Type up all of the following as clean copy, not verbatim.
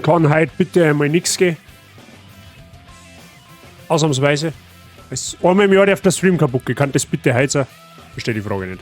Kann heute bitte einmal nichts gehen. Ausnahmsweise. Es, einmal im Jahr darf der Stream kaputt gehen. Kann das bitte heute sein? Verstehe die Frage nicht.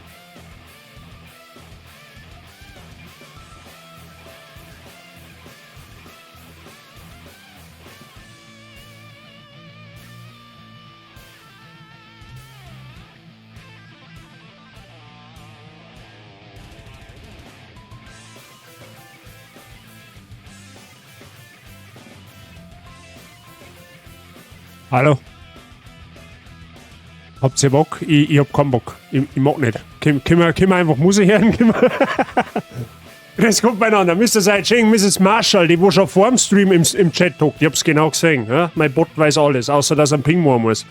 Hallo? Habt ihr Bock? Ich hab keinen Bock. Ich mag nicht. Können wir einfach Musik hören? Das kommt beieinander. Mr. Saijing, Mrs. Marshall, die wo schon vor dem Stream im Chat hockt. Ich hab's genau gesehen. Ja? Mein Bot weiß alles, außer dass er einen Ping machen muss.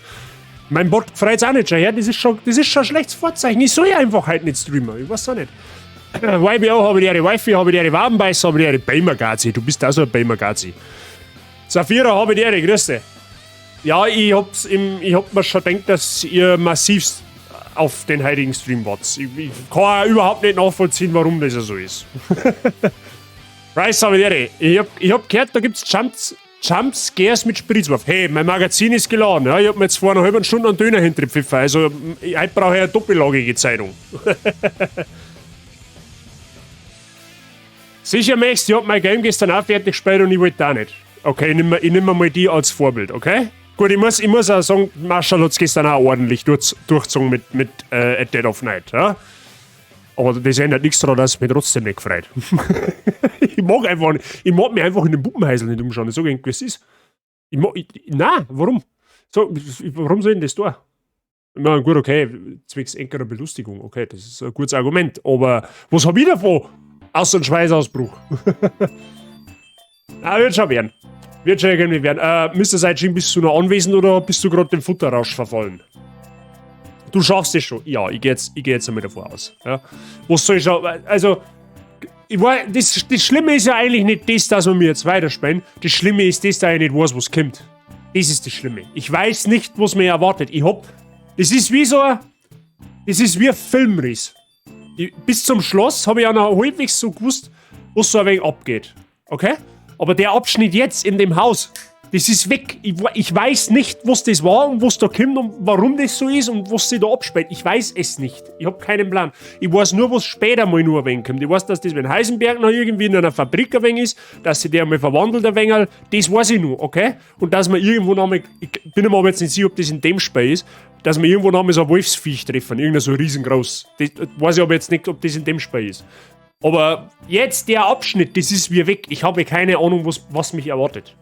Mein Bot freut's auch nicht schon. Ja? Das ist schon ein schlechtes Vorzeichen. Ich soll ja einfach heute nicht streamen. Ich weiß auch nicht. YBO habe ich die Wifi, habe ich die Wabenbeißer, habe ich die Gamer-Gazi. Du bist auch so ein Gamer-Gazi. Saphira, habe ich die, grüß dich. Ja, ich hab mir schon gedacht, dass ihr massivst auf den heutigen Stream wart. Ich kann auch überhaupt nicht nachvollziehen, warum das so ist. Rice, habe ich die. Ich hab gehört, da gibt's Jumpscares mit Spritzwurf. Hey, mein Magazin ist geladen. Ja, ich hab mir jetzt vor einer halben Stunde einen Döner hintergepfiffen. Also, heute brauche ich eine doppellagige Zeitung. Sicher, Max, ich hab mein Game gestern auch fertig gespielt und ich wollte auch nicht. Okay, ich nehm mir mal die als Vorbild, okay? Gut, ich muss auch sagen, Marshall hat's gestern auch ordentlich durchgezogen mit At Dead of Night. Ja? Aber das ändert nichts daran, dass es mich trotzdem nicht gefreut. Ich mag einfach nicht, ich mag mich einfach in den Puppenhäusl nicht umschauen. Ich sag irgendwie, was ist. Ich mag, ich, nein, warum? So, warum soll ich denn das tun? Ich meine, gut, okay, zwecks engerer Belustigung, okay, das ist ein gutes Argument. Aber was hab ich davon? Außer ein Schweißausbruch. Na, wird schon werden. Wird schon irgendwie werden. Mister Saijing, bist du noch anwesend oder bist du grad dem Futterrausch verfallen? Du schaffst es schon. Ja, ich geh jetzt einmal davor aus. Ja. Was soll ich schon? Also, ich war, das, das Schlimme ist ja eigentlich nicht das, dass wir mir jetzt weiterspielen. Das Schlimme ist das, dass ich nicht weiß, was kommt. Das ist das Schlimme. Ich weiß nicht, was mir erwartet. Ich hab. Das ist wie so ein. Das ist wie ein Filmriss. Ich, bis zum Schloss hab ich ja noch halbwegs so gewusst, was so ein wenig abgeht. Okay? Aber der Abschnitt jetzt in dem Haus, das ist weg. Ich weiß nicht, was das war und was da kommt und warum das so ist und was sich da abspielt. Ich weiß es nicht. Ich hab keinen Plan. Ich weiß nur, was später mal nur ein wenig kommt. Ich weiß, dass das mit Heisenberg noch irgendwie in einer Fabrik ein wenig ist, dass sich der mal verwandelt ein wenig. Das weiß ich nur, okay? Und dass man irgendwo noch mal, ich bin mir aber jetzt nicht sicher, ob das in dem Spiel ist, dass wir irgendwo noch mal so ein Wolfsviech treffen, irgendein so riesengroß. Das weiß ich aber jetzt nicht, ob das in dem Spiel ist. Aber jetzt der Abschnitt, das ist wie weg. Ich habe keine Ahnung, was mich erwartet.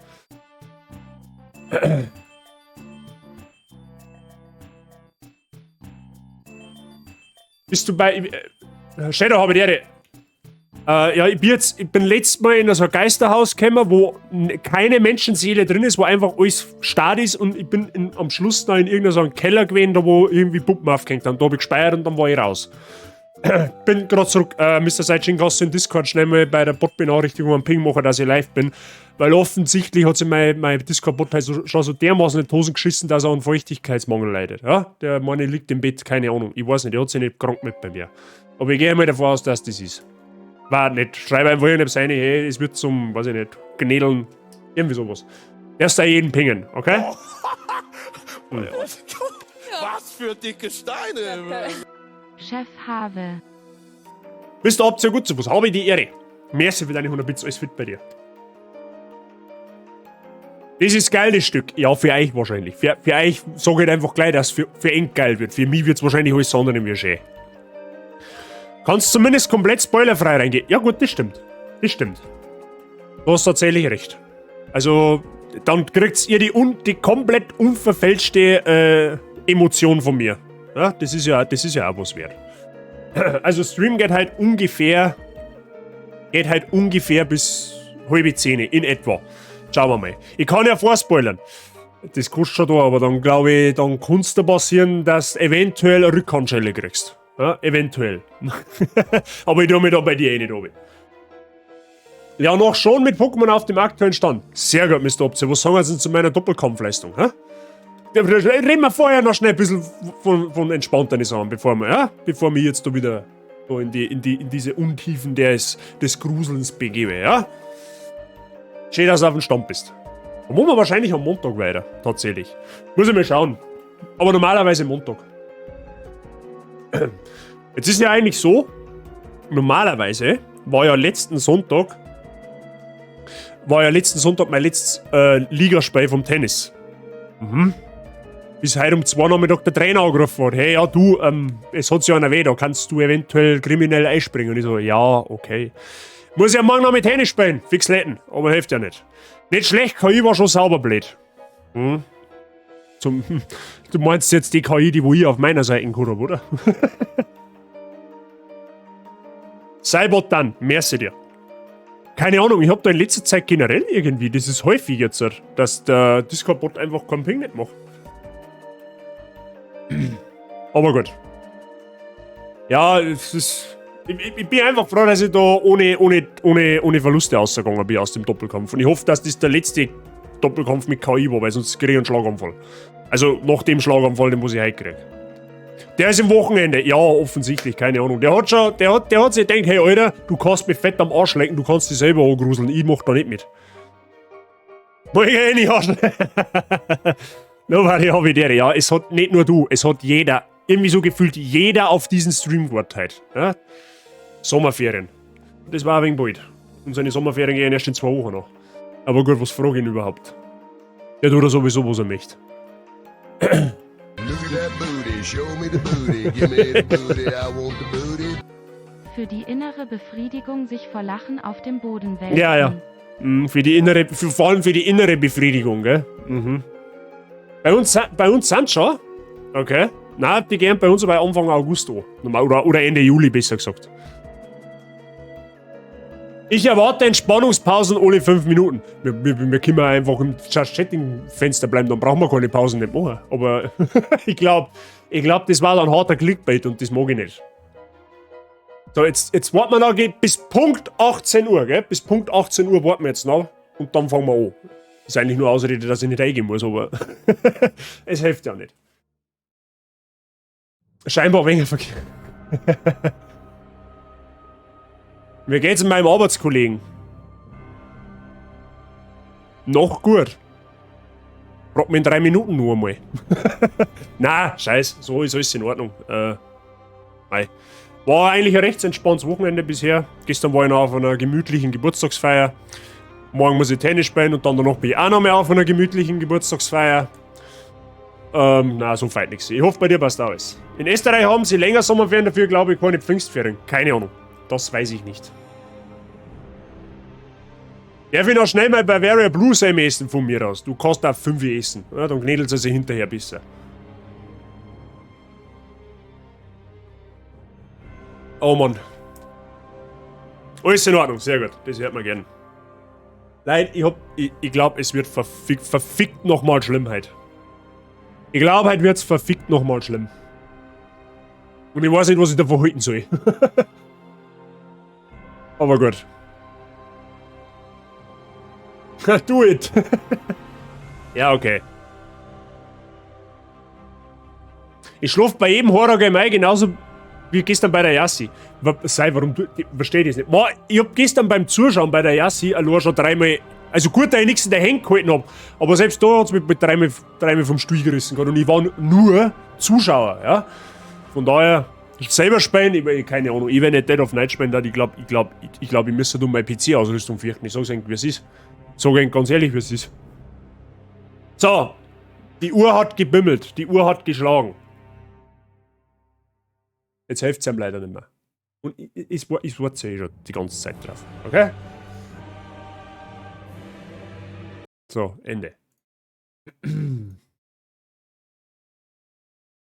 Bist du bei... Shadow, habe ich die Ehre. Ja, ich bin letztes Mal in so ein Geisterhaus gekommen, wo keine Menschenseele drin ist, wo einfach alles starr ist und ich bin am Schluss da in irgendeinem so einem Keller gewesen, da wo irgendwie Puppen aufgehängt haben. Da hab ich gespeichert und dann war ich raus. Bin grad zurück. Mister Saijing, kannst du in Discord schnell mal bei der Bot-Benachrichtigung einen Ping machen, dass ich live bin. Weil offensichtlich hat sich mein Discord-Bot halt schon so dermaßen in die Hosen geschissen, dass er an Feuchtigkeitsmangel leidet. Ja? Der Mann liegt im Bett, keine Ahnung. Ich weiß nicht, der hat sich nicht krank mit bei mir. Aber ich gehe mal davon aus, dass das ist. War nicht. Schreib einfach irgendetwas rein, hey, es wird zum, weiß ich nicht, Gnädeln, irgendwie sowas. Erst da jeden pingen, okay? Was für dicke Steine! Chef Have. Bist du ab sehr gut zu was? Habe ich die Ehre. Merci für deine 100 Bits, alles fit bei dir. Das ist geil, das Stück. Ja, für euch wahrscheinlich. Für euch sag ich einfach gleich, dass es für eng geil wird. Für mich wird's wahrscheinlich alles andere wie schön. Kannst zumindest komplett spoilerfrei reingehen. Ja gut, das stimmt. Das stimmt. Du hast tatsächlich recht. Also, dann kriegt ihr die komplett unverfälschte Emotion von mir. Ja, das ist ja auch was wert. Also Stream geht halt ungefähr, geht halt ungefähr bis halbe zehn in etwa. Schauen wir mal. Ich kann ja vorspoilern. Das kostet schon da, aber dann glaube ich, dann kann's da passieren, dass du eventuell eine Rückhandschelle kriegst. Ja, eventuell. Aber ich tue mich da bei dir eh nicht runter. Ja, noch schon mit Pokémon auf dem aktuellen Stand. Sehr gut, Mister Option. Was sagen Sie denn zu meiner Doppelkampfleistung? Hä? Ja, reden wir vorher noch schnell ein bisschen von entspannteren Sachen, bevor wir jetzt da wieder da in diese Untiefen des Gruselns begebe, ja? Schön, dass du auf dem Stand bist. Dann machen wir wahrscheinlich am Montag weiter, tatsächlich. Muss ich mal schauen. Aber normalerweise Montag. Jetzt ist ja eigentlich so, normalerweise war ja letzten Sonntag, war ja letzten Sonntag mein letztes Ligaspiel vom Tennis. Bis heute um 2 Nachmittag der Trainer angerufen hat. Hey, ja, du, es hat sich einer weh, da kannst du eventuell kriminell einspringen. Und ich so, ja, okay. Muss ja morgen noch mit Tennis spielen, fix letten, aber hilft ja nicht. Nicht schlecht, KI war schon sauber blöd. Du meinst jetzt die KI, die wo ich auf meiner Seite gehabt hab, oder? Cybot dann, merci dir. Keine Ahnung, ich hab da in letzter Zeit generell irgendwie, das ist häufig jetzt, dass der Discord-Bot einfach keinen Ping nicht macht. Aber gut. Ja, es ist. Ich bin einfach froh, dass ich da ohne Verluste rausgegangen bin aus dem Doppelkampf. Und ich hoffe, dass das der letzte Doppelkampf mit KI war, weil sonst kriege ich einen Schlaganfall. Also nach dem Schlaganfall, den muss ich heute kriegen. Der ist im Wochenende. Ja, offensichtlich, keine Ahnung. Der hat schon, der hat sich gedacht, hey Alter, du kannst mich fett am Arsch lecken, du kannst dich selber angruseln, ich mach da nicht mit. Mach ich eh nicht Arsch. No, weil ich hab ich der. Ja, es hat nicht nur du, es hat jeder, irgendwie so gefühlt jeder auf diesen Stream gewartet. Ja? Sommerferien. Das war ein wenig bald. Und seine Sommerferien gehen erst in 2 Wochen noch. Aber gut, was frage ich ihn überhaupt? Der tut ja sowieso, was er möchte. Look at that booty, show me the booty, give me the booty, I want the booty. Für die innere Befriedigung sich vor Lachen auf dem Boden wälzen. Ja, ja. Für die innere, für, vor allem für die innere Befriedigung, gell? Mhm. Bei uns sind schon. Okay. Nein, die gehen bei uns aber Anfang August an. Oder Ende Juli, besser gesagt. Ich erwarte Entspannungspausen alle 5 Minuten. Wir können einfach im Chatting-Fenster bleiben, dann brauchen wir keine Pausen nicht machen. Aber ich glaub, das war dann harter Clickbait und das mag ich nicht. So, jetzt warten wir noch bis Punkt 18 Uhr, gell? Bis Punkt 18 Uhr warten wir jetzt noch und dann fangen wir an. Ist eigentlich nur Ausrede, dass ich nicht reingehen muss, aber es hilft ja nicht. Scheinbar weniger Verkehr. Wie geht's meinem Arbeitskollegen? Noch gut. Fragt mich in 3 Minuten nur einmal. Na, scheiß, so ist alles in Ordnung. Mei. War eigentlich ein recht entspanntes Wochenende bisher. Gestern war ich noch auf einer gemütlichen Geburtstagsfeier. Morgen muss ich Tennis spielen und dann danach bin ich auch noch mal auf einer gemütlichen Geburtstagsfeier. Na, so weit nichts. Ich hoffe, bei dir passt alles. In Österreich haben sie länger Sommerferien, dafür glaube ich keine Pfingstferien. Keine Ahnung. Das weiß ich nicht. Darf ich noch schnell mal Bavaria Blue Semmel essen von mir aus? Du kannst auch 5 essen. Ja, dann knädelt sie sich hinterher besser. Oh Mann. Alles in Ordnung, sehr gut. Das hört man gern. Nein, ich glaub, es wird verfickt nochmal schlimm heute. Ich glaub, heute wird's verfickt nochmal schlimm. Und ich weiß nicht, was ich davon halten soll. Aber gut. Do it! Ja, okay. Ich schlaf bei jedem Horror-Game ein, genauso wie gestern bei der Yassi. Sei, warum du, ich versteh das nicht. Boah, ich hab gestern beim Zuschauen bei der Yassi allein schon dreimal. Also gut, dass ich nichts in der Hand gehalten hab, aber selbst da hat's mich mit dreimal vom Stuhl gerissen gehabt und ich war nur Zuschauer, ja. Von daher, ich selber spielen, ich, keine Ahnung, ich werde nicht Dead of Night spielen, da ich glaub, ich müsste um meine P C-Ausrüstung fürchten. Ich sag's eigentlich, wie es ist. Sag eigentlich ganz ehrlich, wie es ist. So, die Uhr hat gebimmelt, die Uhr hat geschlagen. Jetzt hilft's ihm leider nicht mehr. Und ich warte eh schon die ganze Zeit drauf, okay? So, Ende.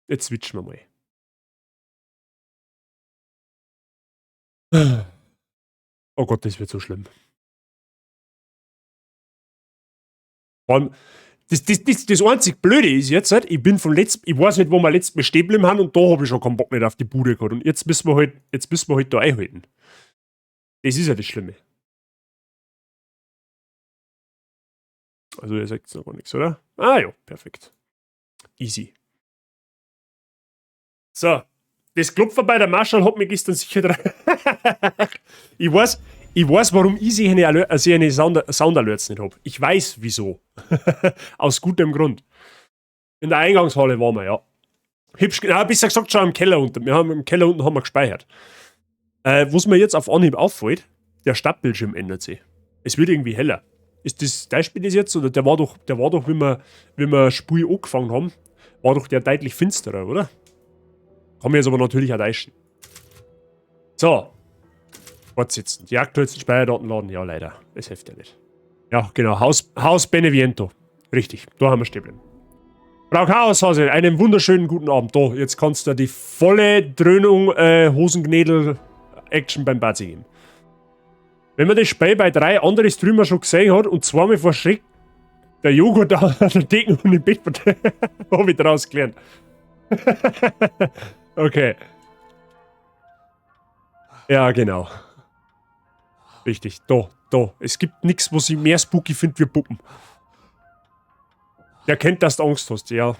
Jetzt switchen wir mal. Oh Gott, das wird so schlimm. Vor allem, das einzig Blöde ist jetzt, halt, ich bin vom letzten, ich weiß nicht, wo wir letztes Mal stehen geblieben haben und da hab ich schon keinen Bock mehr auf die Bude gehabt. Und jetzt müssen wir halt, jetzt müssen wir halt da einhalten. Das ist ja das Schlimme. Also ihr sagt noch gar nichts, oder? Ah ja, perfekt. Easy. So, das Klopfen bei der Marschall hat mich gestern sicher dran. Ich weiß, Ich weiß, warum ich solche Sound Alerts nicht hab. Ich weiß, wieso. Aus gutem Grund. In der Eingangshalle waren wir, ja. Hübsch, ja, besser gesagt schon im Keller unten. Wir haben im Keller unten haben wir gespeichert. Was mir jetzt auf Anhieb auffällt, der Stadtbildschirm ändert sich. Es wird irgendwie heller. Ist das dein Spiel das jetzt? Oder der war doch, wie wir Spiel angefangen haben, war doch der deutlich finsterer, oder? Kann mir jetzt aber natürlich auch täuschen. So. Fortsetzen. Die aktuellsten Speicherdaten laden. Ja, leider. Das hilft ja nicht. Ja, genau. Haus Beneviento. Richtig. Da haben wir stehen bleiben. Frau Chaoshase, einen wunderschönen guten Abend. Da, jetzt kannst du die volle Dröhnung, Hosenknädel-Action beim Bazi geben. Wenn man das Spiel bei 3 anderen Streamer schon gesehen hat und zweimal vor Schreck der Joghurt an der Decke und im Bett hab ich draus gelernt. Okay. Ja, genau. Richtig, da, da. Es gibt nix, was ich mehr spooky find wie Puppen. Der kennt, dass du Angst hast, ja.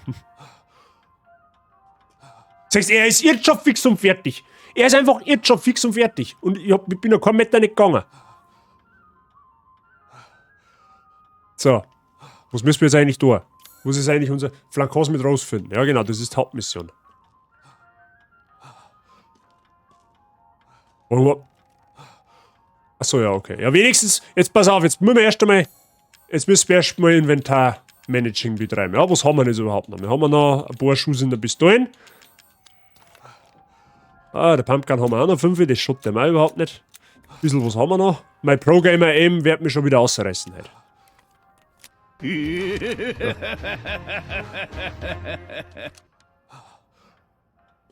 Sagst, er ist jetzt schon fix und fertig. Er ist einfach jetzt schon fix und fertig. Und ich bin noch keinen Meter nicht gegangen. So. Was müssen wir jetzt eigentlich tun? Was ist eigentlich unser Flakons mit rausfinden? Ja, genau, das ist die Hauptmission. Achso, ja, okay. Ja, wenigstens, jetzt pass auf, jetzt müssen wir erst einmal, jetzt müssen wir erst mal Inventar-Managing betreiben. Ja, was haben wir denn jetzt überhaupt noch? Wir haben noch ein paar Schuss in der Pistolen. Ah, der Pumpgun haben wir auch noch 5, das schaut dem auch überhaupt nicht. Ein bisschen was haben wir noch? Mein Pro-Gamer Aim wird mich schon wieder ausreißen heute. Ja.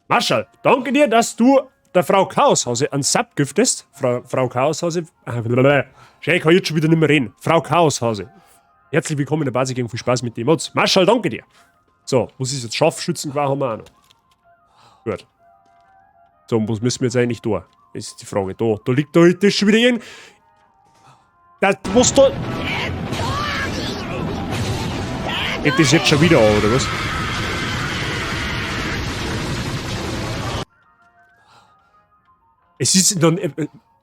Marschall, danke dir, dass du der Frau Chaoshase einen Sub giftest. Frau Chaoshase. Schau, ich kann jetzt schon wieder nicht mehr reden. Frau Chaoshase. Herzlich willkommen in der Basic Gang. Viel Spaß mit dem Mods. Marschall, danke dir. So, was ist jetzt? Scharfschützengewehr haben wir auch noch. Gut. So, und was müssen wir jetzt eigentlich tun? Das ist die Frage. Da liegt da, das ist schon wieder irgend. Das, was da. Geht das jetzt schon wieder an, oder was? Es ist dann,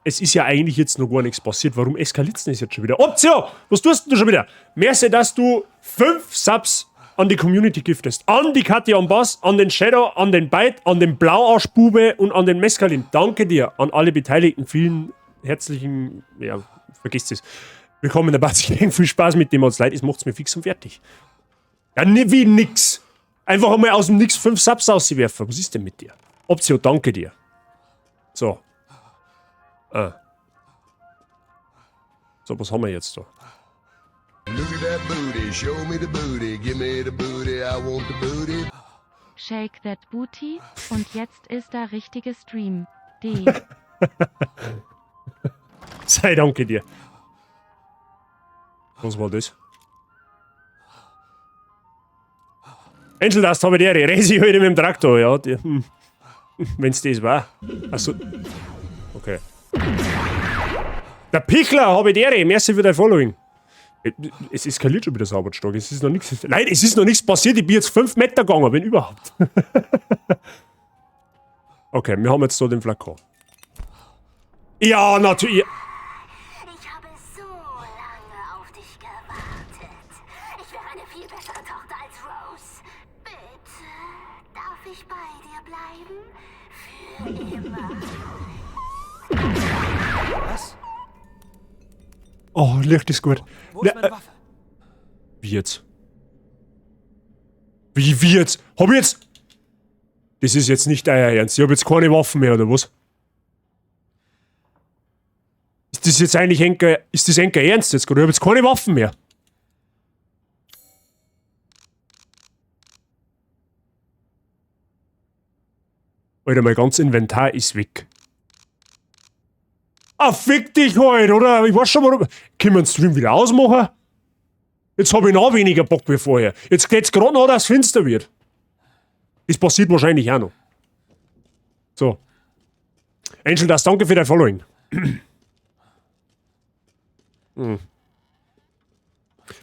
es ist ja eigentlich jetzt noch gar nichts passiert. Warum eskaliert denn das jetzt schon wieder? Optio! Was tust denn du schon wieder? Merci, dass du 5 Subs an die Community giftest. An die Katja am Bass, an den Shadow, an den Byte, an den Blauarschbube und an den Mescalin. Danke dir an alle Beteiligten. Vielen herzlichen, ja, vergesst es. Willkommen in der Basic Gang. Viel Spaß mit dem Mods. Leute, es macht's mir fix und fertig. Ja, ne, wie nix. Einfach einmal aus dem Nix 5 Subs auswerfen. Was ist denn mit dir? Optio, danke dir. So. Ah. So, was haben wir jetzt da? Look at that booty, show me the booty, give me the booty, I want the booty. Shake that booty, und jetzt ist da richtige Stream. D. Sei danke dir. Was war das? Angel, das habe ich dir. Resi heute mit dem Traktor, ja. Die, Wenn's das war. Achso. Okay. Der Pichler, habe ich dir. Merci für dein Following. Es eskaliert schon wieder sauber stark. Es ist noch nichts. Nein, es ist noch nichts passiert. Ich bin jetzt 5 Meter gegangen, wenn überhaupt. Okay, wir haben jetzt da den Flakon. Ja, natürlich. Ich habe so lange auf dich gewartet. Ich wäre eine viel bessere Tochter als Rose. Bitte, darf ich bei dir bleiben? Für immer. Was? Oh, Licht ist gut. Wo ist meine Waffe? Wie jetzt? Wie jetzt? Hab ich jetzt? Das ist jetzt nicht euer Ernst. Ich hab jetzt keine Waffen mehr, oder was? Ist das jetzt eigentlich enker, ist das enker Ernst jetzt gerade? Ich hab jetzt keine Waffen mehr. Alter, mein ganzes Inventar ist weg. Ah, fick dich halt, oder? Ich weiß schon, warum. Können wir den Stream wieder ausmachen? Jetzt hab ich noch weniger Bock wie vorher. Jetzt geht's grad noch, dass es finster wird. Das passiert wahrscheinlich auch noch. So. Angel, das danke für dein Following.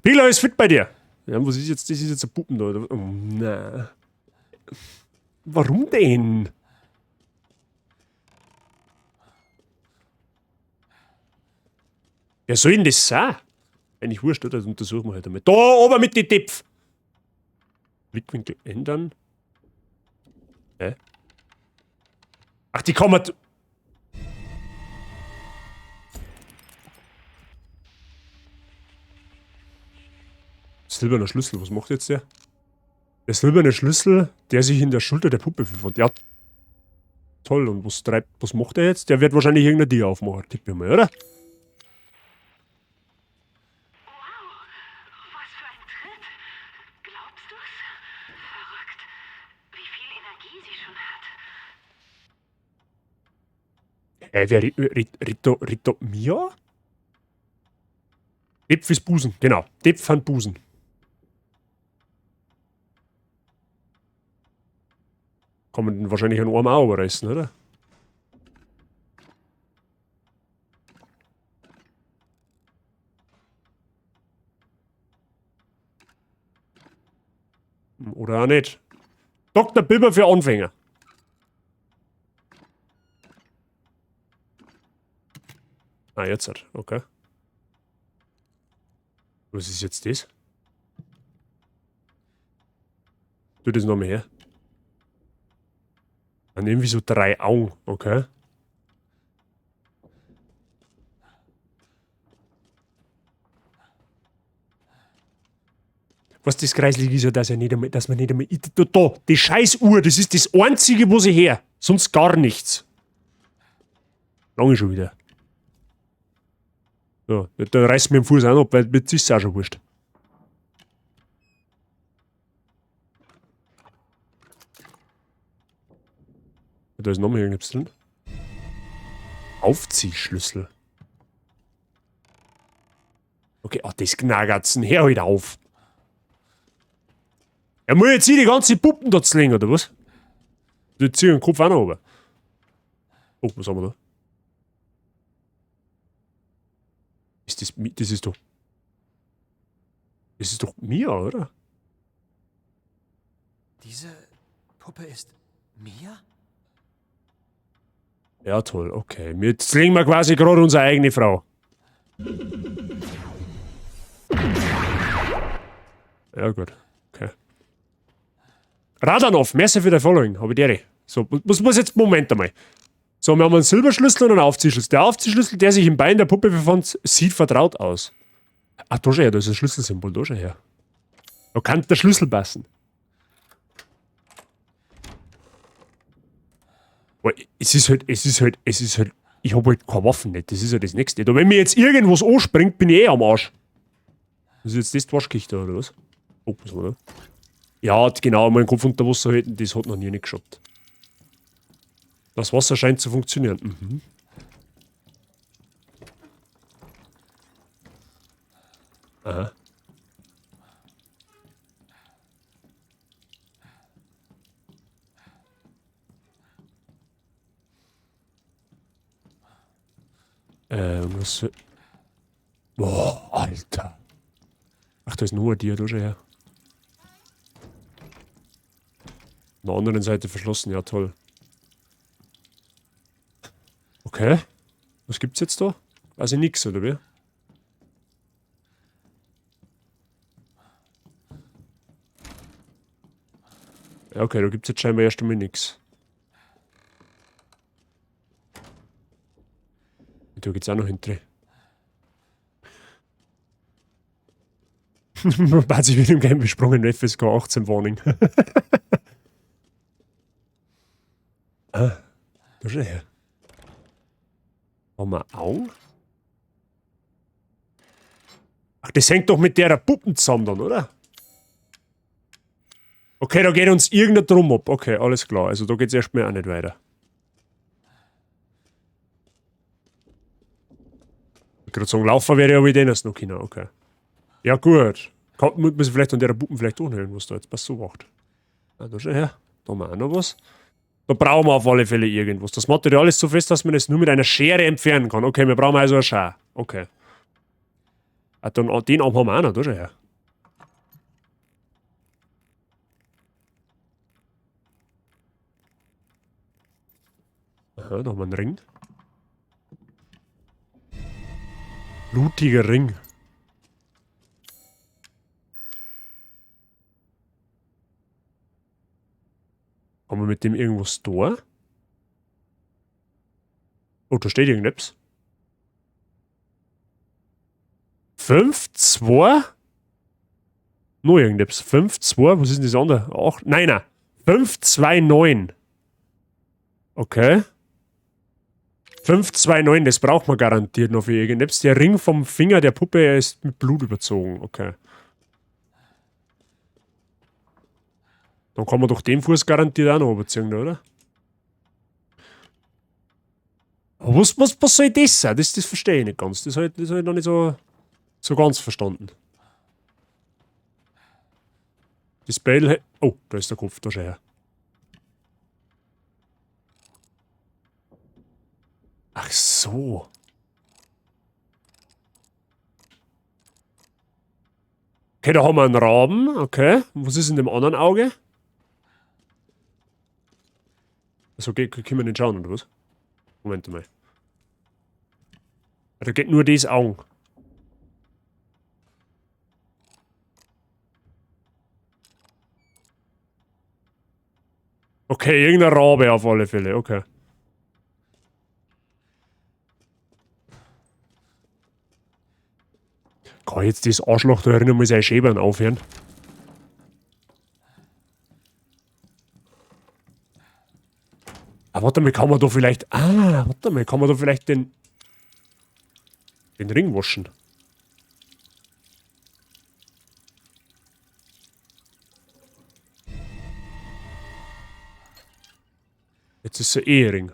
Pila ist fit bei dir. Ja, was ist jetzt? Das ist jetzt ein Puppen da, oder? Oh, nein. Warum denn? Wer soll denn das sein? Eigentlich wurscht, oder? Das untersuchen wir halt einmal. Da oben mit den Töpfen! Blickwinkel ändern. Hä? Ach, die kann man. Silberner Schlüssel, was macht jetzt der? Der silberne Schlüssel, der sich in der Schulter der Puppe befand. Ja, toll. Und was treibt, was macht er jetzt? Der wird wahrscheinlich irgendeine Tür aufmachen, tippe ich mal, oder? Wow, was für ein Tritt. Glaubst du's? Verrückt, wie viel Energie sie schon hat. Wer Rito, Rito, Mia? Depf ist Busen, genau. Depf an Busen. Kann man den wahrscheinlich einen Arm auch überreißen, oder? Oder auch nicht. Dr. Bibber für Anfänger. Ah, jetzt halt. Okay. Was ist jetzt das? Tu das nochmal her. Dann irgendwie so 3 Augen, okay. Was das Kreislige ist ja, dass, ja nicht einmal, dass man nicht einmal. Da, da, die scheiß Uhr, das ist das Einzige, wo sie her. Sonst gar nichts. Lange schon wieder. So, da reißt mir den Fuß auch ab, weil jetzt ist es auch schon wurscht. Da ist noch mal irgendwas drin. Aufziehschlüssel. Okay, ach, das Knagerzen. Hör halt auf. Er muss jetzt hier die ganze Puppen da zwingen, oder was? Die ziehen den Kopf auch noch runter. Oh, was haben wir da? Ist das das ist doch. Das ist doch Mia, oder? Diese Puppe ist Mia? Ja, toll, okay. Jetzt zwingen wir quasi gerade unsere eigene Frau. Ja, gut. Okay. Radanov, merci für dein Following. Hab ich dir. So, muss jetzt, Moment einmal. So, wir haben einen Silberschlüssel und einen Aufziehschlüssel. Der Aufziehschlüssel, der sich im Bein der Puppe befand, sieht vertraut aus. Ach, da schau her, da ist ein Schlüsselsymbol, da schau her. Da kann der Schlüssel passen. Aber es ist halt, es ist halt, es ist halt, ich hab halt keine Waffen nicht, das ist ja das Nächste. Da, wenn mir jetzt irgendwas anspringt, bin ich eh am Arsch. Das ist jetzt das die Waschkiste, oder was? Oh, was war da? Ja, genau, meinen Kopf unter Wasser halten, das hat noch nie nicht geschafft. Das Wasser scheint zu funktionieren. Mhm. Aha. Was soll- Boah, Alter. Ach, da ist nur ein Tier, da schon her. An der anderen Seite verschlossen, ja toll. Okay. Was gibt's jetzt da? Quasi nix, oder wie? Ja, okay, da gibt's jetzt scheinbar erst einmal nix. Da geht's auch noch hinter. Man hat sich mit dem Game besprungen, FSK 18 Warning. Ah, da schau her. Haben wir Augen? Ach, das hängt doch mit der Puppen zusammen dann, oder? Okay, da geht uns irgendein Drum ab. Okay, alles klar. Also da geht's erstmal auch nicht weiter. Ich wollte gerade sagen, laufen wäre ja mit denen noch können. Okay. Ja, gut. Kann, muss man vielleicht an der Puppen vielleicht auch noch irgendwas da jetzt was so macht. Ah, da schau her. Da haben wir auch noch was. Da brauchen wir auf alle Fälle irgendwas. Das Material ist so fest, dass man es nur mit einer Schere entfernen kann. Okay, wir brauchen also eine Schere. Okay. Ah, dann, ah, den Arm haben wir auch noch. Da schau her. Aha, da haben wir einen Ring. Blutiger Ring. Haben wir mit dem irgendwas da? Oh, da steht irgendetwas. 5, 2. Noch irgendetwas. 5, 2. Was ist denn das andere? 8. Nein, nein. 5, 2, 9. Okay. 5, 2, 9. Das braucht man garantiert noch für irgendetwas. Der Ring vom Finger der Puppe ist mit Blut überzogen. Okay. Dann kann man doch den Fuß garantiert auch noch überziehen, oder? Aber was soll das sein? Das verstehe ich nicht ganz. Das habe ich noch nicht so ganz verstanden. Das Beil... Oh, da ist der Kopf, da schau her. Ach so. Okay, da haben wir einen Raben. Okay. Und was ist in dem anderen Auge? Also, können wir nicht schauen, oder was? Moment mal. Da geht nur das Auge. Okay, irgendein Rabe auf alle Fälle, okay. Kann jetzt das Arschloch da erinnern, muss ich Schäbern aufhören? Ah, warte mal, kann man da vielleicht... Ah, warte mal, kann man da vielleicht den Ring waschen? Jetzt ist der Ehering.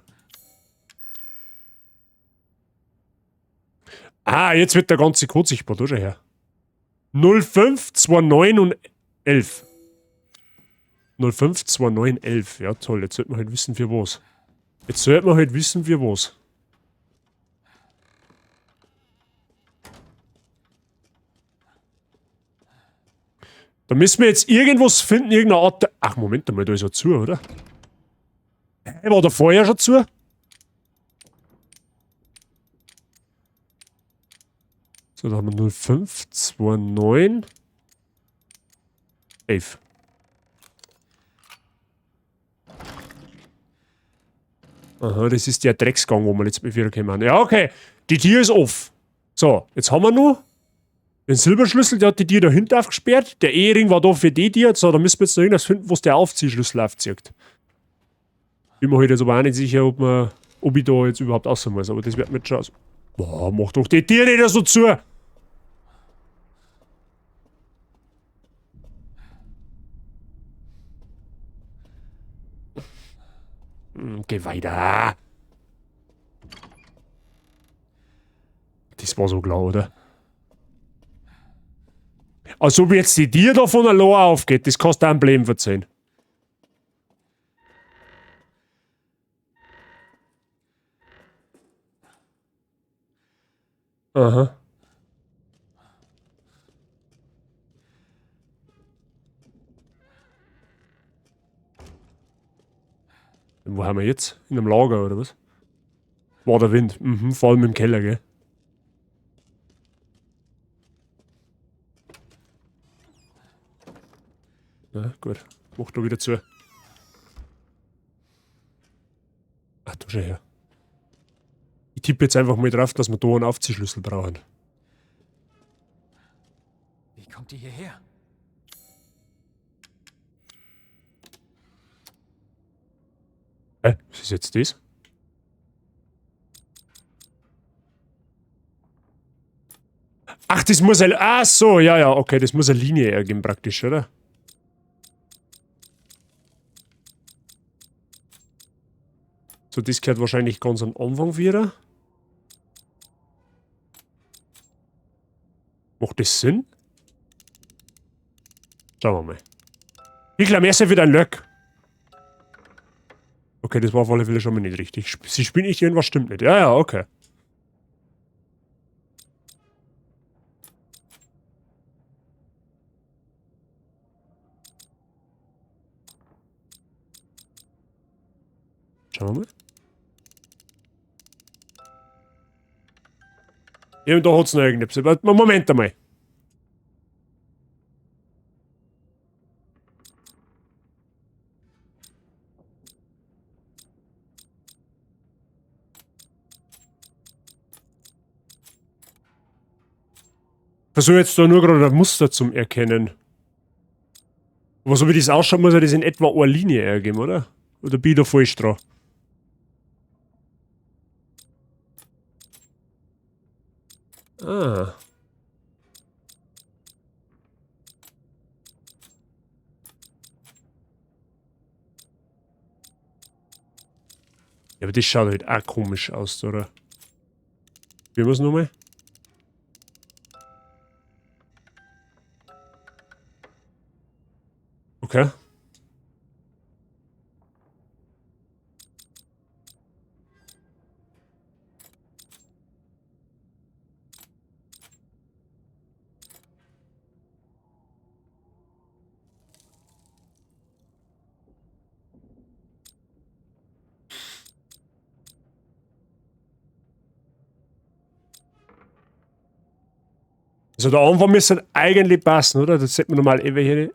Ah, jetzt wird der ganze Code sichtbar. Da schau her. 05, 29 und 11. 05, 29, 11. Ja, toll. Jetzt sollte man halt wissen, für was. Jetzt sollte man halt wissen, für was. Da müssen wir jetzt irgendwas finden, irgendeine Art... Ach, Moment mal, da ist ja zu, oder? Hä, war da vorher schon zu? So, da haben wir 05, 2, 9, 11. Aha, das ist der Drecksgang, wo wir jetzt mit wieder kommen. Ja, okay. Die Tür ist off. So, jetzt haben wir noch den Silberschlüssel, der hat die Tür dahinter aufgesperrt. Der Ehering war da für die Tür. So, da müssen wir jetzt noch irgendwas finden, was der Aufziehschlüssel aufzieht. Bin mir halt jetzt aber auch nicht sicher, ob ich da jetzt überhaupt raus muss. Aber das wird mir jetzt schon aus. Boah, mach doch die Tür nicht so zu! Geh weiter! Das war so klar, oder? Als ob jetzt die Tür da von allein aufgeht, das kannst du deinem Leben verzeihen. Aha. Wo haben wir jetzt? In einem Lager oder was? War der Wind. Mhm, vor allem im Keller, gell? Na gut. Mach da wieder zu. Ach, du schau her. Ich tippe jetzt einfach mal drauf, dass wir da einen Aufziehschlüssel brauchen. Wie kommt die hierher? Hä? Was ist jetzt das? Ach, das muss eine... Ach so, ja, ja, okay, das muss eine Linie ergeben praktisch, oder? So, das gehört wahrscheinlich ganz am Anfang wieder. Macht das Sinn? Schauen wir mal. Ich glaube, erst wieder ein Löck. Okay, das war auf alle Fälle schon mal nicht richtig. Sie spielen nicht, irgendwas stimmt nicht. Ja, ja, okay. Schauen wir mal. Ja, und da hat's noch irgendetwas. Moment einmal. Versuche jetzt da nur gerade ein Muster zum Erkennen. Aber so wie das ausschaut, muss ja das in etwa eine Linie ergeben, oder? Oder bin ich da falsch dran? Ah. Ja, aber das schaut halt auch komisch aus, oder? Probieren wir's nochmal? Okay. Also der Anfang müsste eigentlich passen, oder? Das sieht man normal eh welche.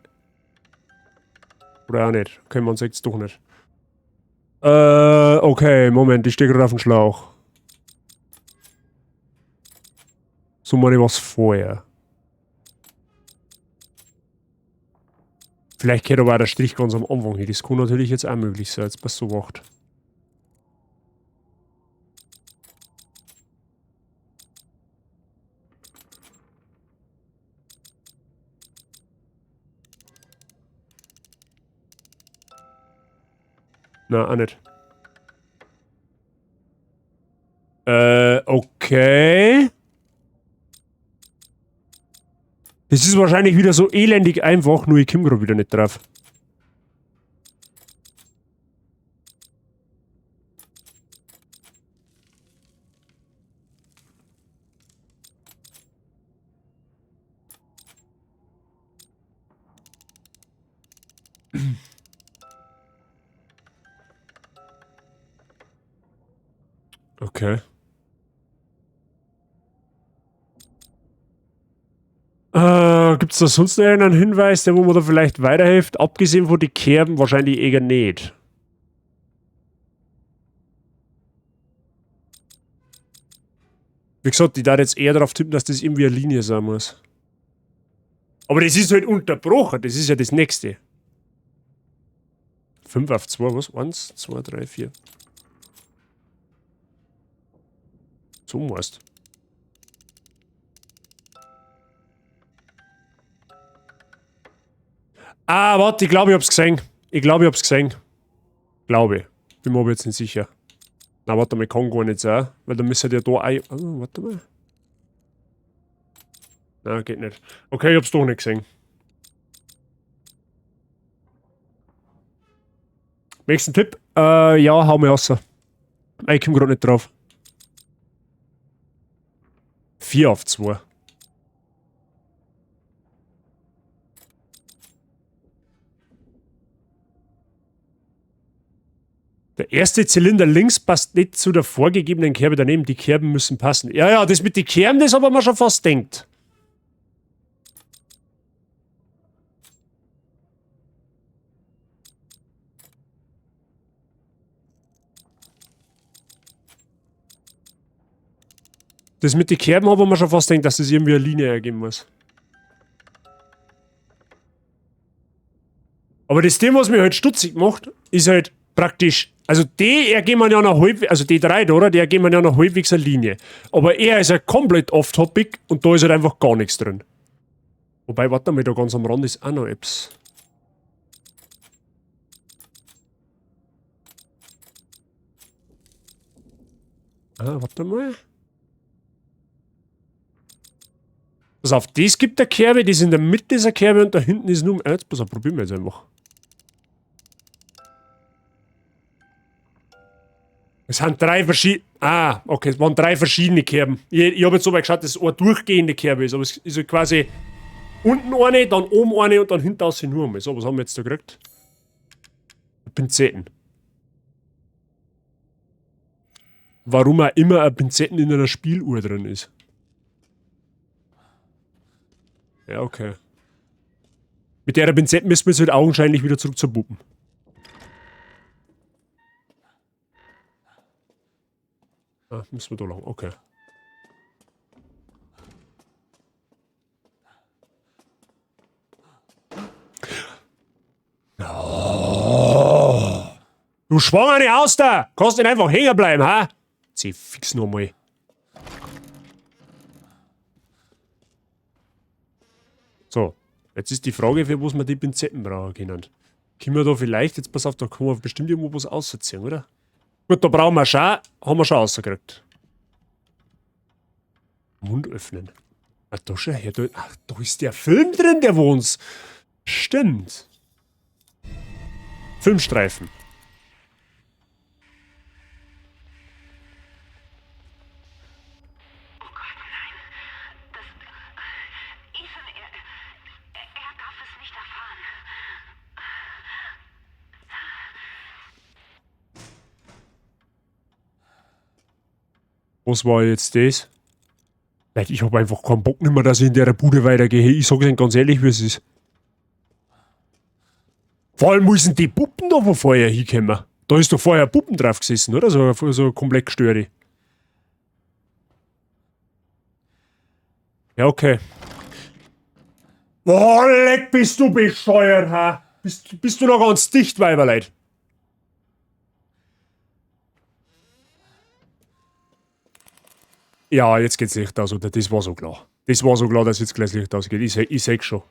Oder auch nicht. Okay, man sieht's doch nicht. Okay, Moment, ich stehe gerade auf dem Schlauch. So meine ich was vorher. Vielleicht geht aber auch der Strich ganz am Anfang hin. Das kann natürlich jetzt auch möglich sein, jetzt passt so wacht. Na, auch nicht. Okay. Das ist wahrscheinlich wieder so elendig einfach, nur ich komm grad wieder nicht drauf. Okay. Gibt's da sonst noch irgendeinen Hinweis, der wo mir da vielleicht weiterhilft? Abgesehen von den Kerben wahrscheinlich eher nicht. Wie gesagt, ich darf jetzt eher darauf tippen, dass das irgendwie eine Linie sein muss. Aber das ist halt unterbrochen, das ist ja das nächste. 5 auf 2, was? 1, 2, 3, 4. So meinst. Ah, warte, ich glaube, ich hab's gesehen. Ich glaube, ich hab's gesehen. Glaube ich. Bin mir aber jetzt nicht sicher. Na, warte mal, kann gar nicht sein. Weil da müsste ja da ein... Oh, warte mal. Na, geht nicht. Okay, ich hab's doch nicht gesehen. Nächsten Tipp. Ja, hau mir raus. Ich komm grad nicht drauf. 4 auf 2. Der erste Zylinder links passt nicht zu der vorgegebenen Kerbe daneben. Die Kerben müssen passen. Ja, ja, das mit den Kerben, das haben wir schon fast denkt. Das mit den Kerben haben wir schon fast denkt, dass das irgendwie eine Linie ergeben muss. Aber das Ding, was mich halt stutzig macht, ist halt praktisch, also die ergeben ja noch halbwegs, also die drei da, oder? Die ergeben ja noch halbwegs eine Linie. Aber er ist ja komplett off-topic und da ist halt einfach gar nichts drin. Wobei, warte mal, da ganz am Rand ist auch noch etwas. Ah, warte mal. Pass auf, das gibt eine Kerbe, die ist in der Mitte dieser Kerbe und da hinten ist nur... Jetzt, pass auf, probieren wir jetzt einfach. Es sind drei verschiedene... Ah, okay, es waren drei verschiedene Kerben. Ich hab jetzt so weit geschaut, dass es eine durchgehende Kerbe ist, aber es ist halt quasi unten eine, dann oben eine und dann hinten außen nur einmal. So, was haben wir jetzt da gekriegt? Pinzetten. Warum auch immer eine Pinzetten in einer Spieluhr drin ist. Ja, okay. Mit der Pinzette müssen wir jetzt halt augenscheinlich wieder zurück zur Puppen. Ah, müssen wir da lang, okay. Oh. Du schwangere Auster! Kannst nicht einfach hängen bleiben, ha? Zieh fix nochmal. So, jetzt ist die Frage, für was wir die Pinzetten brauchen können. Können wir da vielleicht, jetzt pass auf, da kann man bestimmt irgendwo was rausziehen, oder? Gut, da brauchen wir schon, haben wir schon rausgekriegt. Mund öffnen. Ah, da schau her, da, ach, da ist der Film drin, der wo uns. Stimmt. Filmstreifen. Oh Gott, nein. Das. Ethan, er darf es nicht erfahren. Was war jetzt das? Leute, ich hab einfach keinen Bock mehr, dass ich in der Bude weitergehe. Ich sag's Ihnen ganz ehrlich, wie es ist. Vor allem müssen die Puppen da von vorher hinkommen. Da ist doch vorher Puppen drauf gesessen, oder? So komplett gestörte. Ja, okay. Boah, leck, bist du bescheuert, ha? Bist du noch ganz dicht, Weiberleid? Ja, jetzt geht's Licht aus, oder? Das war so klar. Das war so klar, dass jetzt gleich das Licht ausgeht. Ich seh schon.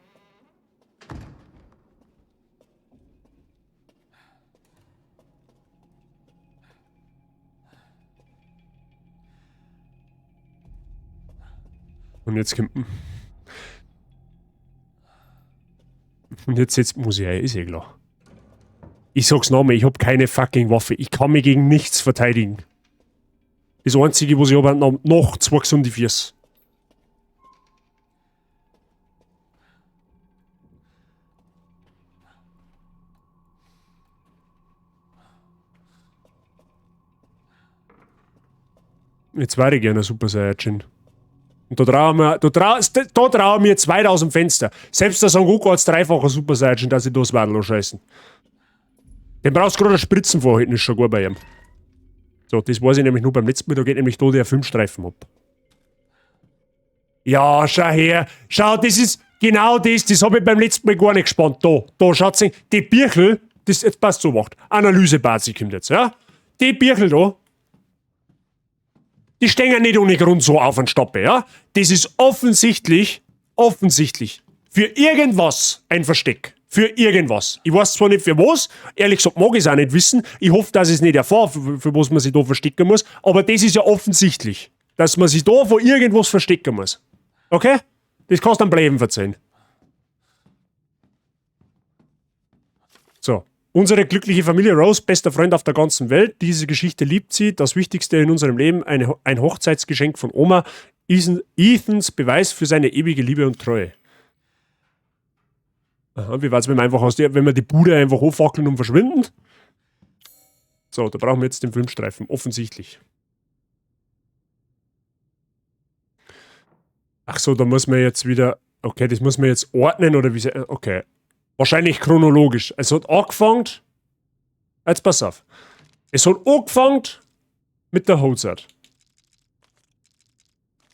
Und jetzt kommt... Und jetzt setzt muss ich ein, ist eh klar. Ich sag's nochmal, ich hab keine fucking Waffe. Ich kann mich gegen nichts verteidigen. Das Einzige, was ich hab, sind noch zwei gesunde Füße. Jetzt wäre ich gerne ein Super Saiyajin. Und da trauen wir, da trau, da trauen wir jetzt weit aus dem Fenster. Selbst der Son Goku als dreifacher Super Saiyajin, dass ich das Wadl scheißen. Den brauchst du gerade Spritzen vorhalten, ist schon gut bei ihm. So, das weiß ich nämlich nur beim letzten Mal, da geht nämlich da der Filmstreifen ab. Ja, schau her. Schau, das ist genau das, das hab ich beim letzten Mal gar nicht gespannt. Da, da, schaut's, die Birchel, das jetzt passt so macht. Analysebasis kommt jetzt, ja? Die Birchel da, die stehen ja nicht ohne Grund so auf und stoppe, ja? Das ist offensichtlich, offensichtlich für irgendwas ein Versteck. Für irgendwas. Ich weiß zwar nicht für was, ehrlich gesagt mag ich's auch nicht wissen. Ich hoffe, dass ich's nicht erfahre, für was man sich da verstecken muss. Aber das ist ja offensichtlich, dass man sich da vor irgendwas verstecken muss. Okay? Das kannst du am Bleiben verzeihen. So. Unsere glückliche Familie Rose, bester Freund auf der ganzen Welt. Diese Geschichte liebt sie. Das Wichtigste in unserem Leben, ein Hochzeitsgeschenk von Oma. Ethans Beweis für seine ewige Liebe und Treue. Aha, wie war's, wenn wir einfach aus der, wenn wir die Bude einfach hochfackeln und verschwinden? So, da brauchen wir jetzt den Filmstreifen, offensichtlich. Ach so, da muss man jetzt wieder... Okay, das muss man jetzt ordnen, oder wie... Okay. Wahrscheinlich chronologisch. Es hat angefangen... Jetzt pass auf. Es hat angefangen mit der Hochzeit.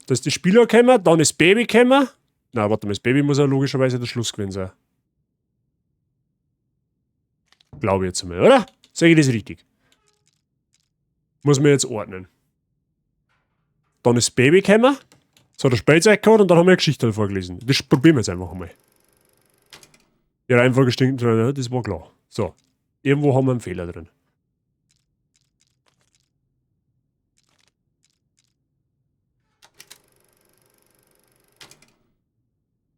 Da ist die Spieler gekommen, dann ist Baby gekommen. Na, warte mal, das Baby muss ja logischerweise der Schluss gewesen sein. Glaube ich jetzt einmal, oder? Sag ich das richtig? Muss man jetzt ordnen. Dann ist das Baby gekommen. So hat er Spielzeug gehabt und dann haben wir eine Geschichte vorgelesen. Das probieren wir jetzt einfach mal. Die Reihenfolge stinkt, ja, das war klar. So. Irgendwo haben wir einen Fehler drin.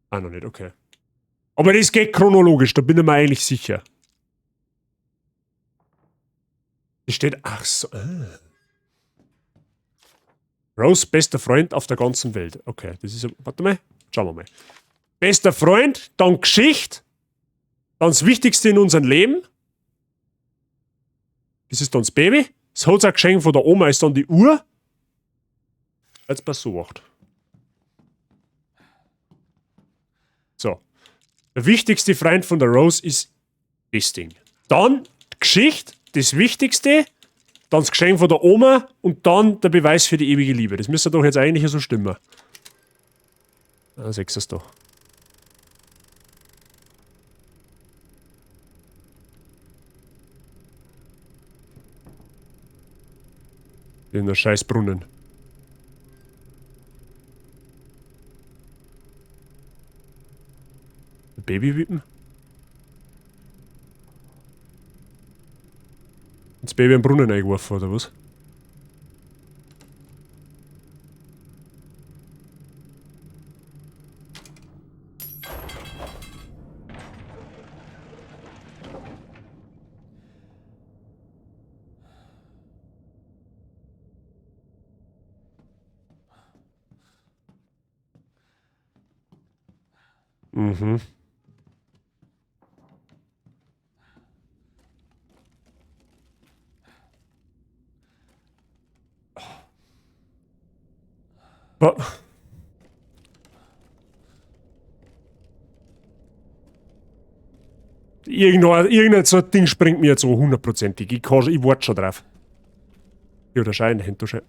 Ah, noch nicht, okay. Aber das geht chronologisch, da bin ich mir eigentlich sicher. Es steht, ach so. Rose, bester Freund auf der ganzen Welt. Okay, das ist, warte mal, schauen wir mal. Bester Freund, dann Geschichte, dann das Wichtigste in unserem Leben. Das ist dann das Baby. Das Hochzeitsgeschenk von der Oma ist dann die Uhr. Jetzt pass so acht. So. Der wichtigste Freund von der Rose ist das Ding. Dann die Geschichte, das Wichtigste, dann das Geschenk von der Oma und dann der Beweis für die ewige Liebe. Das müsste doch jetzt eigentlich so stimmen. Ah, sechs ist da. In der scheiß Brunnen. Babywippen? Das Baby im Brunnen eingeworfen, oder was? Mhm. Wa- Irgendein so ein Ding springt mir jetzt so hundertprozentig. Ich, kann, ich warte schon drauf. Ja, der Schein, du Schein.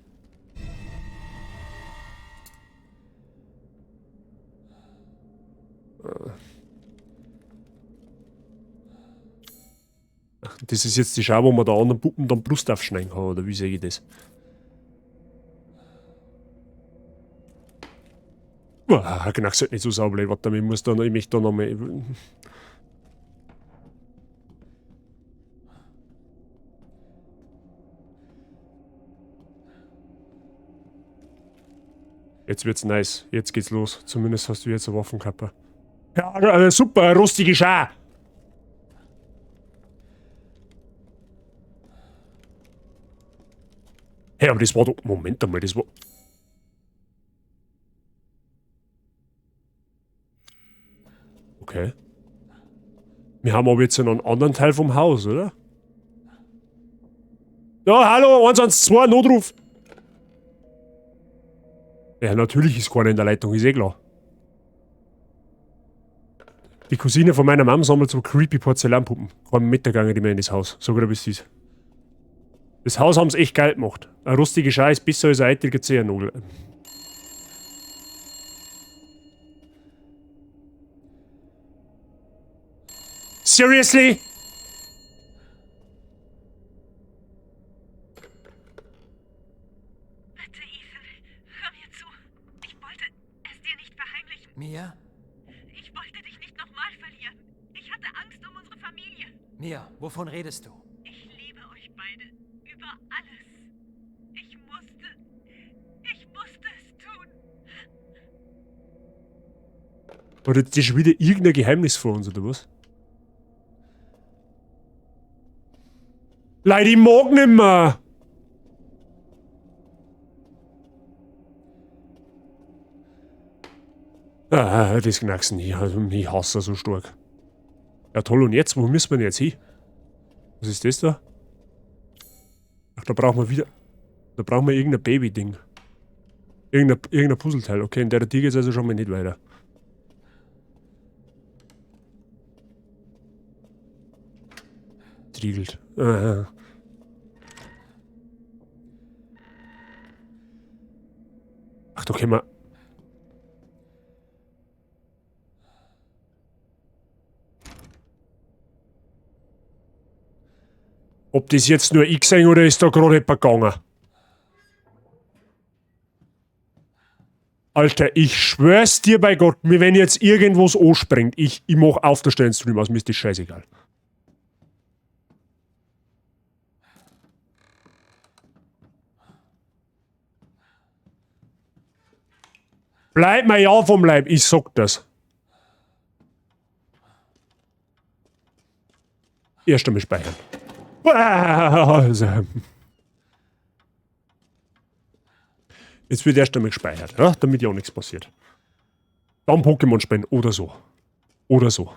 Ach, das ist jetzt die Schau, wo man der anderen Puppen dann Brust aufschneiden kann, oder wie sehe ich das? Uah, genau, sollte nicht so sauber bleiben. Warte, ich muss da noch, ich möchte da noch mal. Jetzt wird's nice. Jetzt geht's los. Zumindest hast du jetzt eine Waffenkappe. Ja, super, rostige Schar. Hey, aber das war doch. Moment einmal, das war. Okay. Wir haben aber jetzt noch einen anderen Teil vom Haus, oder? Ja, hallo, 112, Notruf! Ja, natürlich ist keiner in der Leitung, ist eh klar. Die Cousine von meiner Mom sammelt so creepy Porzellanpuppen. Kein Meter gegangen die mehr in das Haus. So grob ist das. Das Haus haben sie echt geil gemacht. Ein rostiger Scheiß ist besser als ein eitriger Zehennagel. Seriously? Bitte, Ethan, hör mir zu. Ich wollte es dir nicht verheimlichen. Mia? Ich wollte dich nicht nochmal verlieren. Ich hatte Angst um unsere Familie. Mia, wovon redest du? Ich liebe euch beide über alles. Ich musste es tun. War jetzt schon wieder irgendein Geheimnis vor uns, oder was? Leute, ich mag nimmer! Ah, das Knacksen, ich hasse so stark. Ja toll, und jetzt? Wo müssen wir denn jetzt hin? Was ist das da? Ach, da brauchen wir wieder... Da brauchen wir irgendein Baby-Ding. Irgendein Puzzleteil. Okay, in der Tür geht's also schon mal nicht weiter. Triegelt. Aha. Ach, da können wir... Ob das jetzt nur ich gesehen oder ist da gerade jemand gegangen? Alter, ich schwör's dir bei Gott, mir wenn jetzt irgendwas anspringt, ich mach auf der Stelle einen Stream aus, mir ist das scheißegal. Bleib mir ja vom Leib, ich sag das. Erst einmal speichern. Also. Jetzt wird erst einmal gespeichert, ja, damit ja auch nichts passiert. Dann Pokémon spielen oder so. Oder so.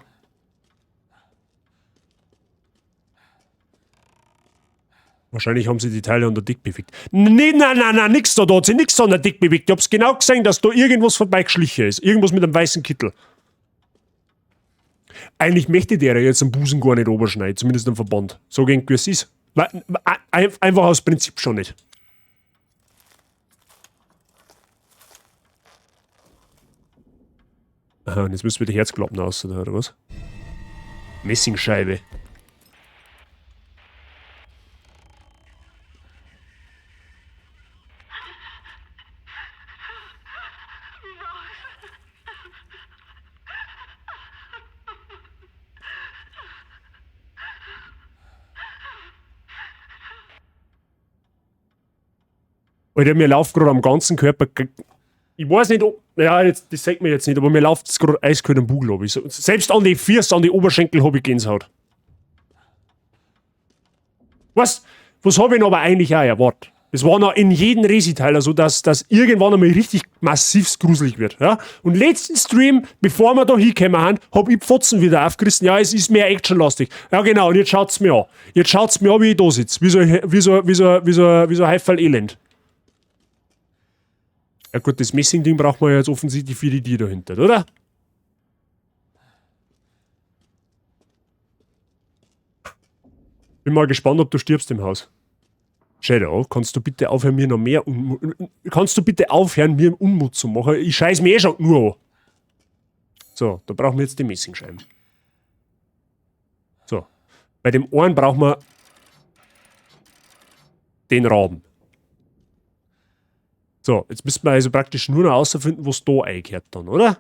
Wahrscheinlich haben sie die Teile an der Dick bewegt. Nee, nein, nein, nein, nix da, da hat sie nix an der Dick bewegt. Ich hab's genau gesehen, dass da irgendwas vorbeigeschlichen ist. Irgendwas mit einem weißen Kittel. Eigentlich möchte der jetzt am Busen gar nicht oberschneiden, zumindest am Verband. So gegen wie es ist. Einfach aus Prinzip schon nicht. Aha, und jetzt müssen wir die Herzklappen aus, oder was? Messingscheibe. Alter, mir läuft gerade am ganzen Körper. Ich weiß nicht, ob. Ja, jetzt, das sagt mir jetzt nicht, aber mir läuft es gerade eiskalt am Bugel, ich. Selbst an die Füße, an die Oberschenkel habe ich Gänsehaut. Was? Was habe ich denn aber eigentlich auch erwartet? Es war noch in jedem Resi-Teil so, dass das irgendwann einmal richtig massiv gruselig wird. Ja? Und letzten Stream, bevor wir da hingekommen haben, hab ich Pfotzen wieder aufgerissen. Ja, es ist mehr actionlastig. Ja, genau, und jetzt schaut's mir an. Jetzt schaut's mir an, wie ich da sitze. Wie so ein Häufel Elend. Ja gut, das Messing-Ding braucht man ja jetzt offensichtlich für die Tür dahinter, oder? Bin mal gespannt, ob du stirbst im Haus. Shadow, kannst du bitte aufhören, mir noch mehr Unmut... Kannst du bitte aufhören, mir Unmut zu machen? Ich scheiß mir eh schon nur an. So, da brauchen wir jetzt die Messingscheiben. So. Bei dem einen brauchen wir den Raben. So, jetzt müssen wir also praktisch nur noch herausfinden, was da eingehört dann, oder?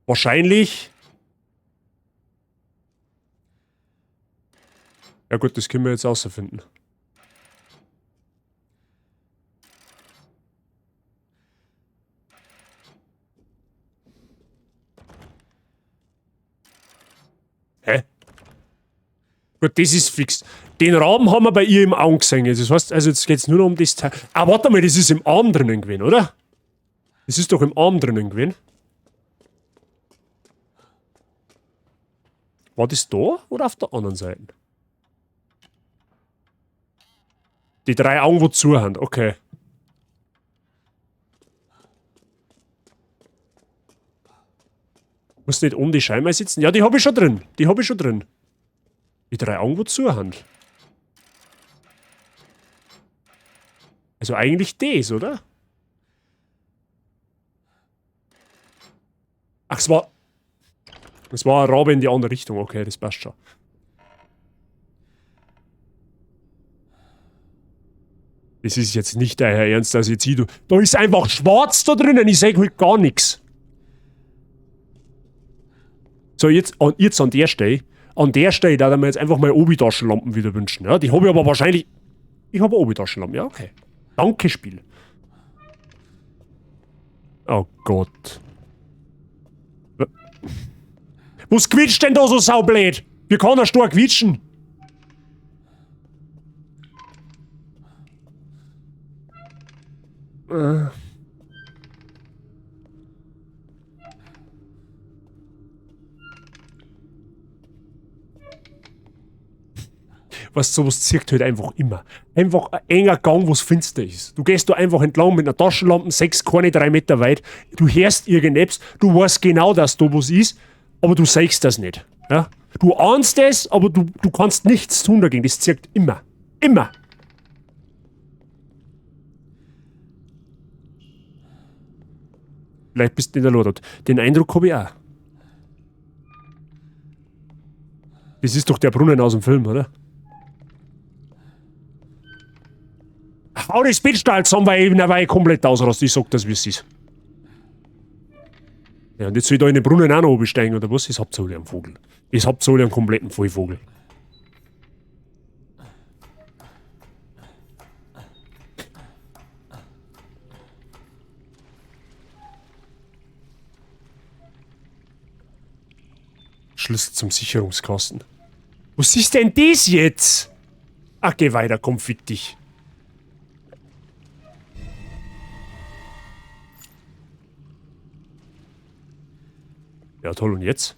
Wahrscheinlich. Ja gut, das können wir jetzt herausfinden. Hä? Gut, das ist fix. Den Raben haben wir bei ihr im Auge gesehen. Das heißt, also jetzt geht's nur noch um das Teil. Ah, warte mal, das ist im Arm drinnen gewesen, oder? Das ist doch im Arm drinnen gewesen. War das da oder auf der anderen Seite? Die drei Augen, wo zu haben, okay. Muss nicht um die Scheibe sitzen? Ja, die hab ich schon drin. Die hab ich schon drin. Die drei Augen, wo zu haben. Also eigentlich das, oder? Ach, es war ein Rabe in die andere Richtung. Okay, das passt schon. Das ist jetzt nicht euer Ernst, dass ich jetzt hier... Da ist einfach schwarz da drinnen, ich seh halt gar nichts. So, jetzt an der Stelle... An der Stelle, da wir jetzt einfach mal Obi-Taschenlampen wieder wünschen. Ja, die habe ich aber wahrscheinlich... Ich habe Obi-Taschenlampen, ja, okay. Danke, Spiel. Oh Gott. Was quietscht denn da so saublöd? Wie kann der Stor quietschen? Was sowas zirkt halt einfach immer. Einfach ein enger Gang, wo's finster ist. Du gehst da einfach entlang mit einer Taschenlampe, 6, keine 3 Meter weit. Du hörst irgendetwas, du weißt genau, dass da was ist, aber du siehst das nicht. Ja? Du ahnst es, aber du kannst nichts tun dagegen. Das zirkt immer. Immer. Vielleicht bist du nicht allein dort. Den Eindruck habe ich auch. Das ist doch der Brunnen aus dem Film, oder? Hau das Bettstahl zusammen, weil ich komplett ausrast. Ich sag das, wie es ist. Ja, und jetzt soll ich da in den Brunnen auch noch oben oder was? Ich hab's alle einen Vogel. Ich hab's alle einen kompletten Vollvogel. Schlüssel zum Sicherungskasten. Was ist denn das jetzt? Ach, geh weiter, komm, fick dich. Ja, toll, und jetzt?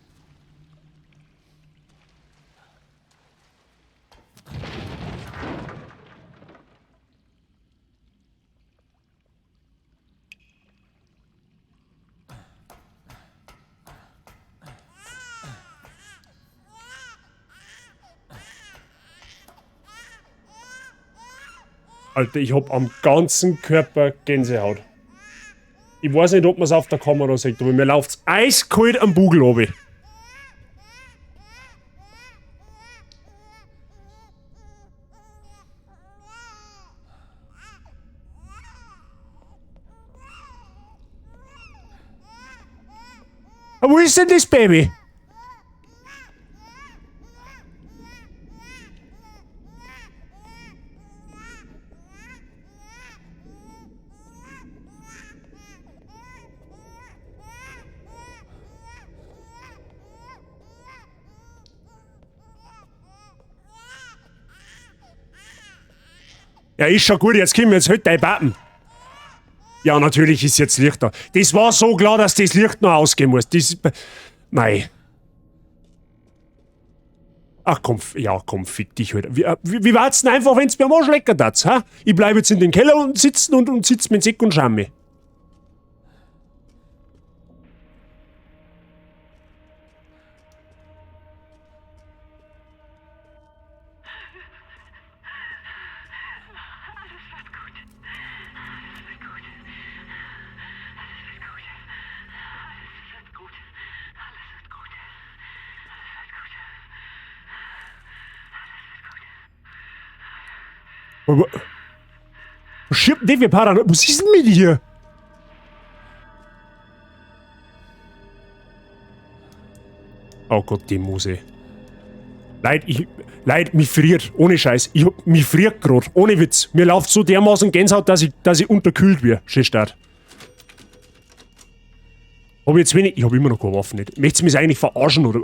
Alter, ich hab am ganzen Körper Gänsehaut. Ich weiß nicht, ob man's auf der Kamera sieht, aber mir läuft's eiskalt am Bugel runter. Wo ist denn das Baby? Ja, ist schon gut, jetzt können wir jetzt halt dein Pappen. Ja, natürlich ist jetzt Licht da. Das war so klar, dass das Licht noch ausgehen muss. Das. Mei. Ach komm, ja komm, fick dich halt. Wie war's denn einfach, wenn's mir am Arsch lecker tat, ha? Ich bleib jetzt in den Keller unten sitzen und sitz mit Säck und schau mich. Was schiebt denn die Paranoia? Was ist denn mit dir? Oh Gott, die Muse. Leid, mich friert. Ohne Scheiß. Mich friert grad. Ohne Witz. Mir läuft so dermaßen Gänsehaut, dass ich unterkühlt werde. Schön Start. Hab ich jetzt wenig. Ich hab immer noch keine Waffen nicht. Möchtest du mich eigentlich verarschen, oder?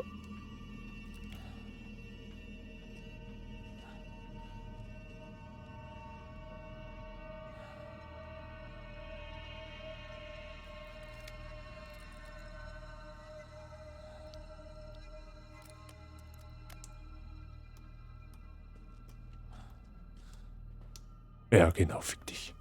Ja, genau, fick dich.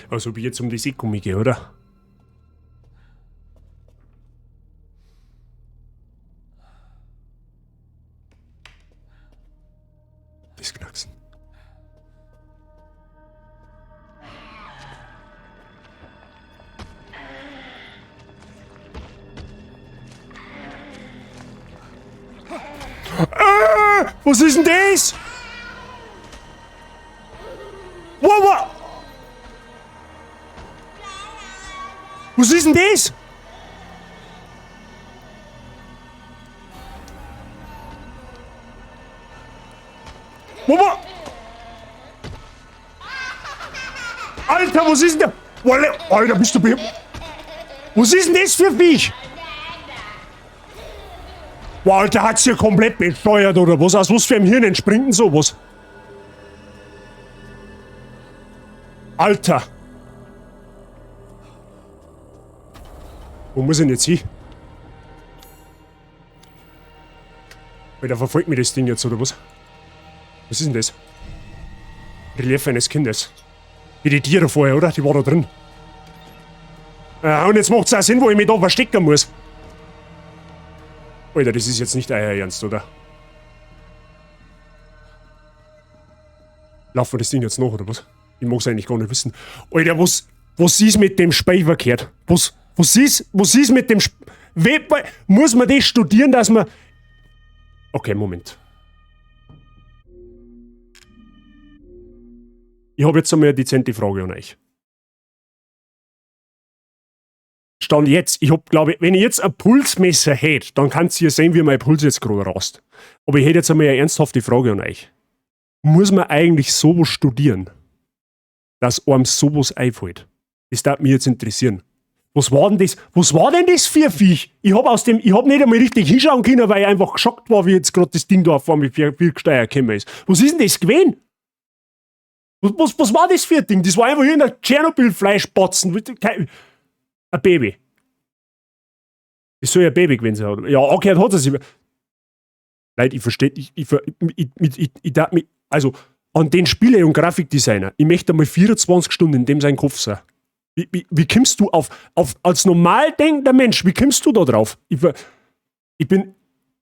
Also, ob ich jetzt um die Sekunde gehe, oder? Das Knacksen. Was ist denn das? Wow, wow. Was ist denn das? Wow. Alter, was ist denn da? Alter, bist du behindert? Was ist denn das für ein Viech? Boah, Alter, hat's hier komplett besteuert oder was? Aus was für einem Hirn entspringt denn sowas? Alter! Wo muss ich denn jetzt hin? Alter, verfolgt mich das Ding jetzt oder was? Was ist denn das? Relief eines Kindes. Wie die Tiere vorher, oder? Die war da drin. Und jetzt macht's auch Sinn, wo ich mich da verstecken muss. Alter, das ist jetzt nicht euer Ernst, oder? Laufen wir das Ding jetzt noch, oder was? Ich mag's eigentlich gar nicht wissen. Alter, was ist mit dem Spiel verkehrt? Was ist mit dem Muss man das studieren, dass man... Okay, Moment. Ich habe jetzt einmal eine dezente Frage an euch. Stand jetzt, ich hab, glaube ich, wenn ich jetzt ein Pulsmesser hätte, dann kannst ihr sehen, wie mein Puls jetzt gerade rast. Aber ich hätte jetzt einmal eine ernsthafte Frage an euch. Muss man eigentlich sowas studieren, dass einem sowas einfällt? Das darf mich jetzt interessieren. Was war denn das? Was war denn das für ein Viech? Ich hab nicht einmal richtig hinschauen können, weil ich einfach geschockt war, wie jetzt gerade das Ding da vor mir viel gesteuert gekommen ist. Was ist denn das gewesen? Was war das für ein Ding? Das war einfach irgendein Tschernobyl-Fleischbatzen. Ein Baby. Das soll ja ein Baby gewesen sein. Oder? Ja, okay, hat er sich. Leute, ich verstehe, ich darf mich, also an den Spiele- und Grafikdesigner, ich möchte einmal 24 Stunden in dem sein Kopf sein. Wie kommst du auf, als normal denkender Mensch, wie kommst du da drauf? Ich bin,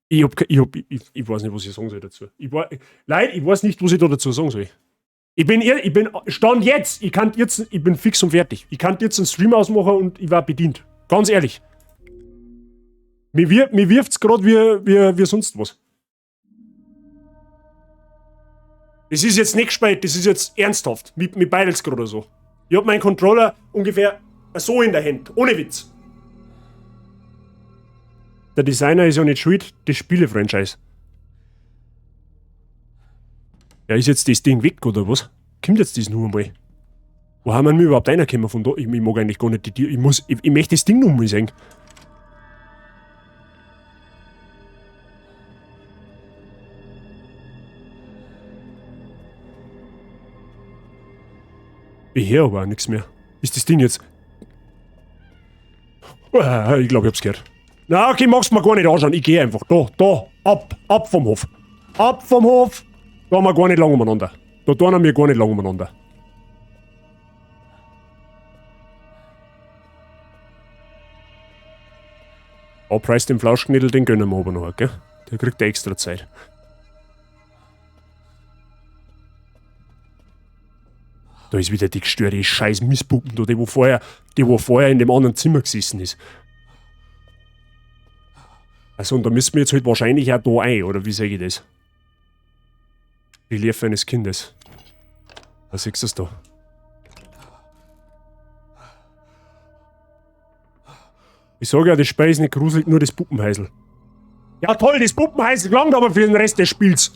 ich hab, ich hab, ich weiß nicht, was ich sagen soll dazu. Leute, ich weiß nicht, was ich da dazu sagen soll. Ich bin, Stand jetzt, ich kann jetzt, ich bin fix und fertig. Ich kann jetzt einen Stream ausmachen und ich war bedient. Ganz ehrlich. Mir wirft's grad wie sonst was. Das ist jetzt nicht gespielt, das ist jetzt ernsthaft. Mir beidelt's grad so. Ich hab meinen Controller ungefähr so in der Hand. Ohne Witz. Der Designer ist ja nicht schuld, das Spiele-Franchise. Ja, ist jetzt das Ding weg, oder was? Kommt jetzt das nur einmal? Wo haben wir überhaupt reingekommen von da? Ich mag eigentlich gar nicht die Tür. Ich möchte das Ding noch mal sehen. Ich höre aber auch nichts mehr. Ist das Ding jetzt... Ah, ich glaub, ich hab's gehört. Na, okay, magst du mir gar nicht anschauen. Ich geh einfach. Da, da. Ab. Ab vom Hof. Ab vom Hof. Da haben wir gar nicht lang umeinander. Da tun wir gar nicht lang umeinander. Oh, Preis den Flauschknädel, den gönnen wir aber noch, gell? Der kriegt extra Zeit. Da ist wieder die gestörte scheiß Misspuppen da, die wo vorher in dem anderen Zimmer gesessen ist. Also, und da müssen wir jetzt halt wahrscheinlich auch da ein, oder wie sag ich das? Relief eines Kindes. Was siehst du das da? Ich sag ja, das Spiel ist nicht gruselig, nur das Puppenheisel. Ja toll, das Puppenheisel gelangt aber für den Rest des Spiels.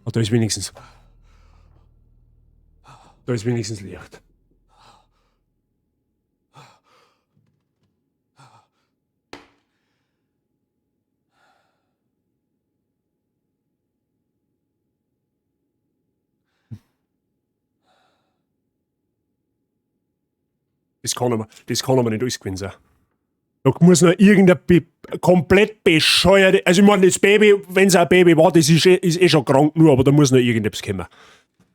Ah, da ist wenigstens... Da ist wenigstens Licht. Das kann aber nicht alles gewesen sein. Da muss noch irgendein komplett bescheuerte... Also ich meine, das Baby, wenn's ein Baby war, das ist eh schon krank nur, aber da muss noch irgendetwas kommen.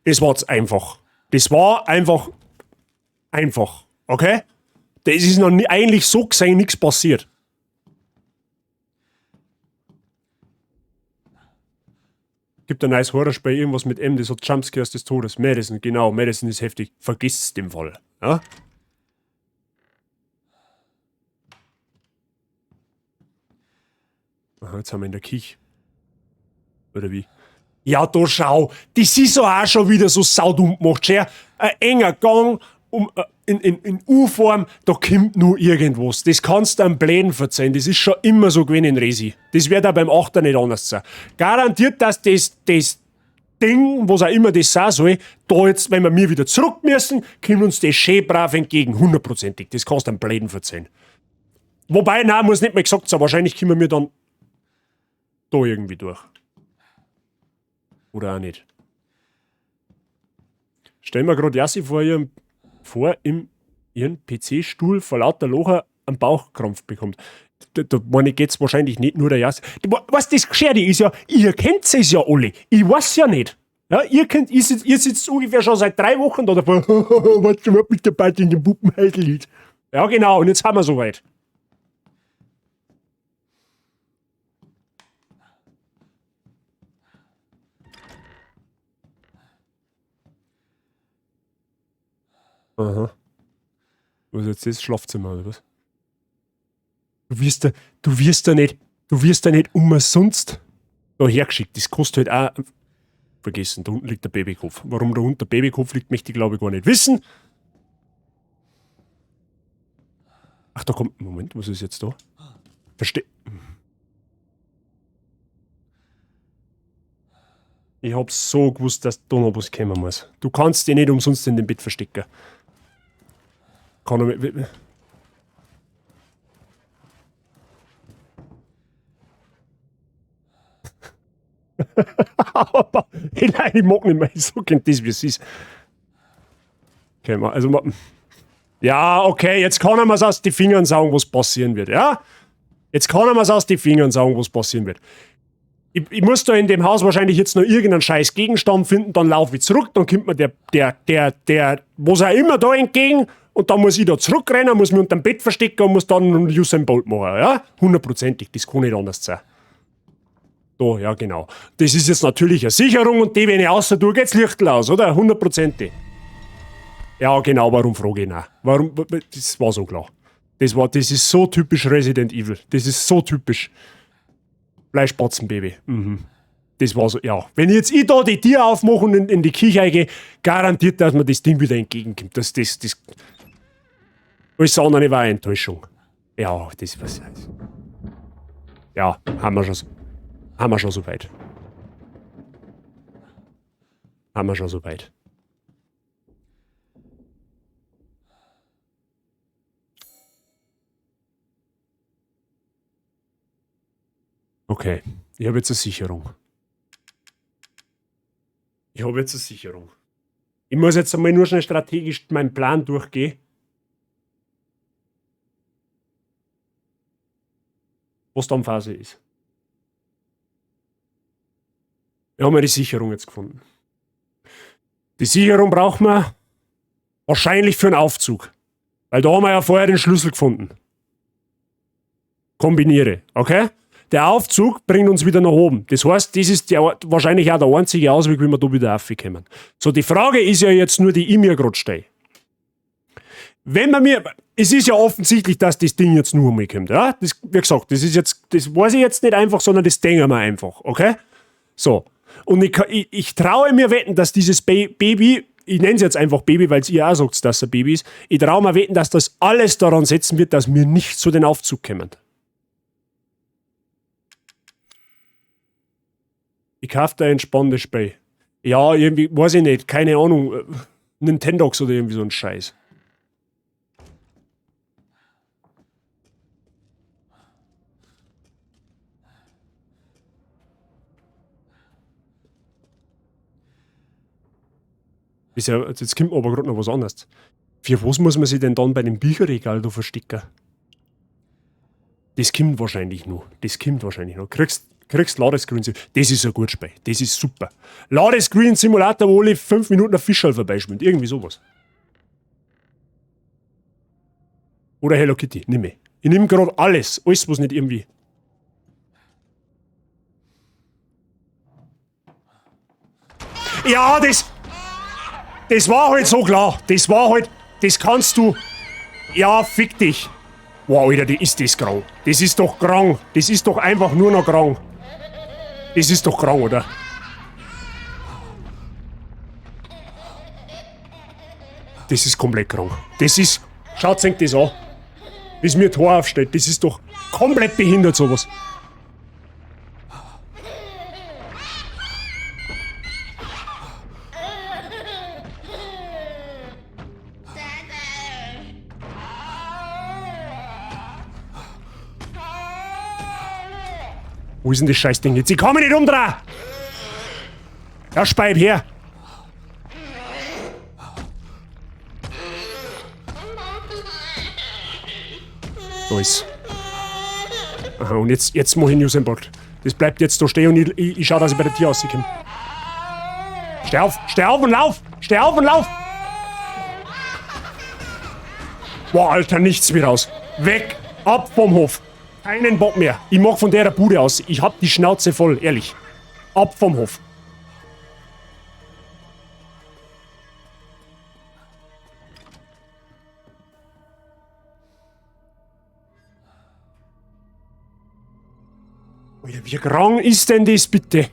Das war's einfach. Das war einfach... Einfach. Okay? Das ist noch nie, eigentlich so gesehen nichts passiert. Gibt ein neues Horrorspiel, irgendwas mit M, das hat Jumpscares des Todes. Madison, genau, Madison ist heftig. Vergiss es dem Fall. Ja? Aha, jetzt haben wir in der Küche. Oder wie? Ja, da schau. Das ist auch schon wieder so saudumm gemacht. Schau, ein enger Gang in U-Form, da kommt nur irgendwas. Das kannst du einem Bläden verzeihen. Das ist schon immer so gewesen in Resi. Das wird auch beim 8er nicht anders sein. Garantiert, dass das Ding, was auch immer das sein soll, da jetzt, wenn wir mir wieder zurück müssen, kommt uns das schön brav entgegen. Hundertprozentig. Das kannst du einem Bläden verzeihen. Wobei, nein, muss nicht mal gesagt sein. Wahrscheinlich kommen wir dann da irgendwie durch. Oder auch nicht. Stell mir grad Jassi vor, ihrem, vor im, ihren P C-Stuhl vor lauter Locher einen Bauchkrampf bekommt. Da meine ich, geht's wahrscheinlich nicht nur der Jassi. Was das Gescherte ist ja, ihr kennt es ja alle. Ich weiß ja nicht. Ja, ihr kennt, ihr sitzt, ihr sitzt ungefähr schon seit 3 Wochen da davor. Was überhaupt mit der Party in dem Puppenheisel liegt. Ja, genau, und jetzt haben wir soweit. Aha. Was ist jetzt das? Schlafzimmer oder was? Du wirst da, du wirst da nicht, du wirst da nicht umsonst da hergeschickt. Das kostet halt auch. Vergessen, da unten liegt der Babykopf. Warum da unten der Babykopf liegt, möchte ich glaube ich gar nicht wissen. Ach, da kommt. Moment, was ist jetzt da? Verste-, Ich hab's so gewusst, dass da noch was kommen muss. Du kannst dich nicht umsonst in dem Bett verstecken. Kann er mit, Aber, nein, ich mag nicht mehr. Ich sag das, wie es ist. Okay, also, Ja, okay, jetzt kann er mir's aus die Fingern saugen, was passieren wird, ja? Jetzt kann er mir's aus die Fingern saugen, was passieren wird. Ich muss da in dem Haus wahrscheinlich jetzt noch irgendeinen scheiß Gegenstand finden, dann laufe ich zurück, dann kommt mir der, was auch immer da entgegen, und dann muss ich da zurückrennen, muss mich unterm Bett verstecken und muss dann einen Usain Bolt machen, ja? Hundertprozentig, das kann nicht anders sein. Da, ja genau. Das ist jetzt natürlich eine Sicherung und die, wenn ich außer tue, geht's Licht aus, oder? Hundertprozentig. Ja, genau, warum frage ich nach? Warum? Das war so klar. Das ist so typisch Resident Evil. Das ist so typisch. Fleischbatzenbaby. Mhm. Das war so, ja. Wenn ich jetzt da die Tür aufmache und in die Küche gehe, garantiert, dass mir das Ding wieder entgegenkommt. Das. Alles andere war eine Enttäuschung. Ja, das was. Ja, haben wir schon so weit. Haben wir schon so weit. Okay, ich habe jetzt eine Sicherung. Ich habe jetzt eine Sicherung. Ich muss jetzt einmal nur schnell strategisch meinen Plan durchgehen. Was dann Phase ist. Wir haben ja die Sicherung jetzt gefunden. Die Sicherung brauchen wir wahrscheinlich für einen Aufzug. Weil da haben wir ja vorher den Schlüssel gefunden. Kombiniere, okay? Der Aufzug bringt uns wieder nach oben. Das heißt, das ist wahrscheinlich auch der einzige Ausweg, wie wir da wieder raufkommen. So, die Frage ist ja jetzt nur, die ich mir gerade stelle. Wenn man mir... Es ist ja offensichtlich, dass das Ding jetzt nur einmal kommt, ja? Das, wie gesagt, das ist jetzt, das weiß ich jetzt nicht einfach, sondern das denken wir einfach, okay? So. Und ich traue mir wetten, dass dieses Baby, ich nenne es jetzt einfach Baby, weil es ihr auch sagt, dass es ein Baby ist, ich traue mir wetten, dass das alles daran setzen wird, dass wir nicht zu den Aufzug kommen. Ich kaufe da ein spannendes Spiel. Ja, irgendwie, weiß ich nicht, keine Ahnung. Nintendox oder irgendwie so ein Scheiß. Ist ja, jetzt kommt aber gerade noch was anderes. Für was muss man sich denn dann bei dem Bücherregal da verstecken? Das kommt wahrscheinlich noch. Das kommt wahrscheinlich noch. Kriegst Ladescreen. Das ist ein gutes Spiel. Das ist super. Ladescreen Simulator, wo alle 5 Minuten ein Fischerl vorbeischwimmt. Irgendwie sowas. Oder Hello Kitty. Nimm ich. Ich nehme gerade alles. Alles, was nicht irgendwie. Ja, das. Das war halt so klar. Das war halt. Das kannst du. Ja, fick dich. Wow, Alter, die ist das krank. Das ist doch krank. Das ist doch einfach nur noch krank. Das ist doch krank, oder? Das ist komplett krank. Das ist... Schaut euch das an. Wie es mir Tor aufstellt. Das ist doch komplett behindert, sowas. Wo ist denn das Scheißding jetzt? Ich kann mich nicht umdrehen! Ja, speib her! Da ist. Aha, und jetzt mach ich Usain Bolt. Das bleibt jetzt da stehen und ich schau, dass ich bei der Tür rauskomme. Steh auf! Steh auf und lauf! Steh auf und lauf! Boah, Alter, nichts mehr raus. Weg! Ab vom Hof! Keinen Bock mehr. Ich mach von der Bude aus. Ich hab die Schnauze voll, ehrlich. Ab vom Hof. Alter, wie krank ist denn das bitte?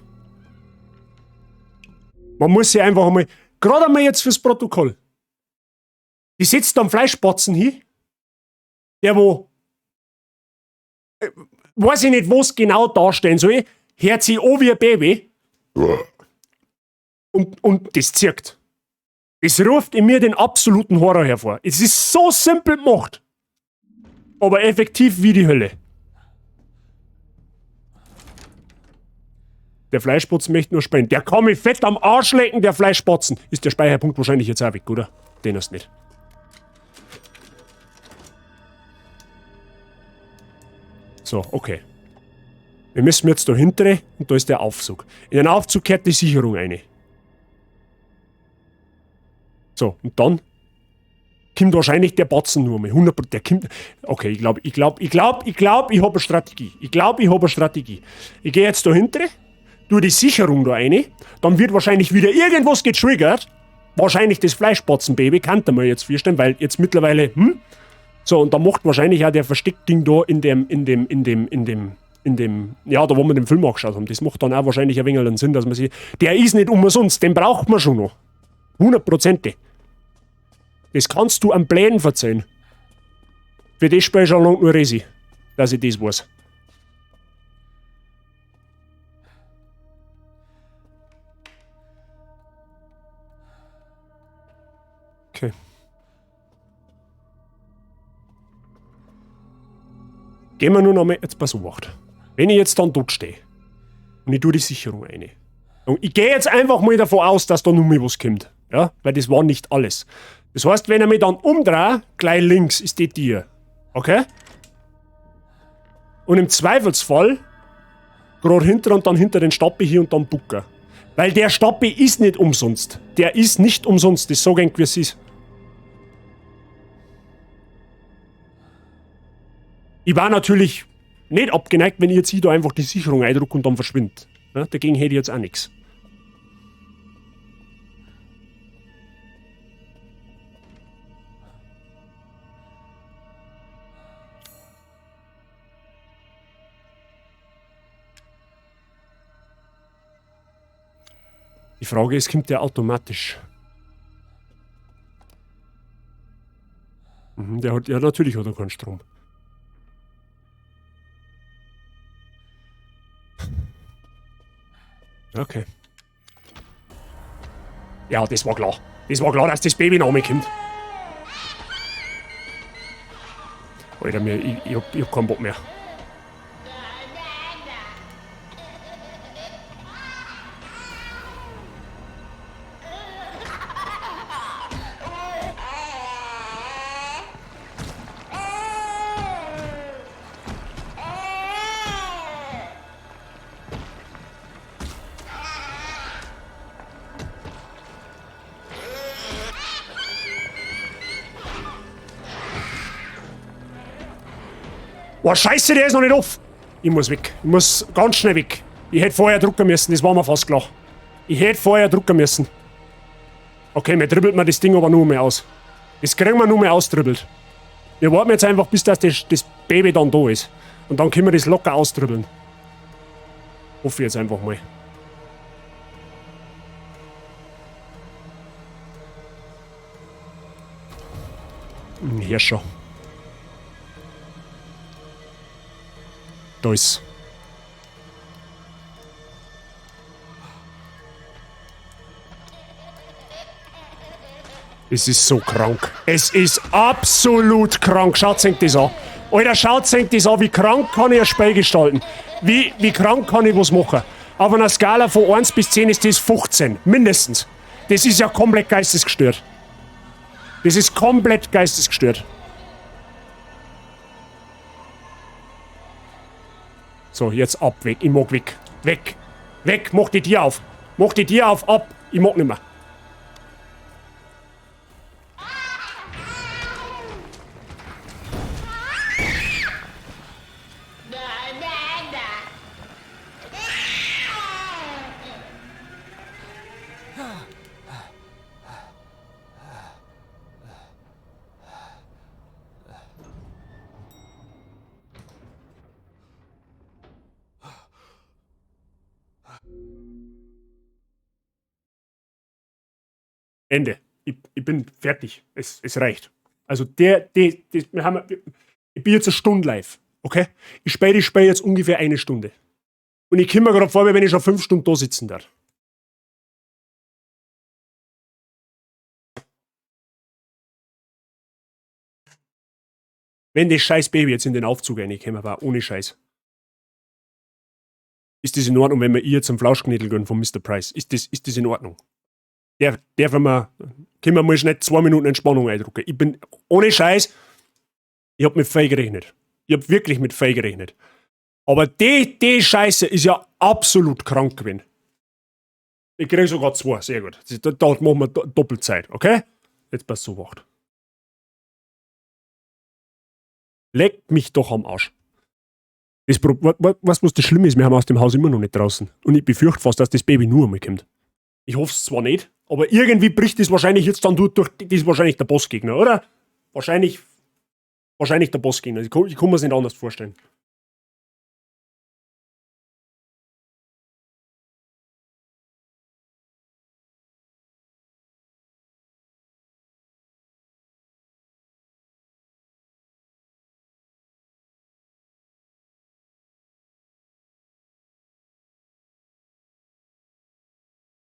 Man muss sich einfach einmal... Gerade einmal jetzt fürs Protokoll. Die setzt am Fleischbatzen hin. Der wo... Weiß ich nicht, was genau darstellen soll. Hört sich an wie ein Baby. Und das zirkt. Das ruft in mir den absoluten Horror hervor. Es ist so simpel gemacht. Aber effektiv wie die Hölle. Der Fleischbotzen möchte nur spenden. Der kann mich fett am Arsch lecken, der Fleischbotzen. Ist der Speicherpunkt wahrscheinlich jetzt auch weg, oder? Den hast du nicht. So, okay. Wir müssen jetzt da hintere und da ist der Aufzug. In den Aufzug kehrt die Sicherung eine. So, und dann kommt wahrscheinlich der Batzen nur mal. 100%, der kommt. Okay, ich glaube, ich glaube, ich glaube, ich glaube, ich habe eine Strategie. Ich glaube, ich habe eine Strategie. Ich gehe jetzt da hintere, tue die Sicherung da rein, dann wird wahrscheinlich wieder irgendwas getriggert. Wahrscheinlich das Fleischbatzenbaby, kann man jetzt vorstellen, weil jetzt mittlerweile, So, und da macht wahrscheinlich auch der Versteckding da in dem, ja, da wo wir den Film angeschaut haben. Das macht dann auch wahrscheinlich ein wenig einen Sinn, dass man sich, der ist nicht umsonst, den braucht man schon noch. 100%. Das kannst du am Plänen verzeihen. Für das spiele ich schon lange nur Resi, dass ich das weiß. Okay. Gehen wir nur noch mal, jetzt pass auf. Wenn ich jetzt dann dort stehe und ich tue die Sicherung rein. Und ich gehe jetzt einfach mal davon aus, dass da nur mal was kommt. Ja, weil das war nicht alles. Das heißt, wenn er mich dann umdreht, gleich links ist die Tür. Okay? Und im Zweifelsfall gerade hinter und dann hinter den Stapel hier und dann bucken. Weil der Stapel ist nicht umsonst. Der ist nicht umsonst. Das sag ich, wie es ist. Ich war natürlich nicht abgeneigt, wenn ich jetzt hier da einfach die Sicherung eindrucke und dann verschwindet. Ja, dagegen hätte ich jetzt auch nichts. Die Frage ist, kommt der automatisch? Mhm, der hat, ja, natürlich hat er keinen Strom. Okay. Ja, das war klar. Das war klar, dass das Baby noch kommt. Alter, mir, ich hab keinen Bock mehr. Boah, scheiße, der ist noch nicht auf. Ich muss weg. Ich muss ganz schnell weg. Ich hätte vorher drucken müssen, das war mir fast klar. Ich hätte vorher drucken müssen. Okay, mir dribbelt man das Ding aber nur mehr aus. Das kriegen wir nur mehr ausdribbelt. Wir warten jetzt einfach, bis das Baby dann da ist. Und dann können wir das locker ausdribbeln. Hoffe ich jetzt einfach mal. Hier schon. Da ist. Es ist so krank. Es ist absolut krank. Schaut euch das an. Alter, schaut euch das an. Wie krank kann ich ein Spiel gestalten? Wie krank kann ich was machen? Auf einer Skala von 1 bis 10 ist das 15. Mindestens. Das ist ja komplett geistesgestört. Das ist komplett geistesgestört. So, jetzt ab, weg. Ich mag weg. Weg. Weg. Mach die Tür auf. Mach die Tür auf, ab. Ich mag nimmer. Ende. Ich bin fertig. Es reicht. Also wir haben, ich bin jetzt eine Stunde live, okay? Ich spiele jetzt ungefähr eine Stunde. Und ich komme mir gerade vor, wie wenn ich schon 5 Stunden da sitzen darf. Wenn das scheiß Baby jetzt in den Aufzug reingekommen war, ohne Scheiß. Ist das in Ordnung, wenn wir ihr jetzt einen Flauschknädel gönnen von Mr. Price? Ist das in Ordnung? Darf man, können wir mal schnell 2 Minuten Entspannung eindrucken. Ich bin, ohne Scheiß, ich hab mit Fei gerechnet. Ich hab wirklich mit Fei gerechnet. Aber die Scheiße ist ja absolut krank gewesen. Ich krieg sogar zwei, sehr gut. Da machen wir Doppelzeit, okay? Jetzt passt so wacht. Leck mich doch am Arsch. Das Pro wa wa weißt was das Schlimme ist? Wir haben aus dem Haus immer noch nicht draußen. Und ich befürchte fast, dass das Baby nur einmal kommt. Ich hoffe es zwar nicht, aber irgendwie bricht das wahrscheinlich jetzt dann durch. Das ist wahrscheinlich der Bossgegner, oder? Wahrscheinlich der Bossgegner. Ich kann mir es nicht anders vorstellen.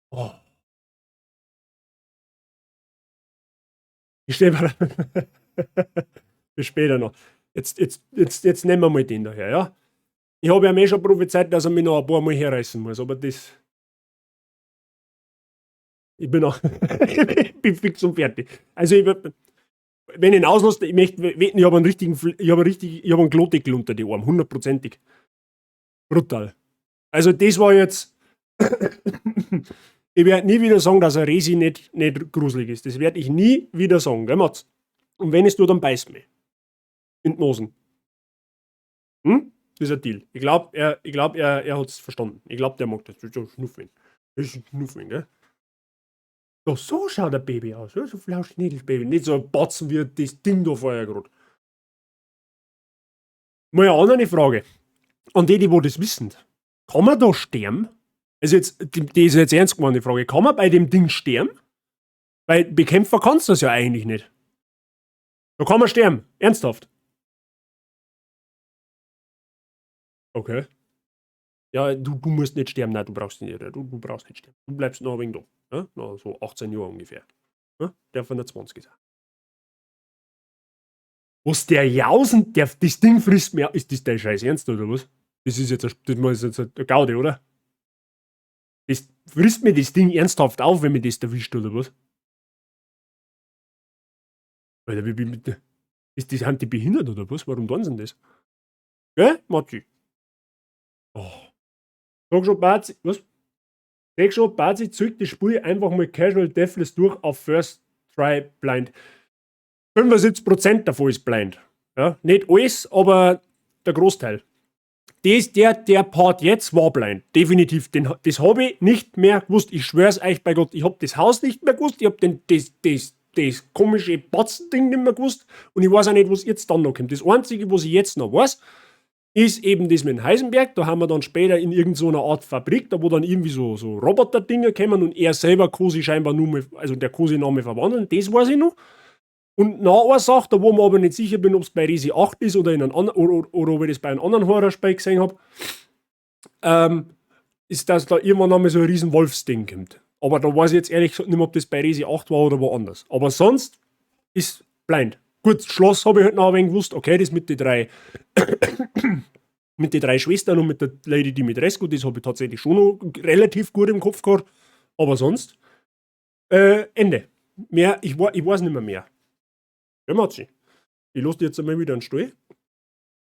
Oh. Ich steh mal. Bis später noch. Jetzt nehmen wir mal den daher, ja? Ich habe ja mir schon prophezeit, dass er mich noch ein paar Mal herreißen muss, aber das. Ich bin auch. Ich bin fix und fertig. Also, wenn ich ihn auslasse, ich möchte wetten, ich habe einen richtigen, ich habe richtig, ich habe einen Klodeckel unter die Arme, hundertprozentig. Brutal. Also, das war jetzt. Ich werde nie wieder sagen, dass ein Resi nicht gruselig ist. Das werde ich nie wieder sagen, gell, Mats? Und wenn es tut, dann beißt mich. In die Nosen. Das ist ein Deal. Ich glaub, er hat's verstanden. Ich glaub, der mag das. Das ist ein Schnuffeln. Das ist ein Schnuffeln, gell? Doch so schaut ein Baby aus. Ja? So flauschnädels Baby. Nicht so ein Batzen wie das Ding da vorher grad. Mal eine andere Frage. An die, die wo das wissen. Kann man da sterben? Also jetzt, die ist jetzt ernst gemeint, die Frage. Kann man bei dem Ding sterben? Weil bekämpfen kannst du das ja eigentlich nicht. Da kann man sterben. Ernsthaft. Okay. Ja, du musst nicht sterben. Nein, du brauchst nicht. Du brauchst nicht sterben. Du bleibst noch ein wenig da. Ja? Noch so 18 Jahre ungefähr. Ja? Der von der 20 sein. Was der Jausen, der, das Ding frisst mehr. Ist das dein Scheiß Ernst oder was? Das ist jetzt ein, das ist jetzt ein Gaudi, oder? Das frisst mir das Ding ernsthaft auf, wenn mir das erwischt, oder was? Alter, wie, wie, wie, ist das, sind die behindert, oder was? Warum tun sie denn das? Gell, Matti? Oh. Sag schon, Bazi, was? Sag schon, Bazi, zückt das Spiel einfach mal casual deathless durch auf First Try blind. 75% davon ist blind. Ja, nicht alles, aber der Großteil. Der Part jetzt war blind. Definitiv. Das hab ich nicht mehr gewusst. Ich schwör's euch bei Gott, ich hab das Haus nicht mehr gewusst. Ich hab das komische Batzending nicht mehr gewusst. Und ich weiß auch nicht, was jetzt dann noch kommt. Das Einzige, was ich jetzt noch weiß, ist eben das mit dem Heisenberg. Da haben wir dann später in irgend so einer Art Fabrik, da wo dann irgendwie so Roboter-Dinger kommen und er selber kann sich scheinbar nur mal, also der kann sich noch mal verwandeln. Das weiß ich noch. Und noch eine Sache, da wo ich mir aber nicht sicher bin, ob's bei Resi 8 ist oder in einem anderen, oder ob ich das bei einem anderen Horrorspiel gesehen hab, ist, dass da irgendwann einmal so ein riesen Wolfsding kommt. Aber da weiß ich jetzt ehrlich gesagt nicht mehr, ob das bei Resi 8 war oder woanders. Aber sonst ist blind. Gut, Schloss hab ich halt noch ein wenig gewusst. Okay, das mit den drei Schwestern und mit der Lady Dimitrescu, das hab ich tatsächlich schon noch relativ gut im Kopf gehabt. Aber sonst, Ende. Mehr, ich weiß nicht mehr. Ja, Matzi, ich lass dich jetzt einmal wieder einen Stuhl.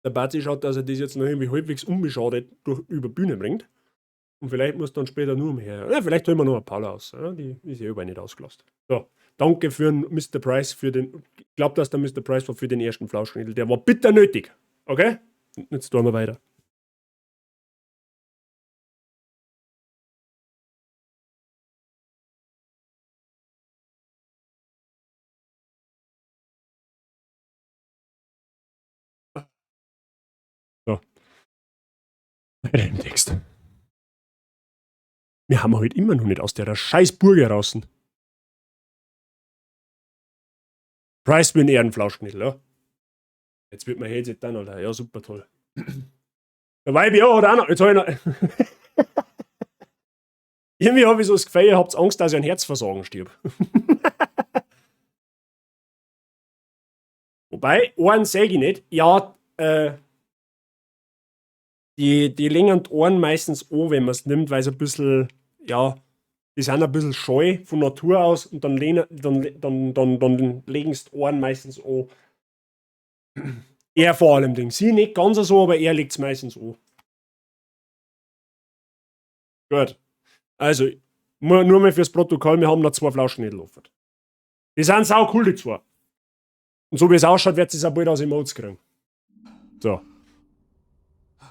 Der Bazi schaut, dass er das jetzt noch irgendwie halbwegs unbeschadet über Bühne bringt. Und vielleicht muss dann später nur mehr. Ja, vielleicht holen wir noch ein paar aus. Ja, die ist ja überall nicht ausgelassen. So, danke für den Mister Price, für den. Ich glaub, dass der Mister Price war für den ersten Flauschschnittel. Der war bitter nötig. Okay? Jetzt tun wir weiter. So. Weiter im Text. Wir haben heute immer noch nicht aus der scheiß Burg heraus. Price will eher einen Flauschknittel, ja. Jetzt wird mein Headset dann, Alter. Ja, super toll. Der Weibi, ja, hat auch noch. Jetzt hab ich noch. Irgendwie hab ich so das Gefühl, ihr habt Angst, dass ich an Herzversagen stirb. Wobei, einen seh ich nicht. Ja, die legen die Ohren meistens an, wenn man's nimmt, weil's ein bisschen, ja, die sind ein bisschen scheu von Natur aus und dann legen's die Ohren meistens an. Er vor allem Ding. Sie nicht ganz so, aber er legt's meistens an. Gut. Also, nur mal fürs Protokoll, wir haben noch 2 Flaschen offen. Die sind sau cool, die 2. Und so wie es ausschaut, wird sie es auch bald aus Emotes kriegen. So.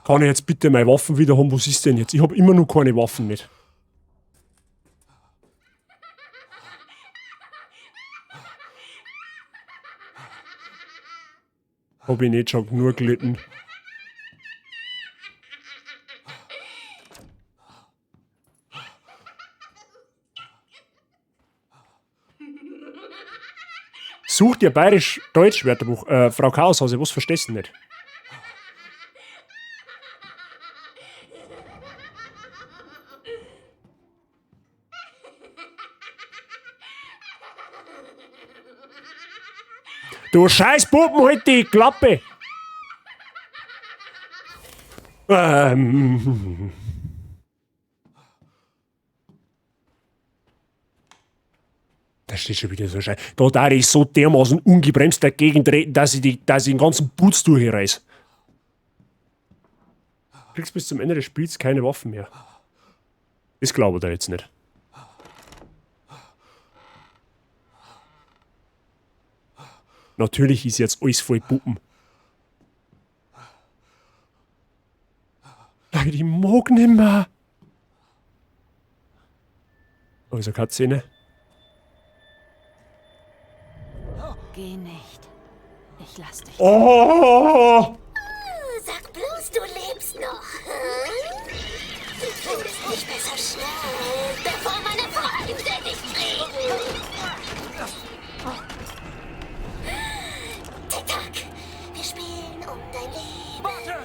Kann ich jetzt bitte meine Waffen wieder haben? Was ist denn jetzt? Ich hab immer noch keine Waffen nicht. Hab ich nicht schon genug gelitten. Such dir bayerisch-deutsch Wörterbuch. Frau Chaoshase, was verstehst du nicht? Du scheiß Puppen, halt die Klappe! Da steht schon wieder so scheiße. Da darf ich so dermaßen ungebremst dagegen treten, dass ich den ganzen Putz durchreiß. Kriegst bis zum Ende des Spiels keine Waffen mehr. Das glaube ich da jetzt nicht. Natürlich ist jetzt alles voll Puppen. Leute, ich mag nimmer. Also Cutscene. Geh nicht. Ich lass dich. Oh! Sag bloß, du lebst noch. Hm? Du findest mich besser schnell, bevor meine Freunde dich kriegen. Tick-Tack, wir spielen um dein Leben. Warte!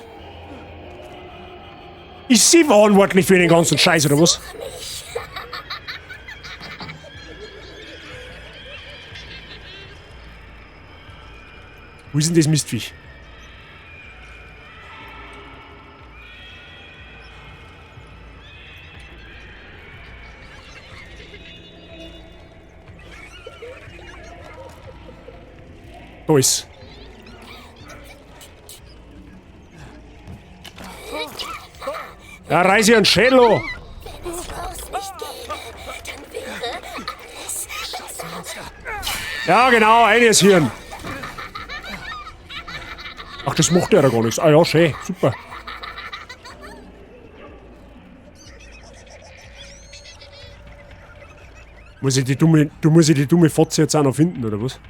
Ist sie verantwortlich für den ganzen Scheiß, oder was? Wo ist denn das Mistviech? Da ist. Ja, reiß ihren Schädel an. Wenn es Rose nicht gäbe, dann wäre alles besser. Ja, genau, eines Hirn. Ach, das macht der ja gar nichts. Ah ja, schön, super. Muss ich die dumme, du musst ich die dumme Fotze jetzt auch noch finden, oder was?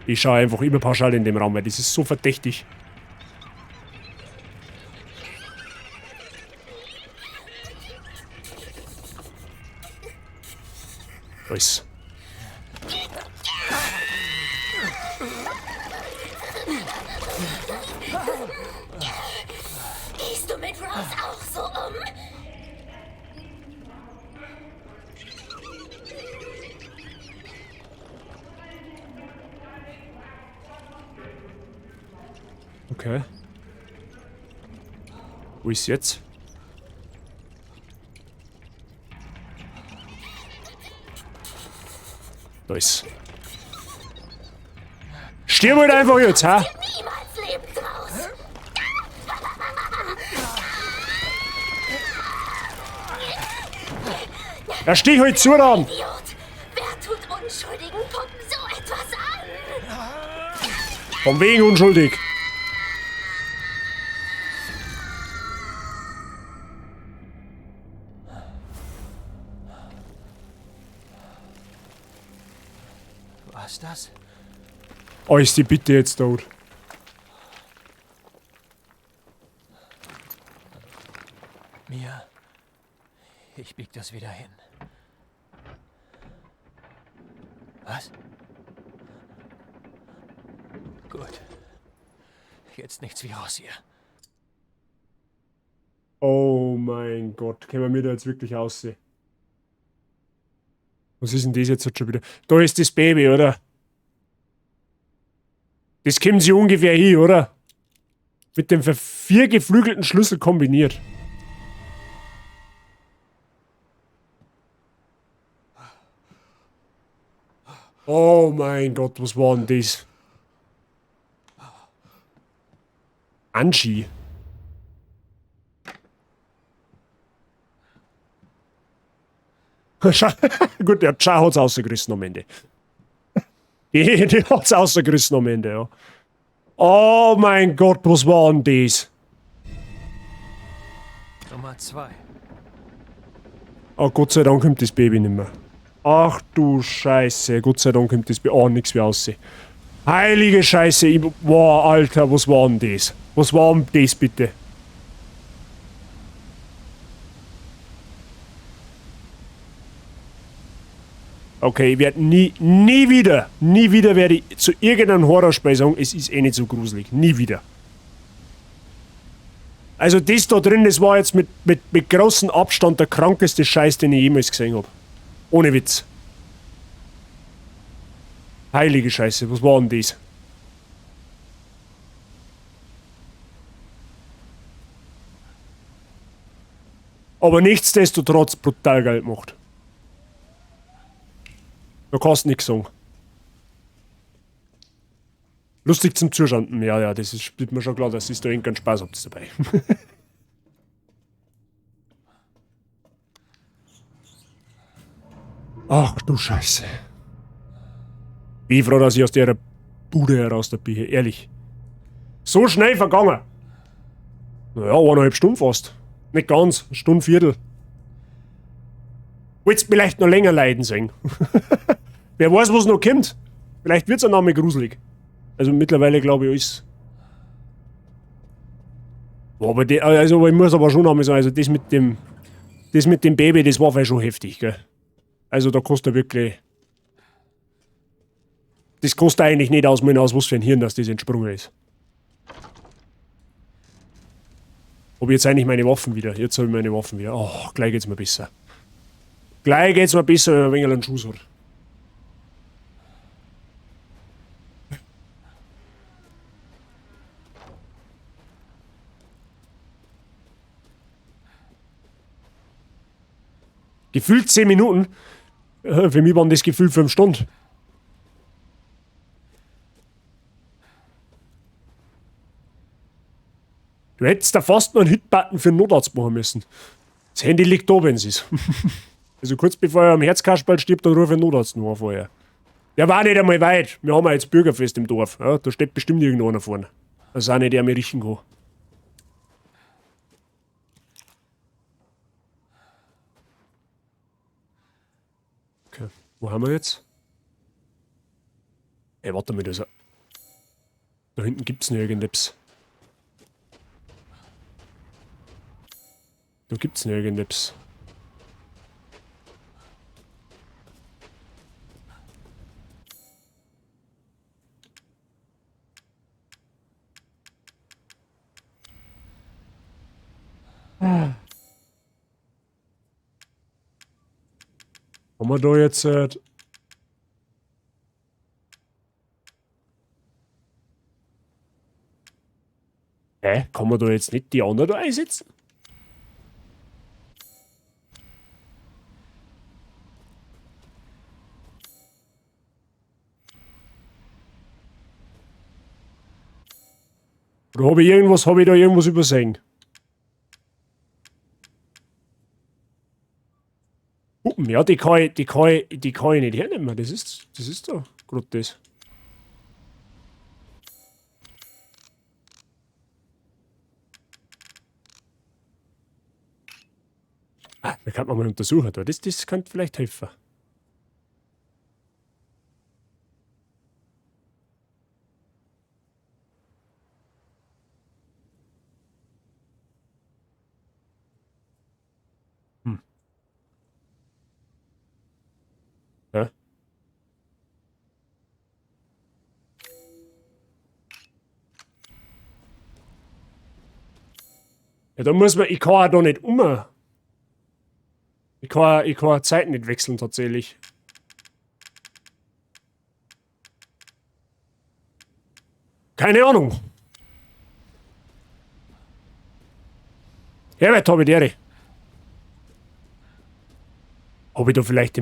Ich schaue einfach immer pauschal in dem Raum, weil das ist so verdächtig. Da ist. Gehst du mit Rose auch so um? Okay. Wo ist jetzt? Da ist. Stirb halt einfach jetzt, ha? Niemals lebend raus. Ja, steh halt zu dann! Idiot! Wer tut unschuldigen Puppen so etwas an? Von wegen unschuldig! Was ist das? Oh, ist die Bitte jetzt tot? Mia, ich bieg das wieder hin. Was? Gut. Jetzt nichts wie raus hier. Oh mein Gott, können wir mir da jetzt wirklich aussehen? Was ist denn das jetzt schon wieder? Da ist das Baby, oder? Das kommt sie ungefähr hin, oder? Mit dem 4 geflügelten Schlüssel kombiniert. Oh mein Gott, was war denn das? Angie. Gut, der Cha hat's rausgerissen am Ende. Die hat's rausgerissen am Ende, ja. Oh mein Gott, was war denn das? Nummer 2. Oh, Gott sei Dank kommt das Baby nicht mehr. Ach du Scheiße, Gott sei Dank kommt das Baby. Oh, nix mehr aussehen. Heilige Scheiße, ich, boah, Alter, was war denn das? Was war denn das bitte? Okay, ich werde nie wieder werde ich zu irgendeinem Horrorspiel sagen, es ist eh nicht so gruselig. Nie wieder. Also das da drin, das war jetzt mit großem Abstand der krankeste Scheiß, den ich jemals gesehen habe. Ohne Witz. Heilige Scheiße, was war denn das? Aber nichtsdestotrotz brutal geil gemacht. Da kannst du nix sagen. Lustig zum Zuschauen. Ja, ja, das ist mir schon klar, dass ihr da irgendeinen Spaß habt dabei. Ach du Scheiße. Bin ich froh, dass ich aus der Bude heraus da bin, ehrlich. So schnell vergangen. Naja, 1,5 Stunden fast. Nicht ganz, eine Stunde, Viertel. Wolltest vielleicht noch länger leiden sehen? Wer weiß, was noch kommt. Vielleicht wird's auch noch mal gruselig. Also mittlerweile glaube ich ist. Aber die, also ich muss aber schon noch mal sagen, also das mit dem Baby, das war vielleicht schon heftig, gell? Also da kostet er wirklich. Das kostet eigentlich nicht aus, was für ein Hirn, dass das entsprungen ist. Hab ich jetzt eigentlich meine Waffen wieder? Jetzt habe ich meine Waffen wieder. Oh, gleich geht's mir besser. Gleich geht's mir besser, wenn man ein wenig einen Schuss hat. Gefühlt 10 Minuten. Für mich waren das gefühlt 5 Stunden. Du hättest da fast noch einen Hit-Button für einen Notarzt machen müssen. Das Handy liegt da, wenn es ist. Also kurz bevor er am Herzkasperl stirbt, dann rufe ich einen Notarzt noch vorher. Der war nicht einmal weit. Wir haben ja jetzt Bürgerfest im Dorf. Ja, da steht bestimmt irgendeiner vorne. Das ist auch nicht der mir richten kann. Okay, wo haben wir jetzt? Ey, warte mal, das. Da hinten gibt's noch irgendetwas. Da gibt's noch irgendetwas. Haben wir da jetzt... Hä? Kann man da jetzt nicht die anderen da einsetzen? Oder habe ich irgendwas, habe ich da irgendwas übersehen? Puppen, ja, die kann ich nicht hernehmen. Das ist doch gerade das. Ah, da kann man mal untersuchen. Da. Das könnte vielleicht helfen. Ja? Ja, da muss man, ich kann auch da nicht um. Ich kann auch Zeiten nicht wechseln tatsächlich. Keine Ahnung. Herbert, hab ich die Ehre. Hab ich da vielleicht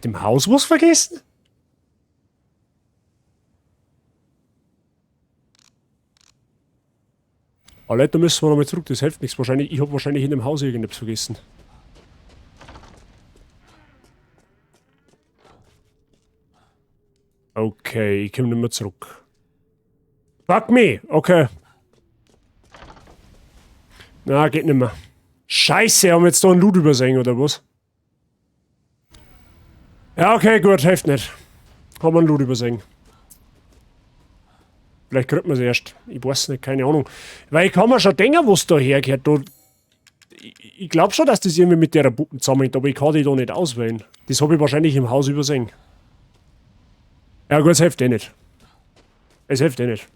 im Haus was vergessen? Ah, Leute, da müssen wir nochmal zurück, das hilft nichts. Wahrscheinlich, ich hab wahrscheinlich in dem Haus irgendetwas vergessen. Okay, ich komm nicht mehr zurück. Fuck me! Okay. Na, geht nicht mehr. Scheiße, haben wir jetzt da einen Loot übersehen, oder was? Ja, okay, gut, hilft nicht. Haben wir einen Loot übersehen. Vielleicht kriegt man es erst. Ich weiß nicht, keine Ahnung. Weil ich kann mir schon denken, was da hergehört. Da, ich glaube schon, dass das irgendwie mit der Puppen zusammenhängt, aber ich kann die da nicht auswählen. Das habe ich wahrscheinlich im Haus übersehen. Ja gut, es hilft eh nicht. Es hilft eh nicht.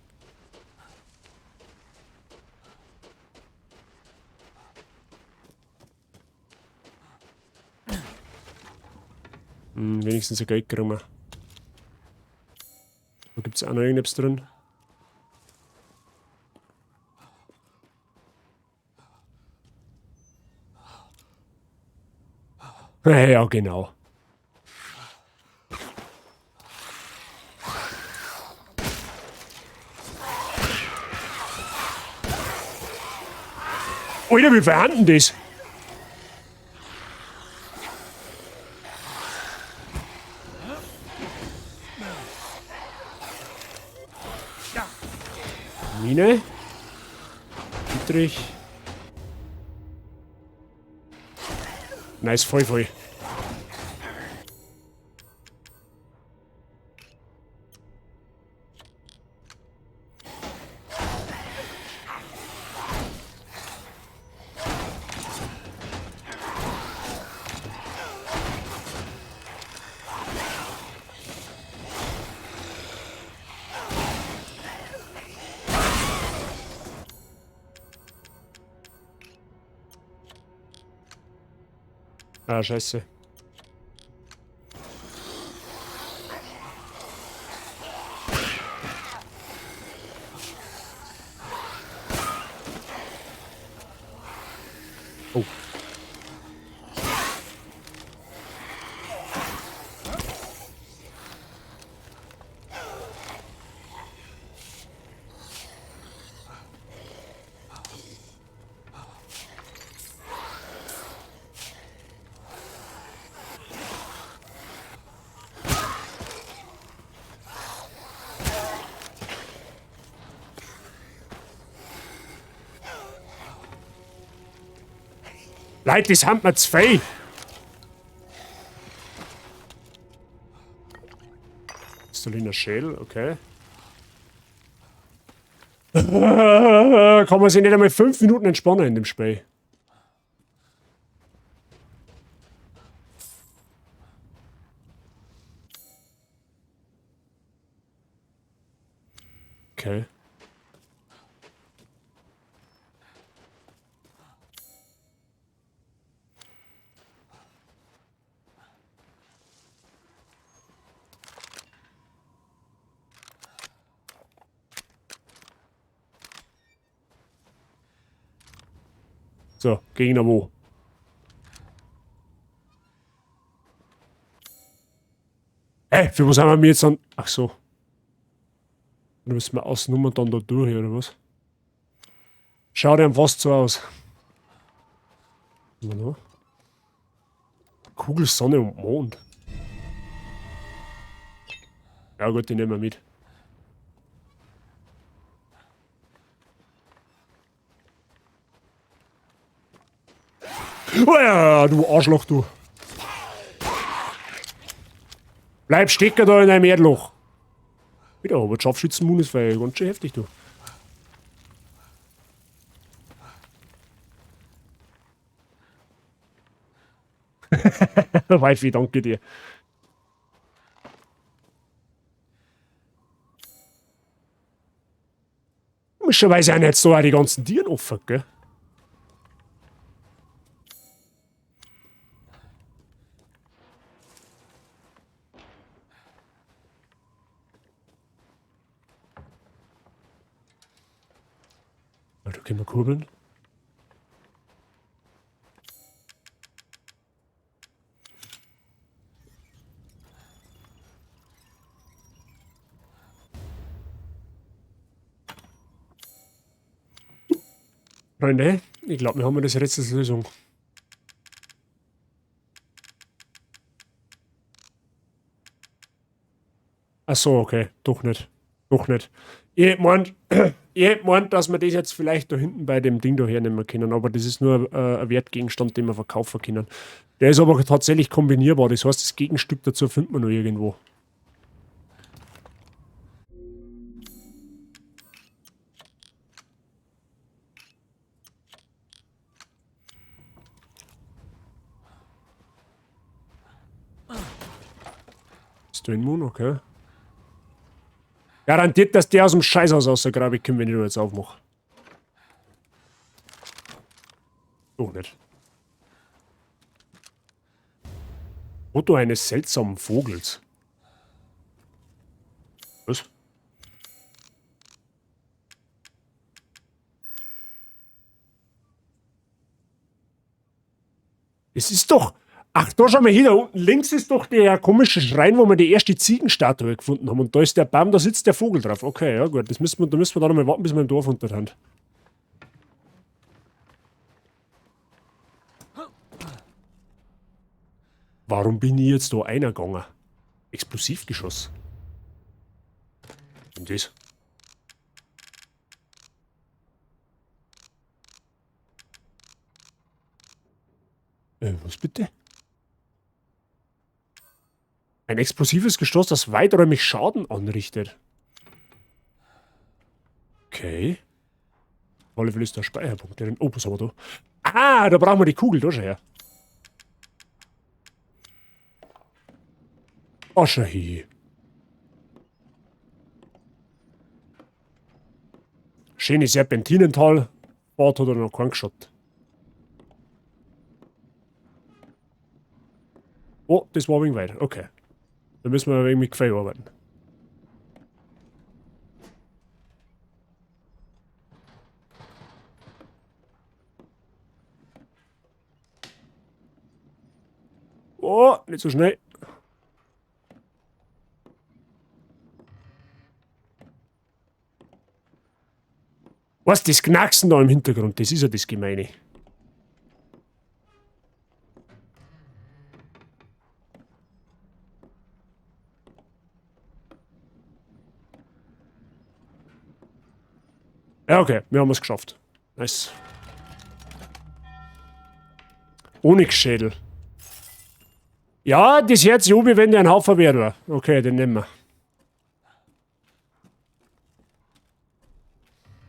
Wenigstens ein Geld kriegen wir. Da gibt's auch noch irgendetwas drin. Ja, genau. Alter, wie verhanden das? Mine. Dietrich. Nice, voll, voll. Ah, scheiße. Oh. Leute, das haben wir zu viel. Ist da ein Schädel? Okay. Kann man sich nicht einmal 5 Minuten entspannen in dem Spiel. Okay. So, Gegner wo? Für was haben wir jetzt dann? Ach so. Dann müssen wir außen dann da durch, oder was? Schaut einem fast so aus. Was haben wir noch? Kugel, Sonne und Mond. Ja gut, die nehmen wir mit. Oh ja, du Arschloch, du. Bleib stecken da in deinem Erdloch. Wieder, aber Scharfschützenmun ist ganz schön heftig, du. Wifi, danke dir. Komischerweise sind jetzt da auch die ganzen Tieren offen, gell? Da können wir kurbeln. Freunde, ich glaub, wir haben das Rätsels Lösung. Ach so, okay. Doch nicht. Doch nicht. Ich hätte gemeint, ich hätt gemeint, dass wir das jetzt vielleicht da hinten bei dem Ding da hernehmen können, aber das ist nur ein Wertgegenstand, den wir verkaufen können. Der ist aber tatsächlich kombinierbar, das heißt, das Gegenstück dazu findet man noch irgendwo. Ist du in Moon, okay. Garantiert, dass der aus dem Scheißhaus rausgrabe kommt, wenn ich da jetzt aufmache. Doch nicht. Foto eines seltsamen Vogels. Was? Es ist doch... Ach, da schau mal hier, da unten links ist doch der komische Schrein, wo wir die erste Ziegenstatue gefunden haben. Und da ist der Baum, da sitzt der Vogel drauf. Okay, ja gut, da müssen wir da nochmal warten, bis wir im Dorf unter sind. Warum bin ich jetzt da reingegangen? Explosivgeschoss. Und das? Was bitte? Ein explosives Geschoss, das weiträumig Schaden anrichtet. Okay. Auf alle Fälle ist der Speicherpunkt drin. Oh, was haben wir da? Ah, da brauchen wir die Kugel. Da schau her. Oh, schau hier. Schöne Serpentinental. Bart hat er noch keinen geschaut. Oh, das war ein wenig weit. Okay. Da müssen wir ein wenig mit Gefühl arbeiten. Oh, nicht so schnell. Was, das Knacksen da im Hintergrund, das ist ja das Gemeine. Ja, okay, wir haben es geschafft. Nice. Onyx-Schädel. Ja, das Herz Jobi, wenn der ein Haufen wert war. Okay, den nehmen wir.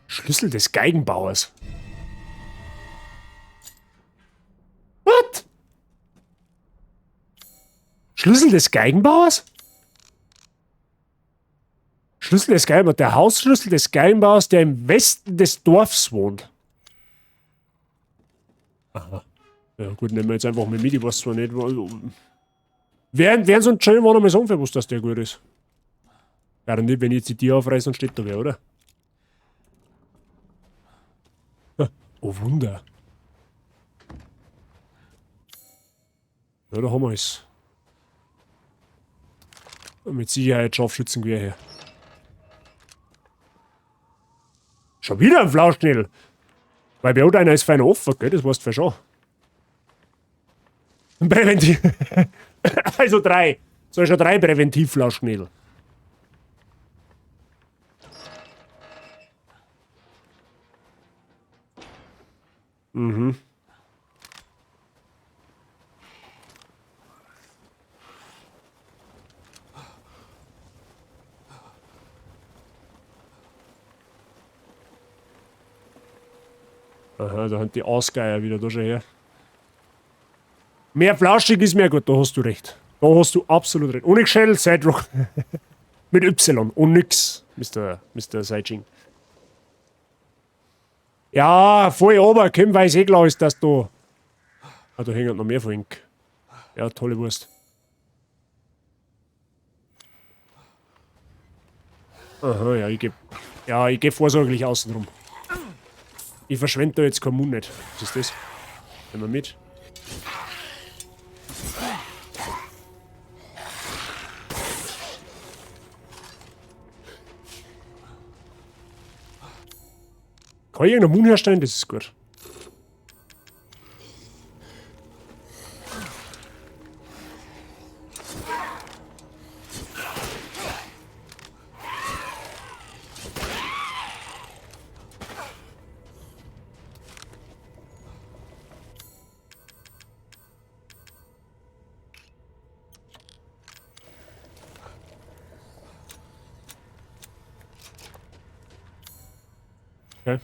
Schlüssel des Geigenbauers. What? Schlüssel des Geigenbauers? Schlüssel des Geigenbauers. Der Hausschlüssel des Geigenbauers, der im Westen des Dorfs wohnt. Aha. Ja gut, nehmen wir jetzt einfach mal mit, ich weiß zwar nicht, also, wären so ein schön, war noch mal sagen, für was dass der gut ist. Garantiert, wenn ich jetzt die Tür aufreiße, dann steht da wer, oder? Oh Wunder. Ja, da haben wir es. Mit Sicherheit Scharfschützengewehr hier. Schon wieder ein Flauschnädel. Weil bei einer ist fein offen, gell? Das weißt du schon. Präventiv. Also 3. So, schon 3 Präventivflauschnädel. Mhm. Aha, da haben die Aasgeier wieder da schon her. Mehr flauschig ist mehr gut, da hast du recht. Da hast du absolut recht. Ohne Schädel, Sidrock. Mit Y und nix, Mister Saijing. Ja, voll ober, komm, weil es eh klar ist, dass du. Ah, da hängt noch mehr von Ink. Ja, tolle Wurst. Aha, ja, ich geh. Ja, ich geh vorsorglich außen rum. Ich verschwende da jetzt keinen Mund nicht. Was ist das? Nehmen wir mit. Kann ich irgendeinen Mund herstellen? Das ist gut. Okay.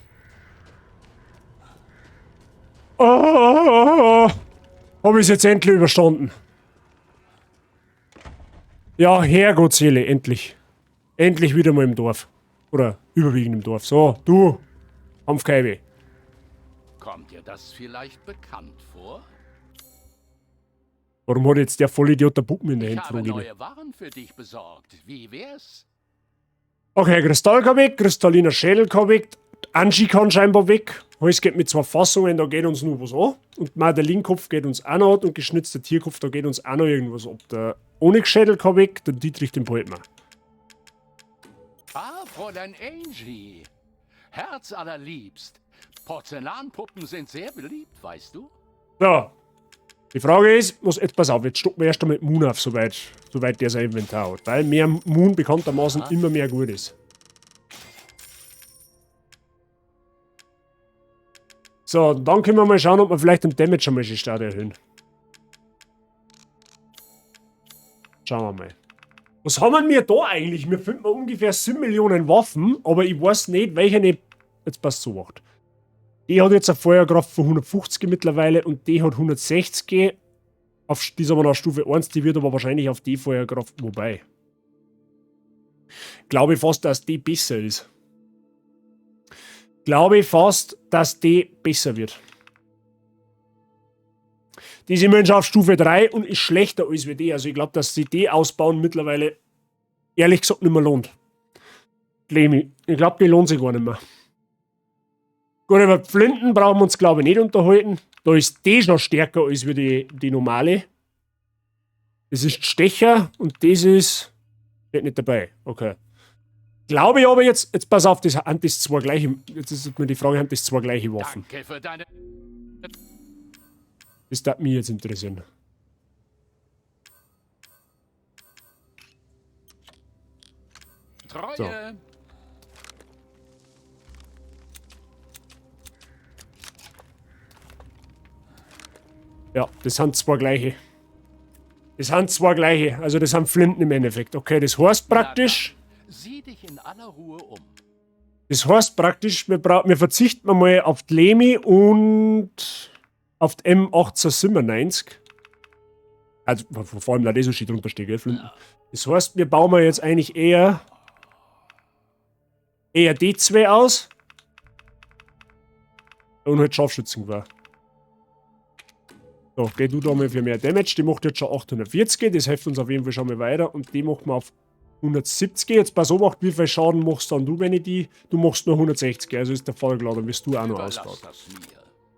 Oh, oh, oh, oh. Hab ich's jetzt endlich überstanden. Ja, Herrgottsseele, endlich. Endlich wieder mal im Dorf. Oder überwiegend im Dorf. So, du. Kampfkeibe. Kommt dir das vielleicht bekannt vor? Warum hat jetzt der Vollidiot der Puppen in der Ich Hand, habe frage ich mich. neue Waren für dich besorgt. Wie wär's? Okay, Kristall kann weg, kristalliner Schädel kann weg, Angie kann scheinbar weg. Alles geht mit zwei Fassungen, da geht uns nur was an. Und Madeleine-Kopf geht uns auch noch an und geschnitzter Tierkopf, da geht uns auch noch irgendwas ab. Der Onyx-Schädel kann weg, der Dietrich, den behalten wir. Ah, Fräulein Angie. Herz allerliebst. Porzellanpuppen sind sehr beliebt, weißt du? So. Die Frage ist, muss jetzt pass auf, jetzt stocken wir erst einmal mit Moon auf, soweit der sein Inventar hat. Weil mehr Moon bekanntermaßen immer mehr gut ist. So, dann können wir mal schauen, ob wir vielleicht den Damage einmal schon stark erhöhen. Schauen wir mal. Was haben wir da eigentlich? Wir finden ungefähr 7 Millionen Waffen, aber ich weiß nicht, welche nicht. Jetzt passt so macht. Die hat jetzt eine Feuerkraft von 150 mittlerweile und die hat 160. Auf, die ist aber noch Stufe 1, die wird aber wahrscheinlich auf die Feuerkraft. Wobei. Glaube ich fast, dass die besser ist. Glaube ich fast, dass die besser wird. Die ist immerhin schon auf Stufe 3 und ist schlechter als wir die. Also ich glaube, dass sie die ausbauen mittlerweile ehrlich gesagt nicht mehr lohnt. Lemi. Ich glaube, die lohnt sich gar nicht mehr. Gut, über Flinten brauchen wir uns, glaube ich, nicht unterhalten. Da ist die schon stärker als wie die normale. Das ist Stecher und das ist. Steht nicht dabei. Okay. Glaube ich aber jetzt. Jetzt pass auf, das sind das zwei gleiche. Jetzt ist mir die Frage, haben das zwei gleiche Waffen? Danke für deine. Das darf mich jetzt interessieren. Treue. So. Ja, das sind zwei gleiche. Das sind zwei gleiche. Also das sind Flinten im Endeffekt. Okay, das heißt praktisch. Sieh dich in aller Ruhe um. Das heißt praktisch, wir verzichten mal auf die Lemi und auf die M1897. Also vor allem da das so schön drunter steht, gell, Flinten. Das heißt, wir bauen wir jetzt eigentlich eher D2 aus. Und halt Scharfschützengewehr. So, geh du da mal für mehr Damage. Die macht jetzt schon 840, das hilft uns auf jeden Fall schon mal weiter. Und die macht man auf 170. Jetzt pass auf, wie viel Schaden machst dann du, wenn ich die. Du machst nur 160, also ist der Fall klar, dann wirst du auch noch ausbauen.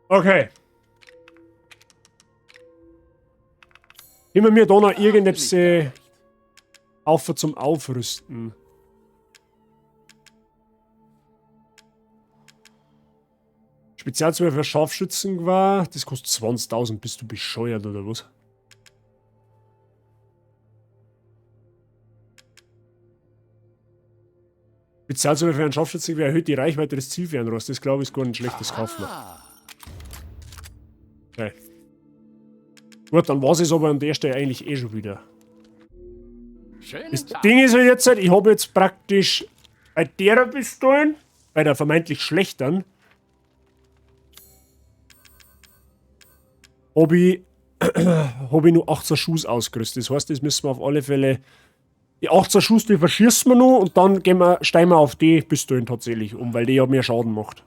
Okay. Immer mir da noch irgendetwas auf zum Aufrüsten. Spezialzubehör für Scharfschützen war, das kostet 20.000, bist du bescheuert oder was? Spezialzubehör für einen Scharfschützengewehr erhöht die Reichweite des Zielfernrohrs. Das glaube ich ist gar nicht schlechtes Kauf mehr. Okay. Gut, dann war es aber an der Stelle eigentlich eh schon wieder. Das Ding ist halt jetzt, ich habe jetzt praktisch bei der Pistolen, bei der vermeintlich schlechteren, habe ich, hab ich nur 18 Schuss ausgerüstet. Das heißt, das müssen wir auf alle Fälle. Die 18 Schuss, die verschießen wir noch und dann gehen wir, steigen wir auf die Pistolen tatsächlich um, weil die ja mehr Schaden macht.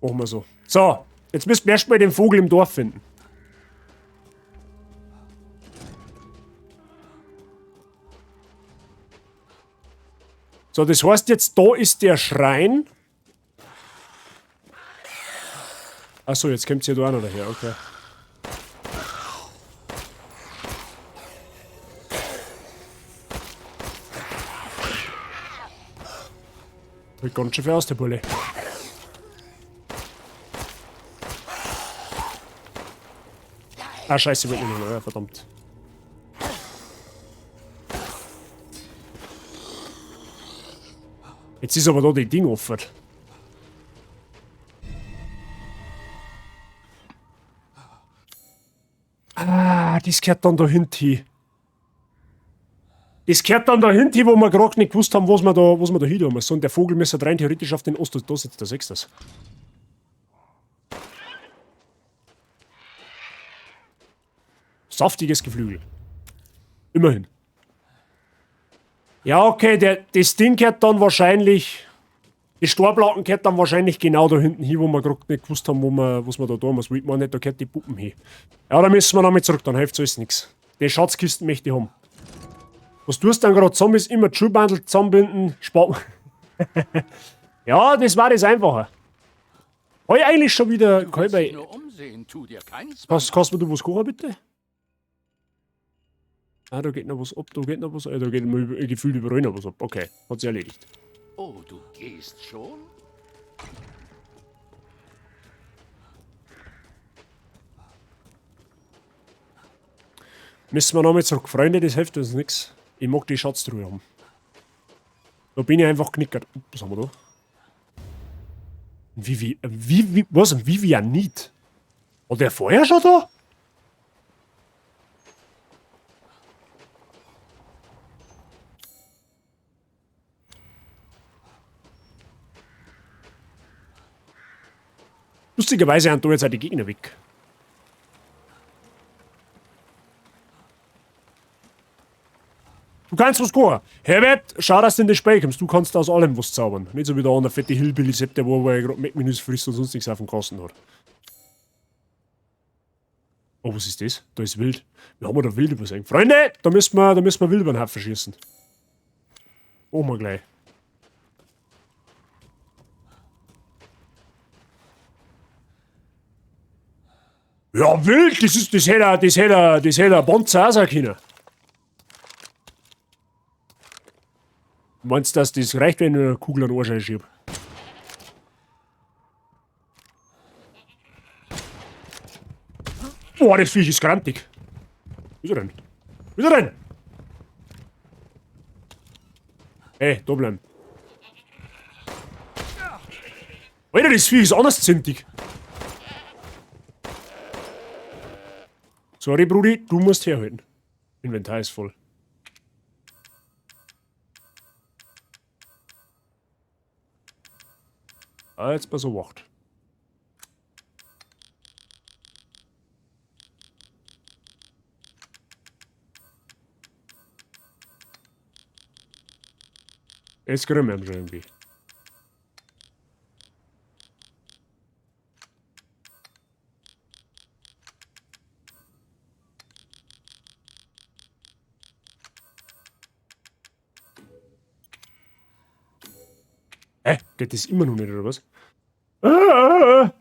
Machen wir so. So, jetzt müssen wir erstmal den Vogel im Dorf finden. So, das heißt jetzt, da ist der Schrein. Achso, jetzt kommt hier da auch noch daher, okay. Sieht ganz schön viel aus, der Bulle. Ah, scheiße, ich wollte nicht mehr, verdammt. Jetzt ist aber da die Ding offen. Ah, das gehört dann da hinten hin. Das gehört dann dahin, wo wir gerade nicht gewusst haben, was wir da hin tun. So, und der Vogel müsste rein theoretisch auf den Ost. Da sitzt der Sechstes. Saftiges Geflügel. Immerhin. Ja, okay, das Ding gehört dann wahrscheinlich. Die Storplatten gehört dann wahrscheinlich genau da hinten hin, wo wir gerade nicht gewusst haben, was wir da tun müssen. Ich meine, da gehört die Puppen hin. Ja, da müssen wir damit zurück, dann hilft alles nichts. Die Schatzkisten möchte ich haben. Was tust du dann gerade zusammen ist immer Schuhbandel zusammenbinden, spart. Ja, das war das Einfache. Hab ich eigentlich schon wieder. Du willst dich nur umsehen, tu dir keinen Zwang Kannst du was kochen, bitte? Ah, da geht noch was ab, da geht noch was ab. Da geht mir gefühlt überall noch was ab. Okay, hat sich erledigt. Oh, du gehst schon? Müssen wir nochmal zurück. Freunde, das hilft uns nichts. Ich mag die Schatztruhe haben. Da bin ich einfach knickert. Was haben wir da? Was? Ein Vivianit? War der vorher schon da? Lustigerweise haben da jetzt auch die Gegner weg. Du kannst was kochen. Herbert, schau, dass du in das Spiel kommst. Du kannst aus allem was zaubern. Nicht so wie der andere fette Hillbilly Sepp, der wo er gerade McMenüs frisst und sonst nichts auf dem Kasten hat. Oh, was ist das? Da ist Wild. Wir haben da Wild übersehen. Freunde, da müssen wir Wild über den Haufen schießen. Machen wir gleich. Ja, wild, das hätte ein Bonzer auch sein können. Meinst du, dass das reicht, wenn ich eine Kugel an den Arsch einschiebe? Boah, das Viech ist grantig. Wo ist er denn? Wo ist er denn? Ey, da bleiben. Alter, das Viech ist anders zimtig. Sorry, Brudi, du musst herhalten. Inventar ist voll. Ah, jetzt mal so wacht. Jetzt kriegen wir ihn schon irgendwie. Hä? Geht das immer noch nicht, oder was? Ah!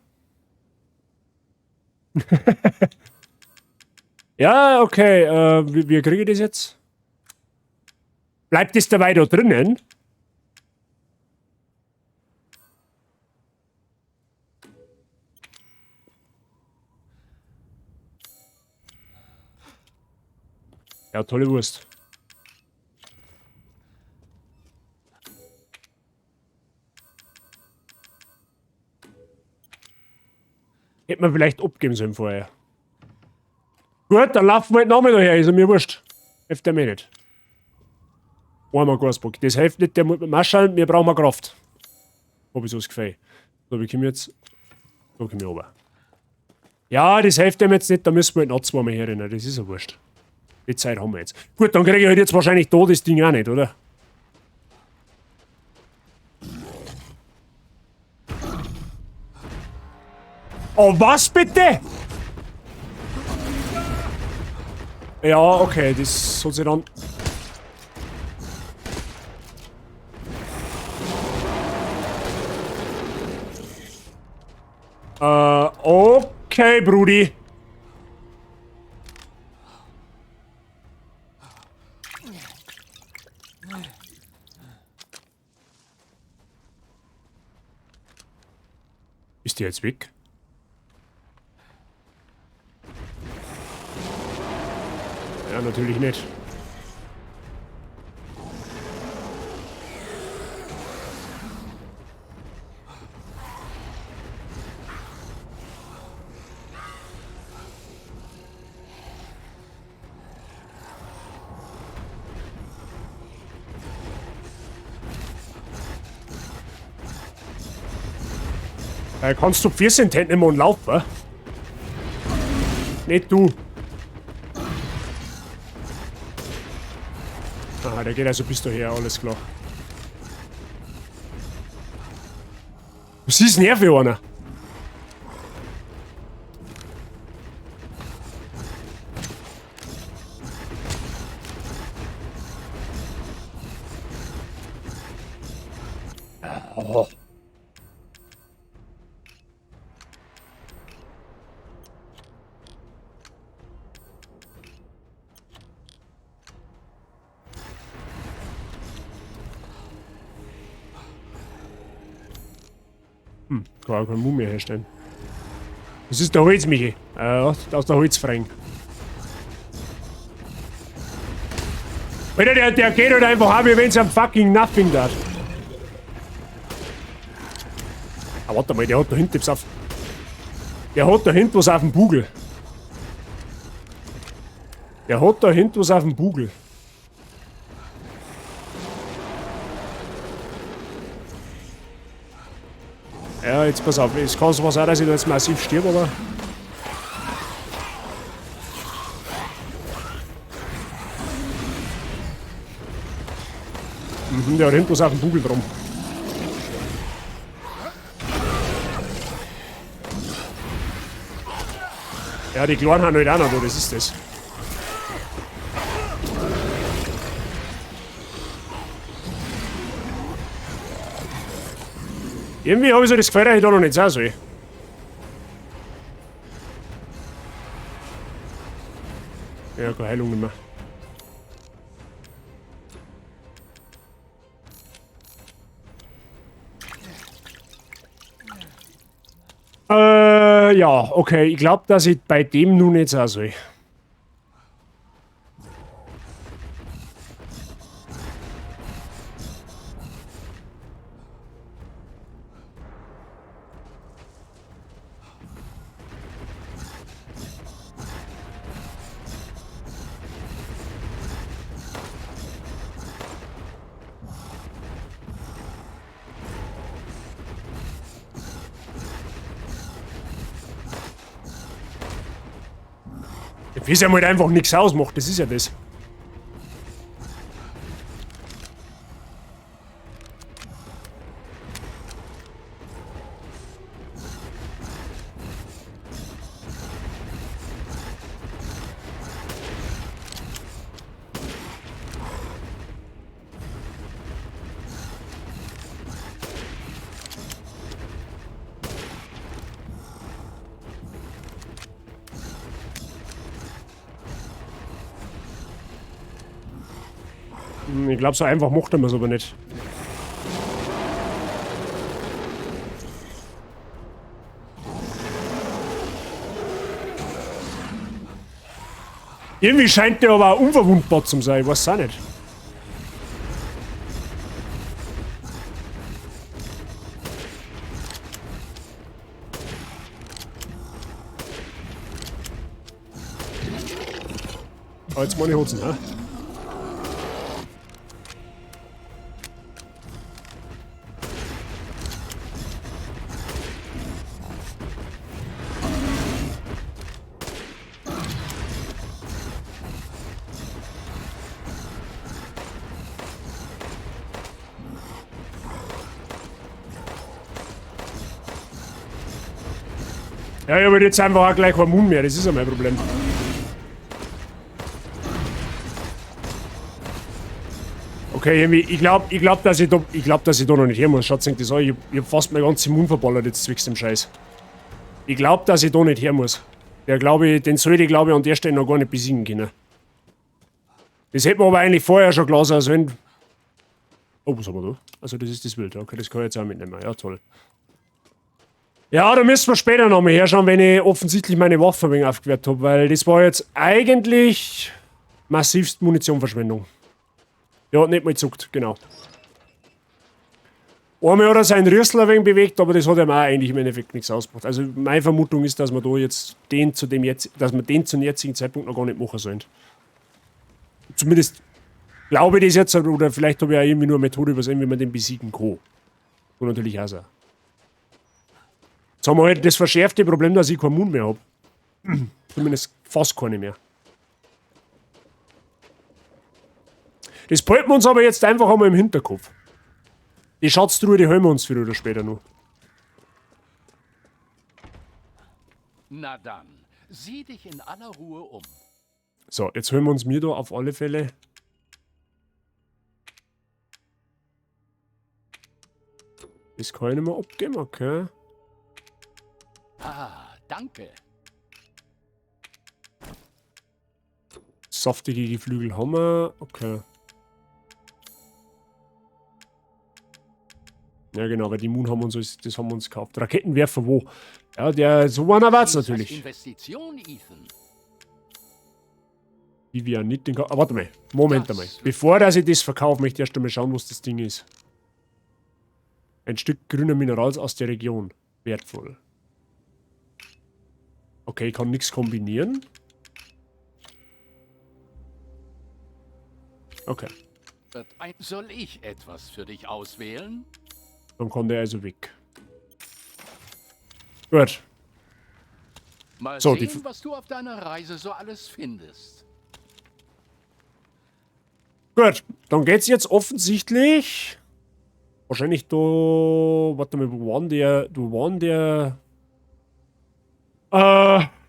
Ja, okay. Wie kriege ich das jetzt? Bleibt das dabei da drinnen? Ja, tolle Wurst. Hätte man vielleicht abgeben sollen vorher. Gut, dann laufen wir halt nochmal daher, ist mir wurscht. Hilft der mir nicht. Einmal Gasbock. Das hilft nicht, der muss mit Maschallen, wir brauchen Kraft. Hab ich so das Gefühl. So, wie kommen wir jetzt? Da kommen wir runter. Ja, das hilft dem jetzt nicht, da müssen wir halt noch zweimal herrennen, das ist ja wurscht. Die Zeit haben wir jetzt. Gut, dann kriege ich halt jetzt wahrscheinlich da das Ding auch nicht, oder? Oh, was bitte? Ja, okay, das hat sich dann... Okay, Brudi. Ist der jetzt weg? Ja, natürlich nicht. Kannst du 14 nehmen und laufen? Nicht du. Aha, der geht also bis daher, alles klar. Was ist denn er für einer? Oh. Kann auch keine Mumie herstellen. Das ist der Holz, Michi. Aus der Holzfreng. Alter, der geht halt einfach ab, wie wenn's am fucking Nothing da. Ah, warte mal, der hat da hinten was auf. Der hat da hinten was auf dem Bugel. Der hat da hinten was auf dem Bugel. Ja, jetzt pass auf, es kann sowas sein, dass ich da jetzt massiv stirb, aber. Mhm, der hat hinten was auf dem Bugel drum. Ja, die Kleinen haben halt auch noch da, das ist das. Irgendwie habe ich so das Gefühl, dass ich da noch nicht sein soll. Ja, keine Heilung mehr. Ja, okay. Ich glaube, dass ich bei dem nun nicht sein soll. Wie es ja halt einfach nichts ausmacht, das ist ja das. Ich glaube, so einfach macht er es aber nicht. Irgendwie scheint der aber auch unverwundbar zu sein, ich weiß auch nicht. Aber jetzt meine Hosen, hä? Ja, ich habe jetzt einfach auch gleich keinen Mund mehr, das ist ja mein Problem. Okay, irgendwie, ich glaub, dass ich da noch nicht her muss. Schaut sich das an, ich hab fast meinen ganzen Mund verballert jetzt zwecks dem Scheiß. Ich glaub, dass ich da nicht her muss. Der, glaub ich, den sollte ich, glaub ich, an der Stelle noch gar nicht besiegen können. Das hätte man aber eigentlich vorher schon klar sein sollen. Oh, was haben wir da? Also das ist das Wild. Okay, das kann ich jetzt auch mitnehmen. Ja, toll. Ja, da müssen wir später nochmal herschauen, wenn ich offensichtlich meine Waffe ein wenig aufgewertet hab, weil das war jetzt eigentlich massivst Munitionverschwendung. Der hat nicht mal gezuckt, genau. Einmal hat er seinen Rüssel ein wenig bewegt, aber das hat ihm auch eigentlich im Endeffekt nichts ausgemacht. Also meine Vermutung ist, dass wir da jetzt den zu dem jetzt, dass wir den zum jetzigen Zeitpunkt noch gar nicht machen sollen. Zumindest glaube ich das jetzt, oder vielleicht habe ich auch irgendwie nur eine Methode übersehen, wie man den besiegen kann. Und natürlich auch so. Jetzt haben wir halt das verschärfte Problem, dass ich keinen Mund mehr hab. Zumindest fast keine mehr. Das behalten wir uns aber jetzt einfach einmal im Hinterkopf. Die Schatztruhe, die holen wir uns früher oder später noch. Na dann, sieh dich in aller Ruhe um. So, jetzt holen wir uns mir da auf alle Fälle. Das kann ich nicht mehr abgeben, okay. Ah, danke. Saftige Geflügel haben wir, okay. Ja genau, weil die Moon haben wir uns, das haben wir uns gekauft. Raketenwerfer wo? Ja, der, so einer war's natürlich. Investition, Ethan. Vivianit, den ah, warte mal, Moment einmal. Bevor dass ich das verkaufe, möchte ich erst einmal schauen, was das Ding ist. Ein Stück grüner Minerals aus der Region. Wertvoll. Okay, ich kann nichts kombinieren. Okay. Soll ich etwas für dich auswählen? Dann kommt er also weg. Gut. Mal So, sehen, die was du auf deiner Reise so alles findest. Gut, dann geht's jetzt offensichtlich. Wahrscheinlich da. Warte mal, wo war denn der. Wo war denn der.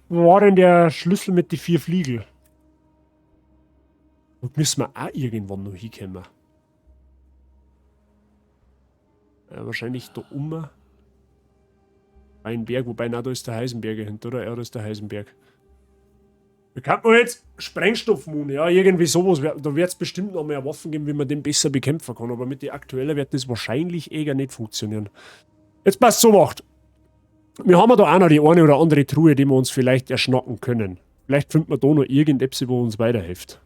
Wo war denn der Schlüssel mit den 4 Fliegel? Und müssen wir auch irgendwann noch hinkommen. Wahrscheinlich da oben. Ein Berg, wobei, na, da ist der Heisenberg dahinter, oder? Ja, da ist der Heisenberg. Da kann man jetzt Sprengstoffmune, ja, irgendwie sowas. Da wird's bestimmt noch mehr Waffen geben, wie man den besser bekämpfen kann. Aber mit den aktuellen wird das wahrscheinlich eher nicht funktionieren. Jetzt passt so macht. Wir haben ja da auch noch die eine oder andere Truhe, die wir uns vielleicht erschnacken können. Vielleicht finden wir da noch irgendetwas, wo uns weiterhilft.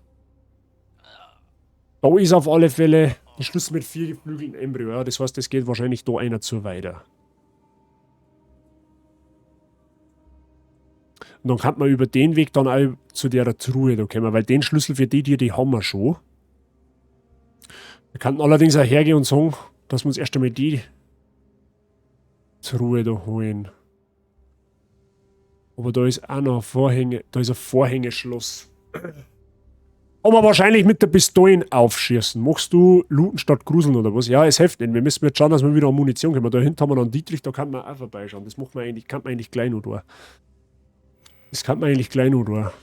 Da ist auf alle Fälle der Schlüssel mit 4 geflügelten Embryo. Ja, das heißt, es geht wahrscheinlich da einer zu weiter. Und dann kann man über den Weg dann auch zu der Truhe da kommen, weil den Schlüssel für die, die haben wir schon. Wir könnten allerdings auch hergehen und sagen, dass wir uns erst einmal die Truhe da holen. Aber da ist auch noch ein Vorhänge, da ist ein Vorhängeschloss. Aber wahrscheinlich mit der Pistolen aufschießen. Machst du looten statt gruseln oder was? Ja, es hilft nicht. Wir müssen jetzt schauen, dass wir wieder an Munition kommen. Da hinten haben wir noch einen Dietrich, da kann man auch vorbeischauen. Das macht man eigentlich, kann man eigentlich gleich noch da. Das kann man eigentlich gleich noch da.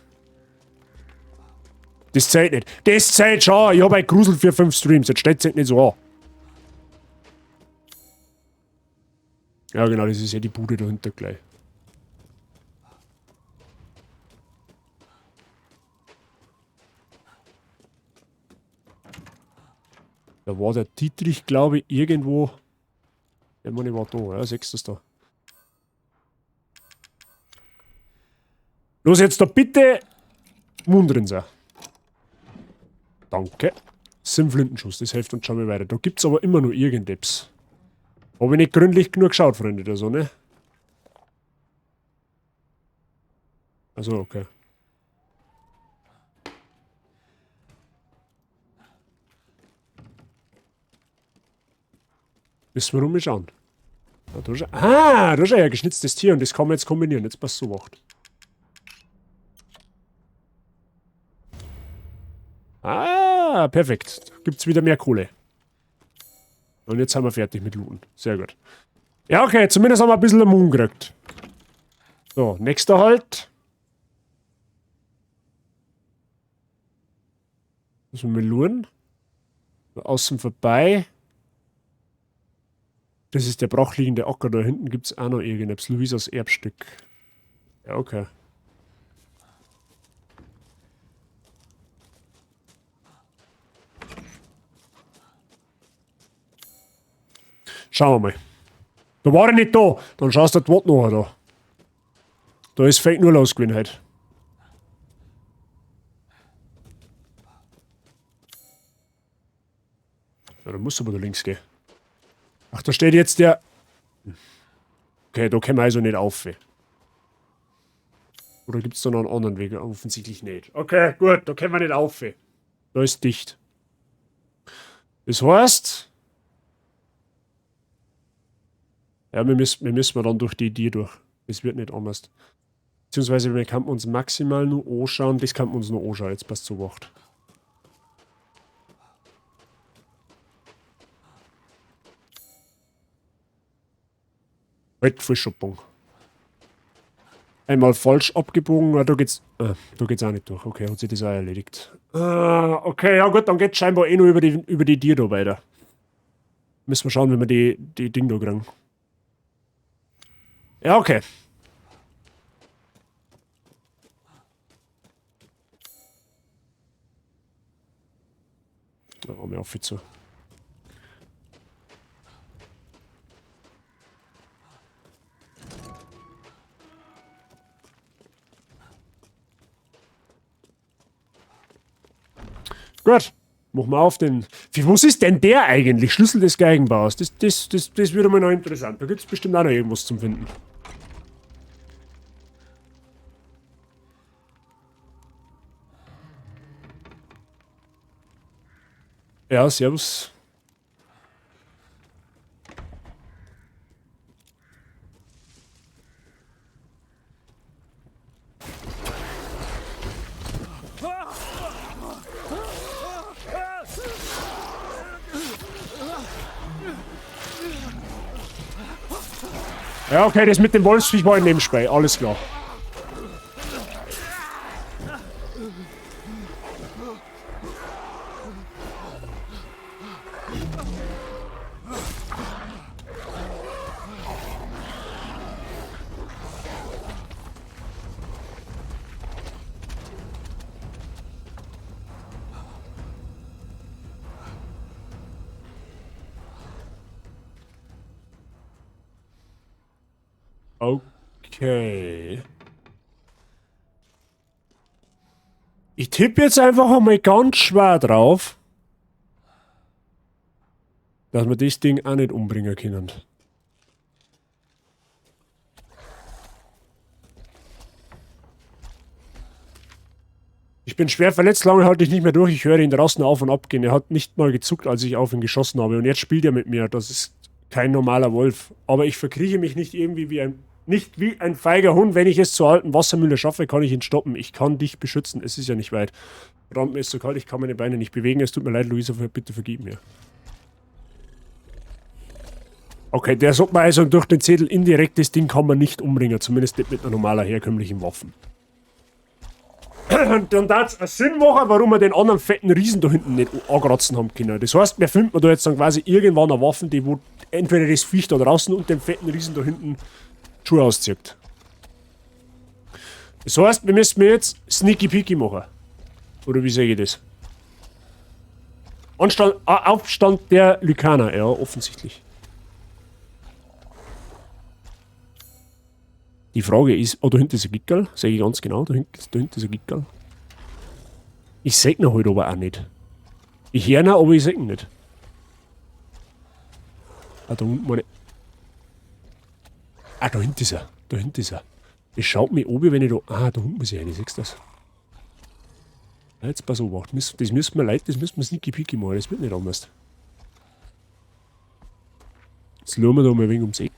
Das zählt nicht. Das zählt schon. Ich hab ein Grusel für 5 Streams. Jetzt stellt's sich nicht so an. Ja, genau, das ist ja die Bude dahinter gleich. Da war der Dietrich, glaube ich, irgendwo. Der Mann war da, ja, siehst du's da. Los jetzt da bitte Mund drin sein. Danke. Sinnflintenschuss, das hilft uns schon mal weiter. Da gibt's aber immer noch irgendetwas. Hab ich nicht gründlich genug geschaut, Freunde der Sonne. Also, okay. Müssen wir rumschauen. Ja, da ist, ah, da ist ja ein geschnitztes Tier und das kann man jetzt kombinieren. Jetzt passt so macht. Ah, perfekt. Gibt's wieder mehr Kohle. Und jetzt sind wir fertig mit Looten. Sehr gut. Ja, okay, zumindest haben wir ein bisschen Moon gekriegt. So, nächster Halt. Müssen wir luren. Außen vorbei. Das ist der brachliegende Acker. Da hinten gibt's auch noch irgendetwas. Luisas Erbstück. Ja, okay. Schauen wir mal. Da war ich nicht da. Dann schaust du die noch da. Da ist Fake nur los gewesen heute. Ja, da muss aber da links gehen. Ach, da steht jetzt der... Okay, da können wir also nicht auf. Oder gibt's da noch einen anderen Weg? Offensichtlich nicht. Okay, gut, da können wir nicht auf. Da ist dicht. Das heißt... Ja, wir müssen dann durch die Tür durch. Das wird nicht anders. Beziehungsweise wir könnten uns maximal nur anschauen. Das kann man uns nur anschauen. Jetzt passt zu Wacht. Halt, Vollschoppung. Einmal falsch abgebogen. Ah, da geht's auch nicht durch. Okay, hat sich das auch erledigt. Okay, ja gut, dann geht's scheinbar eh nur über die Tür da weiter. Müssen wir schauen, wie wir die Ding da kriegen. Ja, okay. Da haben wir auf zu. Gut. Machen wir auf den. Für was ist denn der eigentlich? Schlüssel des Geigenbauers. Das würde mal noch interessant. Da gibt es bestimmt auch noch irgendwas zum Finden. Ja, servus. Ja, okay, das mit dem Wolfsviech war ein Nebenspiel. Alles klar. Okay. Ich tippe jetzt einfach einmal ganz schwer drauf, dass wir das Ding auch nicht umbringen können. Ich bin schwer verletzt, lange halte ich nicht mehr durch. Ich höre ihn draußen auf und ab gehen. Er hat nicht mal gezuckt, als ich auf ihn geschossen habe. Und jetzt spielt er mit mir. Das ist kein normaler Wolf. Aber ich verkrieche mich nicht irgendwie wie ein. Nicht wie ein feiger Hund. Wenn ich es zur alten Wassermühle schaffe, kann ich ihn stoppen. Ich kann dich beschützen. Es ist ja nicht weit. Verdammt, mir ist so kalt, ich kann meine Beine nicht bewegen. Es tut mir leid, Luisa, bitte vergib mir. Okay, der sagt mir also durch den Zettel indirekt, das Ding kann man nicht umbringen. Zumindest nicht mit einer normaler herkömmlichen Waffe. Und dann darf es Sinn machen, warum wir den anderen fetten Riesen da hinten nicht ankratzen haben können. Das heißt, wir finden da jetzt dann quasi irgendwann eine Waffe, die wo entweder das Viech da draußen und den fetten Riesen da hinten Schuhe auszieht. Das heißt, wir müssen jetzt Sneaky Peeky machen. Oder wie sehe ich das? Aufstand der Lykaner, ja, offensichtlich. Die Frage ist, oh, da hinten ist ein Gickerl, sehe ich ganz genau, da hinten ist ein Gickerl. Ich seh ihn halt aber auch nicht. Ich höre ihn, aber ich seh ihn nicht. Ah, da unten meine. Ah, da hinten ist er. Da hinten ist er. Das schaut mich an, wenn ich da. Ah, da unten muss ich rein, siehst du das? Ja, jetzt pass auf, das müssen wir leid, das müssen wir sneaky peeky machen, das wird nicht anders. Jetzt schauen wir da mal ein wenig ums Eck.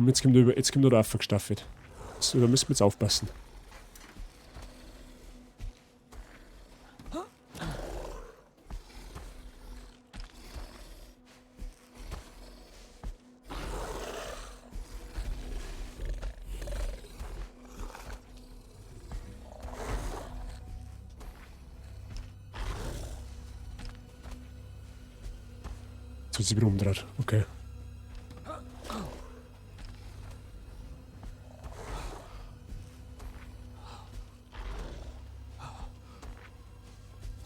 Jetzt kommt er da gestaffelt. So, da müssen wir jetzt aufpassen. Jetzt hat sie wieder umgedreht. Okay.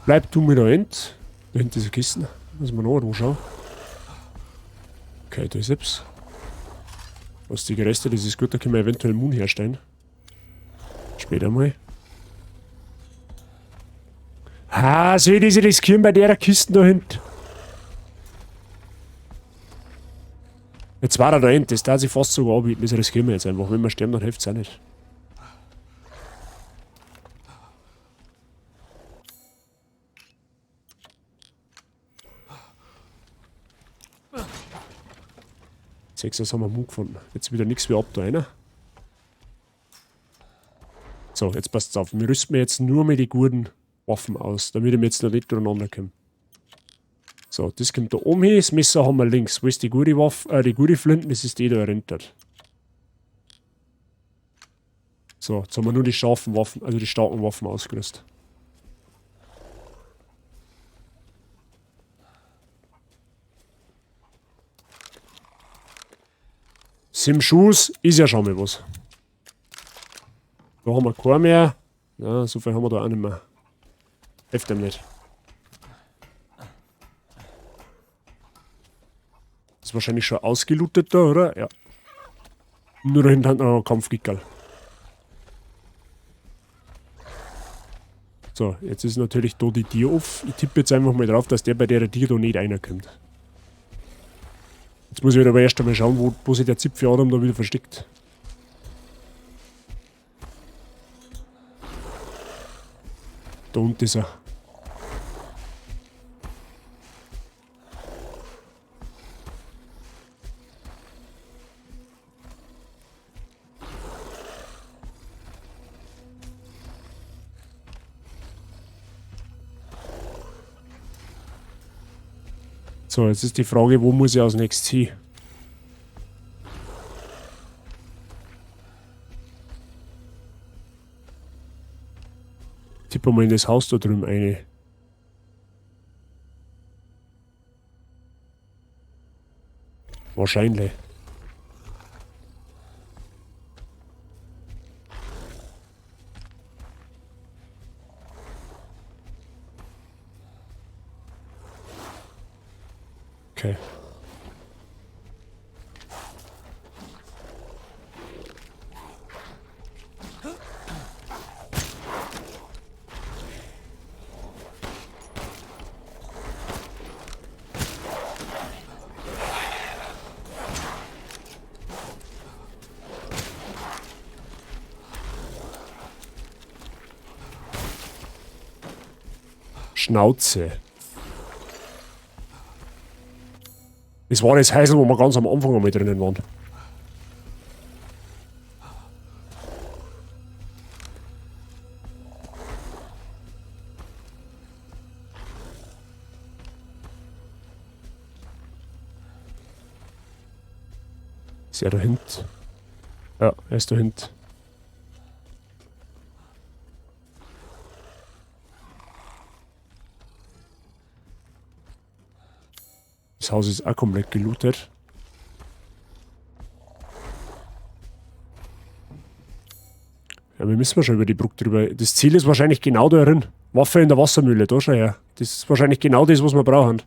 Bleib du mir da hinten. Da hinten ist eine Kiste. Muss man noch anschauen. Okay, da ist etwas. Was die Reste, das ist gut, da können wir eventuell Moon herstellen. Später mal. Ha, soll ich das riskieren bei der Kiste da hinten? Jetzt war er da hinten, das darf sich fast sogar anbieten, das riskieren wir jetzt einfach. Wenn wir sterben, dann hilft es auch nicht. Sechs, das haben wir Mund gefunden. Jetzt wieder nichts wie ab da rein. So, jetzt passt's auf. Wir rüsten jetzt nur mit die guten Waffen aus, damit ich mir jetzt noch nicht durcheinander komme. So, das kommt da oben hin. Das Messer haben wir links. Wo ist die gute Waffe, die gute Flinten? Das ist die da erinnert. So, jetzt haben wir nur die scharfen Waffen, also die starken Waffen ausgerüstet. Sim Schuss ist ja schon mal was. Da haben wir keinen mehr. Na, so viel haben wir da auch nicht mehr. Hilft dem nicht. Ist wahrscheinlich schon ausgelootet da, oder? Ja. Nur dahinter noch ein Kampfgickerl. So, jetzt ist natürlich da die Tür auf. Ich tippe jetzt einfach mal drauf, dass der bei der Tür da nicht reinkommt. Jetzt muss ich aber erst einmal schauen, wo sich der Zipfel Adam da wieder versteckt. Da unten ist er. So, jetzt ist die Frage, wo muss ich als nächstes hin? Tippe mal in das Haus da drüben eine. Wahrscheinlich. Okay. Schnauze. Das war das Häusl, wo wir ganz am Anfang einmal drinnen waren. Ist er da hinten? Ja, er ist da hinten. Das Haus ist auch komplett gelootet. Ja, wir müssen schon über die Brücke drüber. Das Ziel ist wahrscheinlich genau da drin. Waffe in der Wassermühle, da schau her. Das ist wahrscheinlich genau das, was wir brauchen.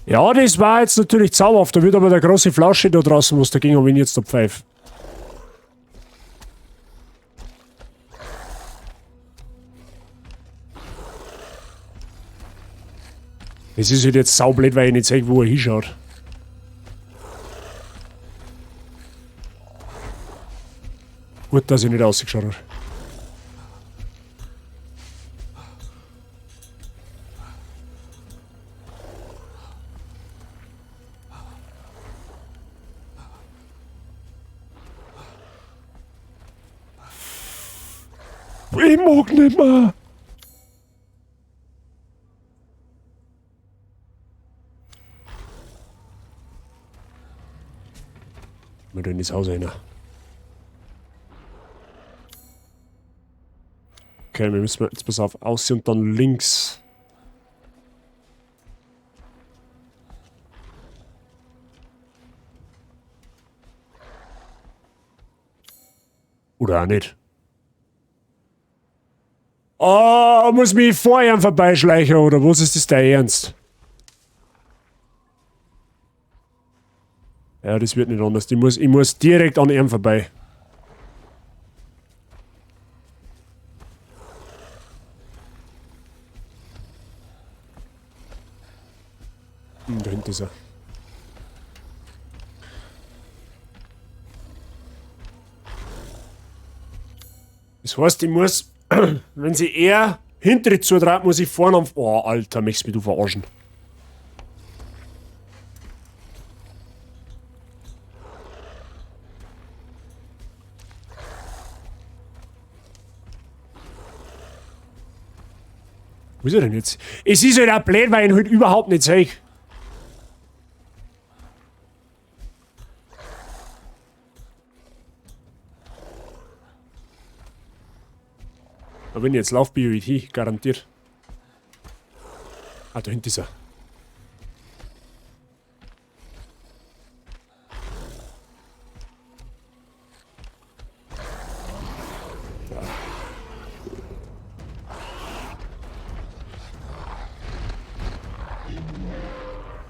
Ja, das war jetzt natürlich zauberhaft. Da wird aber der große Flasche da draußen, was dagegen, wenn ich jetzt da pfeife. Das ist halt jetzt saublöd, weil ich nicht sehe, wo er hinschaut. Gut, dass ich nicht rausgeschaut habe. Ich mag nicht mehr. Mal da in das Haus rein. Okay, wir müssen jetzt pass auf, aussehen und dann links. Oder auch nicht. Oh, muss mich vorher vorbeischleichen, oder was ist das der Ernst? Ja, das wird nicht anders. Ich muss direkt an ihm vorbei. Da hinten ist er. Das heißt, ich muss, wenn sie eher hinter zudreht, muss ich vorne am. Oh, Alter, möchtest mich du verarschen. Wo ist er denn jetzt? Es ist halt auch blöd, weil ich ihn halt überhaupt nicht sehe. Aber wenn ich jetzt laufe, bin ich hin, garantiert. Ah, da hinten ist er.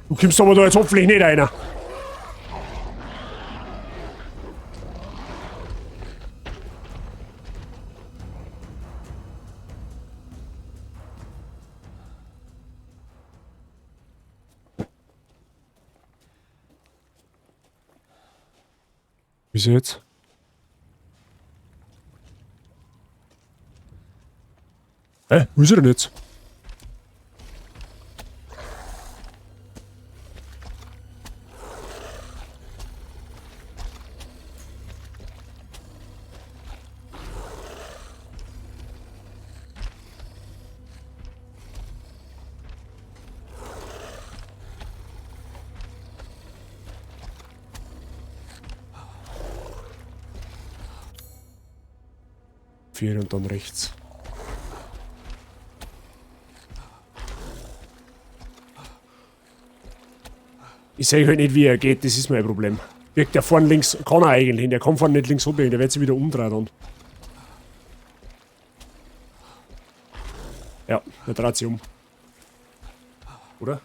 Du kommst aber da jetzt hoffentlich nicht einer. Wieso jetzt? Hä? Wo ist er denn jetzt? Vier und dann rechts. Ich sehe halt nicht, wie er geht, das ist mein Problem. Wirkt der vorne links, kann er eigentlich, der kann vorne nicht links runter, der wird sich wieder umdrehen dann. Ja, der dreht sich um. Oder?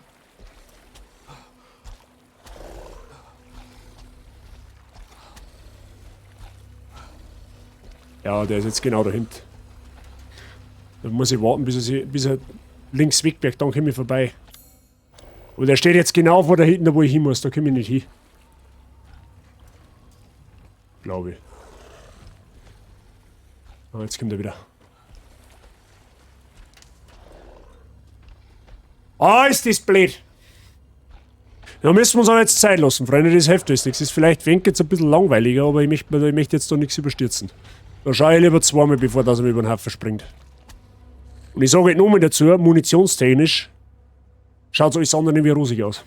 Ja, der ist jetzt genau dahinter. Da muss ich warten, bis er links wegbiegt, dann komme ich vorbei. Aber der steht jetzt genau vor da hinten, da wo ich hin muss, da komme ich nicht hin. Glaube ich. Ah, jetzt kommt er wieder. Ah, ist das blöd! Da müssen wir uns aber jetzt Zeit lassen, Freunde, das hilft uns nichts. Ist vielleicht wenig jetzt ein bisschen langweiliger, aber ich möchte jetzt da nichts überstürzen. Da schaue ich lieber zweimal, bevor das er mir über den Haufen springt. Und ich sage halt nochmal dazu, munitionstechnisch schaut alles andere nicht wie rosig aus.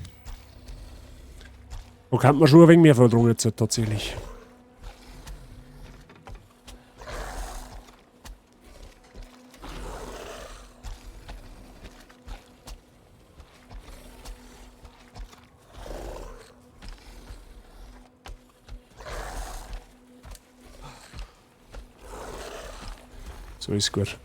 Da kann man schon ein wenig mehr verdrungen jetzt tatsächlich. So ist gut.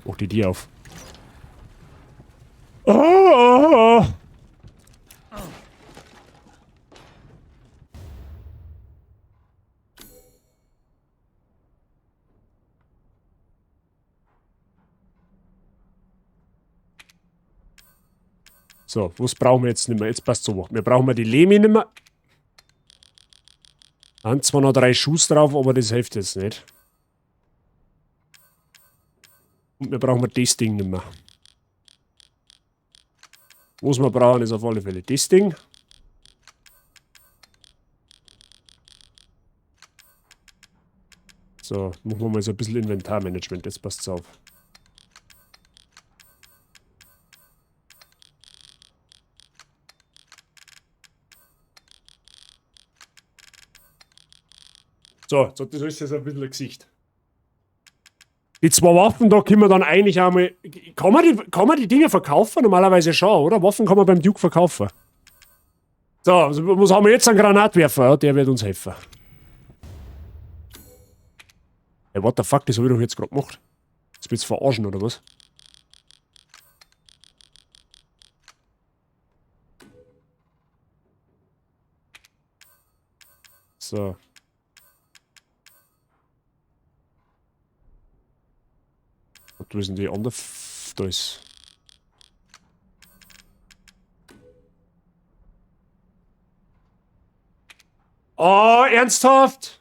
Mach die die auf. Oh! So, was brauchen wir jetzt nicht mehr? Jetzt passt so. Wir brauchen die Lemi nicht mehr. Da haben zwar noch 3 Schuss drauf, aber das hilft jetzt nicht. Und wir brauchen das Ding nicht mehr. Was wir brauchen, ist auf alle Fälle das Ding. So, machen wir mal so ein bisschen Inventarmanagement, jetzt passt's auf. So, jetzt hat das alles jetzt ein bisschen ein Gesicht. Die 2 Waffen, da können wir dann eigentlich einmal... Kann man die Dinge verkaufen? Normalerweise schon, oder? Waffen kann man beim Duke verkaufen. So, also was haben wir jetzt? Einen Granatwerfer, ja, der wird uns helfen. Hey, what the fuck, das hab ich doch jetzt grad gemacht. Jetzt willst du verarschen, oder was? So. Und wo sind die anderen? Da ist. Oh, ernsthaft?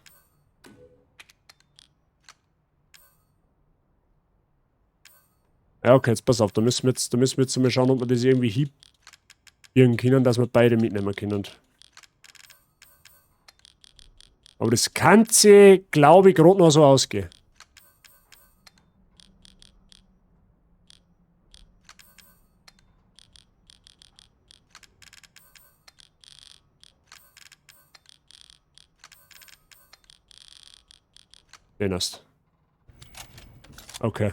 Ja, okay, jetzt pass auf, da müssen wir jetzt, da müssen wir jetzt mal schauen, ob wir das irgendwie hinbiegen können, dass wir beide mitnehmen können. Aber das kann sich, glaube ich, gerade noch so ausgehen. Den hast. Okay.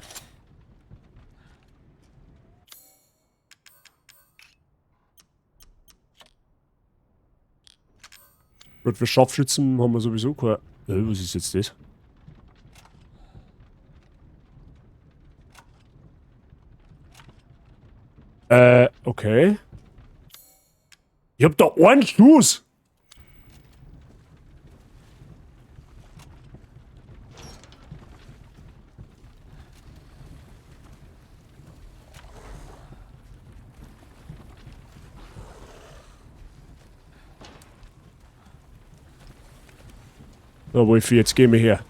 Gut, für Scharfschützen haben wir sowieso keine. Was ist jetzt das? Okay. Ich hab da einen Schuss! So, Wolfi, jetzt gehen wir her.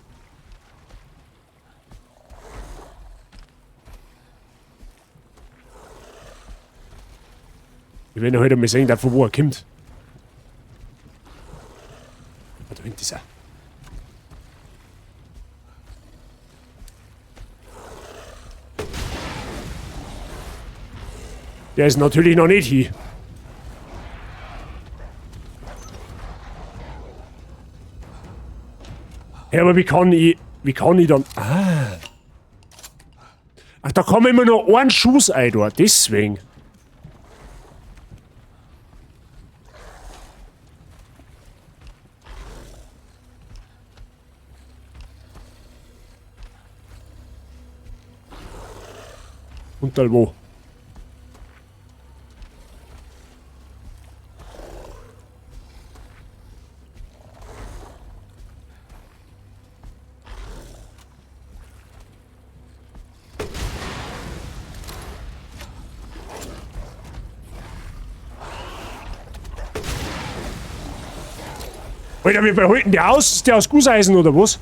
Ich will noch heute mal sehen, von wo er kommt. Ah, da hinten ist er. Der ist natürlich noch nicht hier. Ja, aber wie kann ich dann... Ah. Ach, da kann man immer nur einen Schuss ein, deswegen. Und dann wo? Alter, wie behalten der aus? Ist der aus Gusseisen oder was?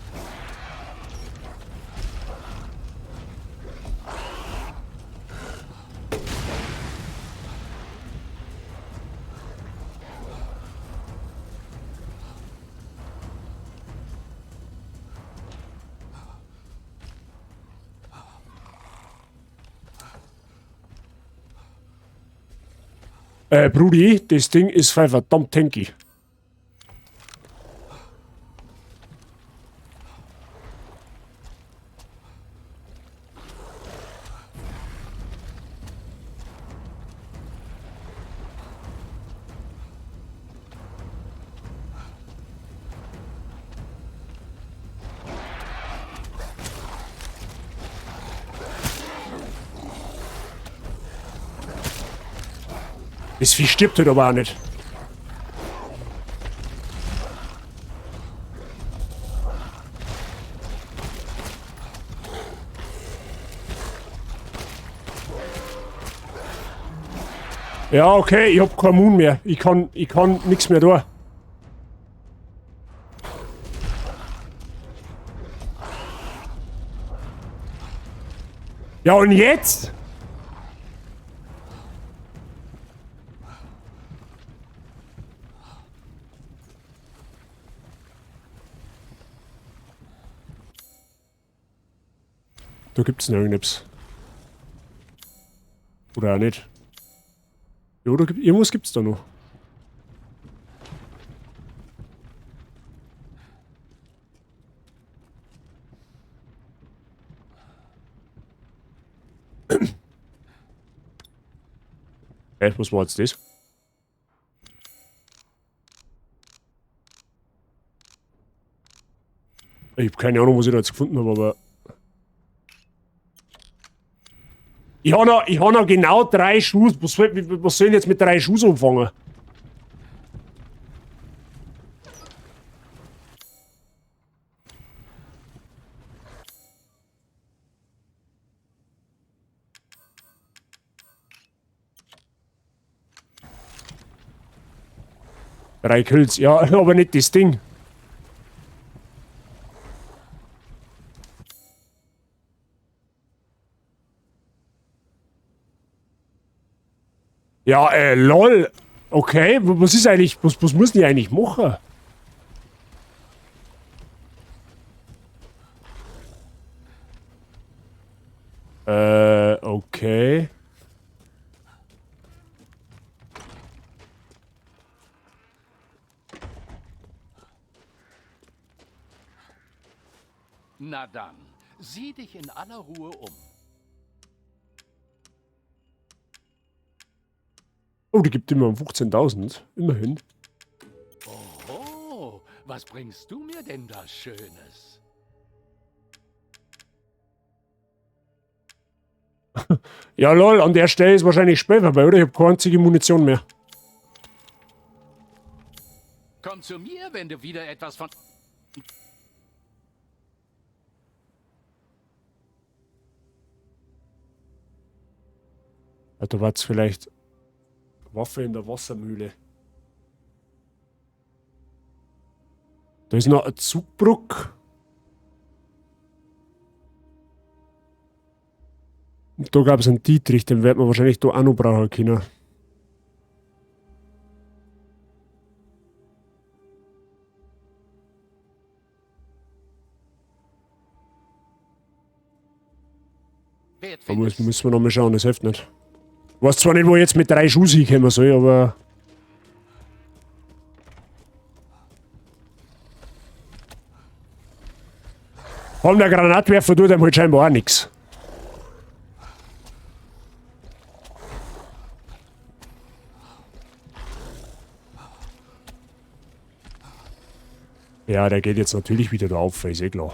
Brudi, das Ding ist verdammt tanky. Das Vieh stirbt halt aber auch nicht. Ja, okay, ich hab keinen Mund mehr. Ich kann nix mehr tun. Ja, und jetzt? Da gibt's noch irgendetwas. Oder auch nicht. Ja, da gibt, irgendwas gibt's da noch. Hey, was war jetzt das? Ich hab keine Ahnung, was ich da jetzt gefunden habe, aber... Ich hab noch genau 3 Schuhe. Was soll ich denn jetzt mit 3 Schuhen anfangen? Drei Kills, ja, aber nicht das Ding. Ja, lol. Okay, was ist eigentlich, was müssen die eigentlich machen? Okay. Na dann, sieh dich in aller Ruhe um. Oh, die gibt immer 15.000. Immerhin. Oh, was bringst du mir denn da Schönes? Ja, lol, an der Stelle ist wahrscheinlich Spiel vorbei, oder? Ich hab keine einzige Munition mehr. Komm zu mir, wenn du wieder etwas von... Ja, da war's vielleicht Waffe in der Wassermühle. Da ist noch eine Zugbrücke. Und da gab's einen Dietrich, den wird man wahrscheinlich da auch noch brauchen können. Da müssen wir noch mal schauen, das hilft nicht. Ich weiß zwar nicht, wo ich jetzt mit 3 Schuss hinkommen soll, aber... Haben der Granatwerfer tut einem halt scheinbar auch nix. Ja, der geht jetzt natürlich wieder da auf, ist eh klar.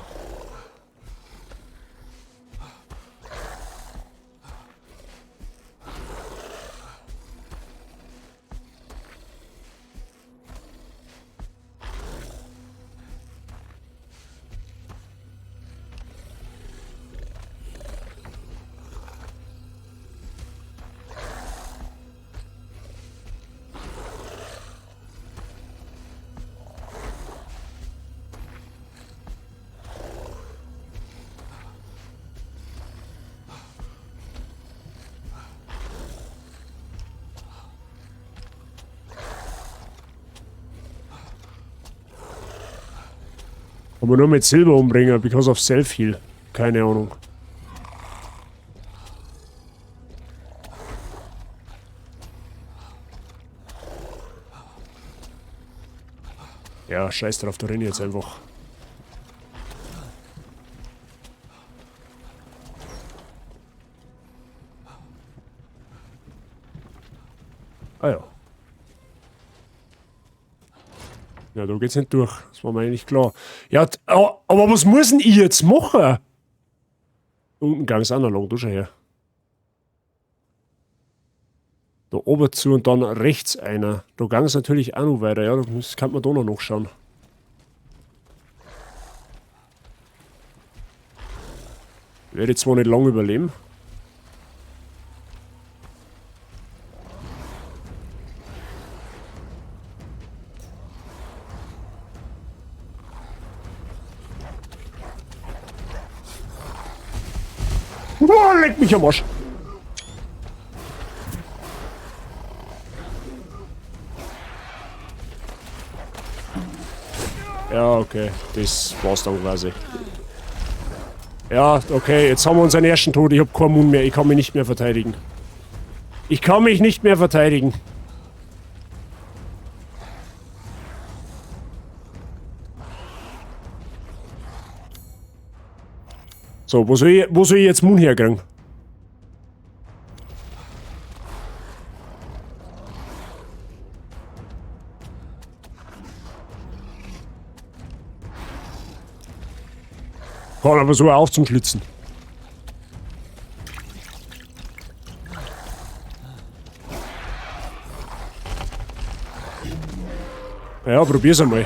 Aber nur mit Silber umbringen, because of Self-Heal. Keine Ahnung. Ja, scheiß drauf, da renn ich jetzt einfach. Ah ja. Ja, da geht's nicht durch. Das war mir eigentlich klar. Ja, aber was muss denn ich jetzt machen? Da unten ging's auch noch lang, da schau her. Da oben zu und dann rechts einer. Da ging's natürlich auch noch weiter, ja, da kann man da noch nachschauen. Werde ich zwar nicht lange überleben. Boah, leck mich am Arsch. Ja, okay. Das war's dann quasi. Ja, okay. Jetzt haben wir unseren ersten Tod. Ich hab keinen Mund mehr. Ich kann mich nicht mehr verteidigen. Ich kann mich nicht mehr verteidigen. So, wo soll ich jetzt Moon herkriegen? Kann aber so auf zum Schlitzen. Ja, probier's einmal.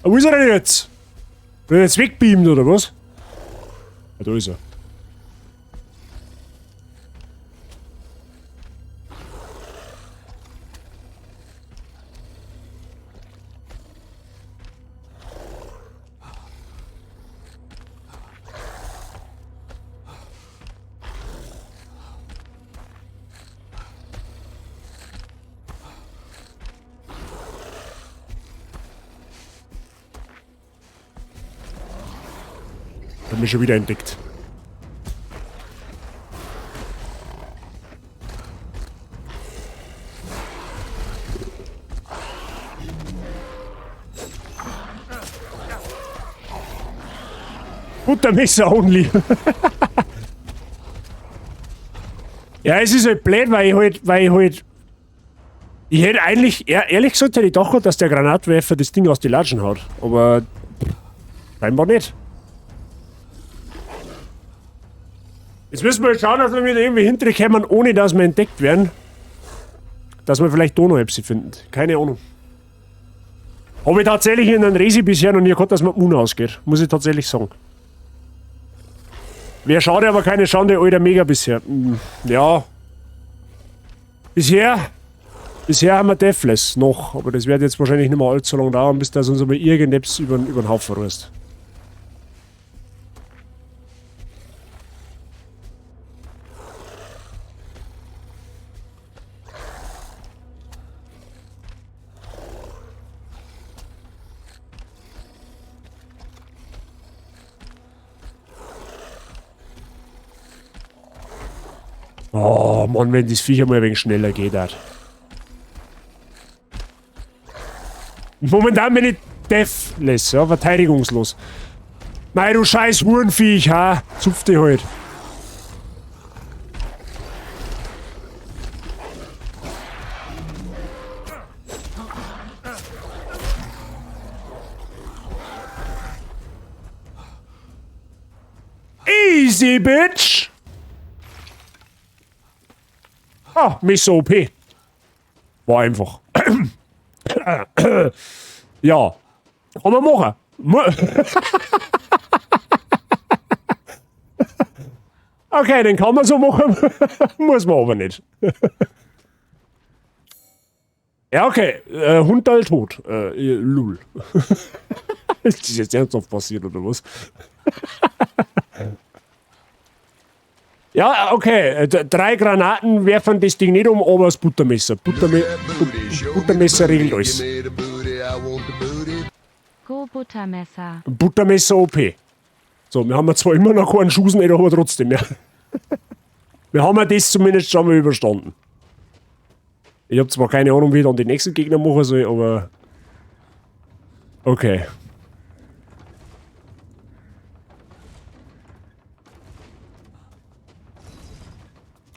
Wo ist er denn jetzt? Wird er jetzt wegbeamt oder was? Ah, da ist er. Hat mich schon wieder entdeckt. Buttermesser only. Ja, es ist halt blöd, weil ich halt... Ich hätte eigentlich, ehrlich gesagt, hätte ich gedacht, dass der Granatwerfer das Ding aus die Latschen haut. Aber... scheinbar nicht. Jetzt müssen wir schauen, dass wir wieder irgendwie hinterkommen, ohne dass wir entdeckt werden. Dass wir vielleicht da noch etwas finden. Keine Ahnung. Habe ich tatsächlich in einem Resi bisher noch nie gehabt, dass man mit Moon ausgeht. Muss ich tatsächlich sagen. Wäre schade, aber keine Schande, alter Mega bisher. Ja. Bisher haben wir Deathless noch, aber das wird jetzt wahrscheinlich nicht mehr allzu lange dauern, bis das uns aber irgendetwas über den Haufen reißt. Oh Mann, wenn das Viech einmal ein wenig schneller geht, hat. Momentan bin ich deathless, ja, verteidigungslos. Mei, du scheiß Hurenviech, ha? Zupf dich halt. Easy, bitch! Ah, Messer OP. War einfach. Ja. Kann man machen. Okay, den kann man so machen. Muss man aber nicht. Ja, okay. Hundal tot. Lul. Ist das jetzt ernsthaft passiert, oder was? Ja, okay. 3 Granaten werfen das Ding nicht um, aber das Buttermesser. Buttermesser regelt alles. Go Buttermesser. Buttermesser OP. So, wir haben zwar immer noch keinen Schuss, nicht, aber trotzdem, ja. Wir haben ja das zumindest schon mal überstanden. Ich hab zwar keine Ahnung, wie ich dann die nächsten Gegner machen soll, aber... Okay.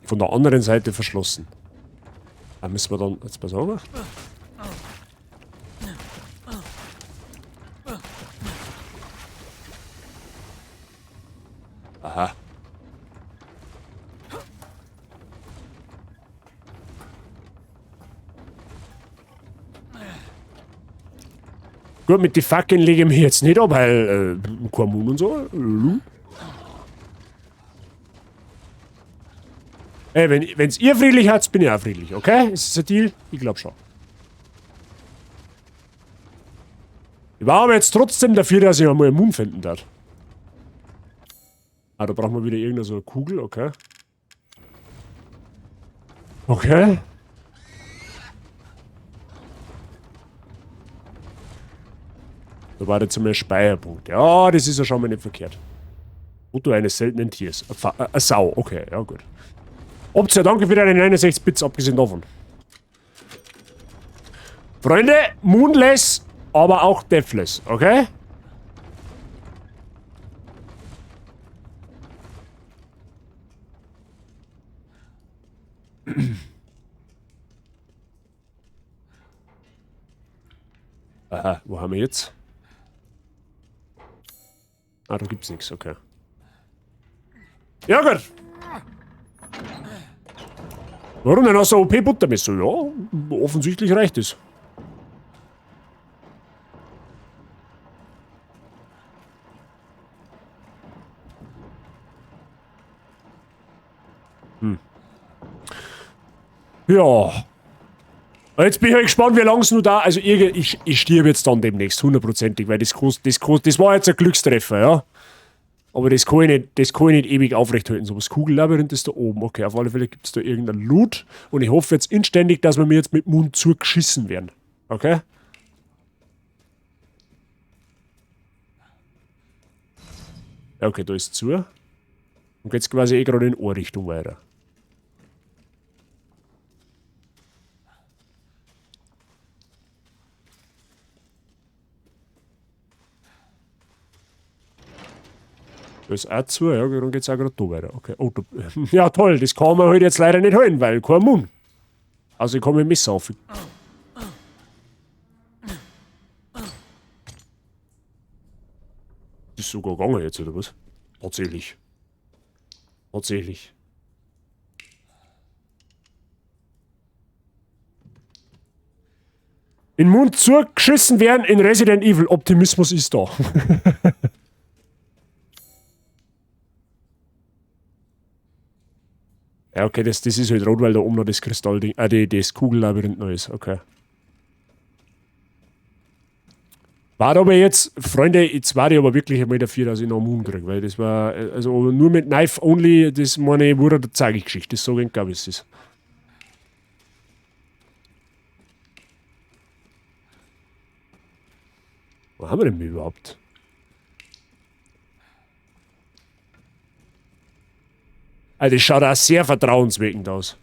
Von der anderen Seite verschlossen. Da müssen wir dann... Jetzt pass auf. Aha. Gut, mit den Fackeln lege ich mich jetzt nicht ab, weil kein Mund und so. Ey, wenn's ihr friedlich habt, bin ich auch friedlich, okay? Ist das ein Deal? Ich glaub schon. Ich war aber jetzt trotzdem dafür, dass ich einmal einen Mund finden darf. Ah, da brauchen wir wieder irgendeine so eine Kugel, okay. Okay. Da war jetzt einmal ein Speicherpunkt. Ja, das ist ja schon mal nicht verkehrt. Foto eines seltenen Tiers. Eine Sau, okay, ja gut. Optia, danke für deine 69 Bits, abgesehen davon. Freunde, Moonless, aber auch Deathless, okay? Aha, wo haben wir jetzt? Ah, da gibt's nichts, okay. Ja, gut. Warum denn aus der OP-Buttermesser? Ja, offensichtlich reicht es. Ja. Jetzt bin ich halt gespannt, wie lange es nur da. Also ich stirb jetzt dann demnächst, hundertprozentig, weil das war jetzt ein Glückstreffer, ja. Aber das kann ich nicht, das kann ich nicht ewig aufrechthalten. So was Kugellabyrinth ist da oben. Okay, auf alle Fälle gibt's da irgendeinen Loot. Und ich hoffe jetzt inständig, dass wir mir jetzt mit dem Mund zugeschissen werden. Okay? Ja, okay, da ist zu. Und geht's quasi eh gerade in eine Richtung weiter. Da ist auch zu, ja, dann geht's auch grad da weiter. Okay. Oh, da, ja, toll, das kann man halt jetzt leider nicht holen, weil kein Mund. Also ich komme mit Messer auf. Das ist sogar gegangen jetzt, oder was? Tatsächlich. Tatsächlich. In den Mund zugeschissen werden in Resident Evil. Optimismus ist da. Ja, okay, das ist halt rot, weil da oben noch das Kristallding, das Kugellabyrinth noch ist, okay. War aber jetzt, Freunde, jetzt war ich aber wirklich einmal dafür, dass ich noch einen Mund krieg, weil das war, also nur mit Knife Only, das meine ich, wurde da zeige ich Geschichte, das sag ich, glaub ich, es ist. Wo haben wir denn überhaupt? Also das schaut auch sehr vertrauensweckend aus.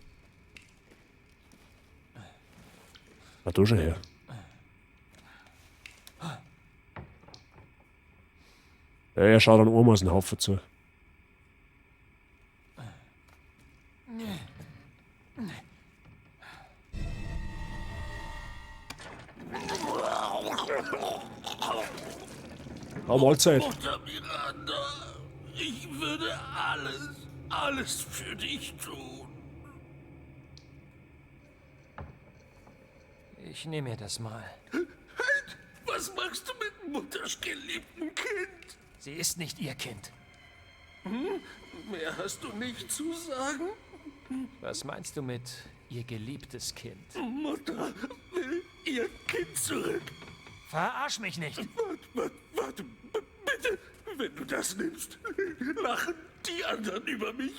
Na, da schon her. Ja, er schaut einen Ameisenhaufen zu. Ja, Mahlzeit. Mutter Miranda, ich würde alles für dich tun. Ich nehme mir das mal. Halt! Was machst du mit Mutters geliebten Kind? Sie ist nicht ihr Kind. Hm? Mehr hast du nicht zu sagen? Was meinst du mit ihr geliebtes Kind? Mutter will ihr Kind zurück. Verarsch mich nicht! Warte, warte, warte, bitte! Wenn du das nimmst, lachen die anderen über mich.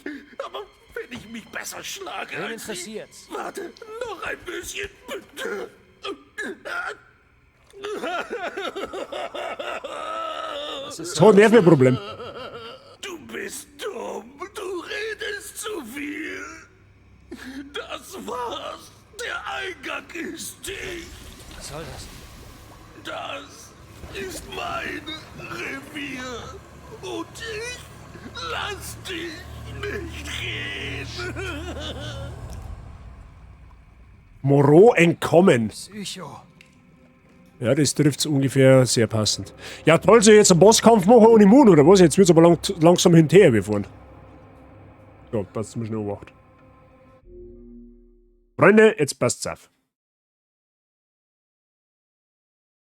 Aber wenn ich mich besser schlage Wen als sie- interessiert's? Warte, noch ein bisschen, bitte. Was ist So, Nervenproblem. Du bist dumm, du redest zu viel. Das war's. Der Eingang ist dicht. Was soll das? Das ist mein Revier. Und ich lass dich nicht gehen. Moreau entkommen. Psycho. Ja, das trifft's ungefähr sehr passend. Ja, toll, soll ich jetzt einen Bosskampf machen ohne Moon, oder was? Jetzt wird's aber langsam hinterher, wir fahren. So, passt mir schnell obacht. Freunde, jetzt passt's auf.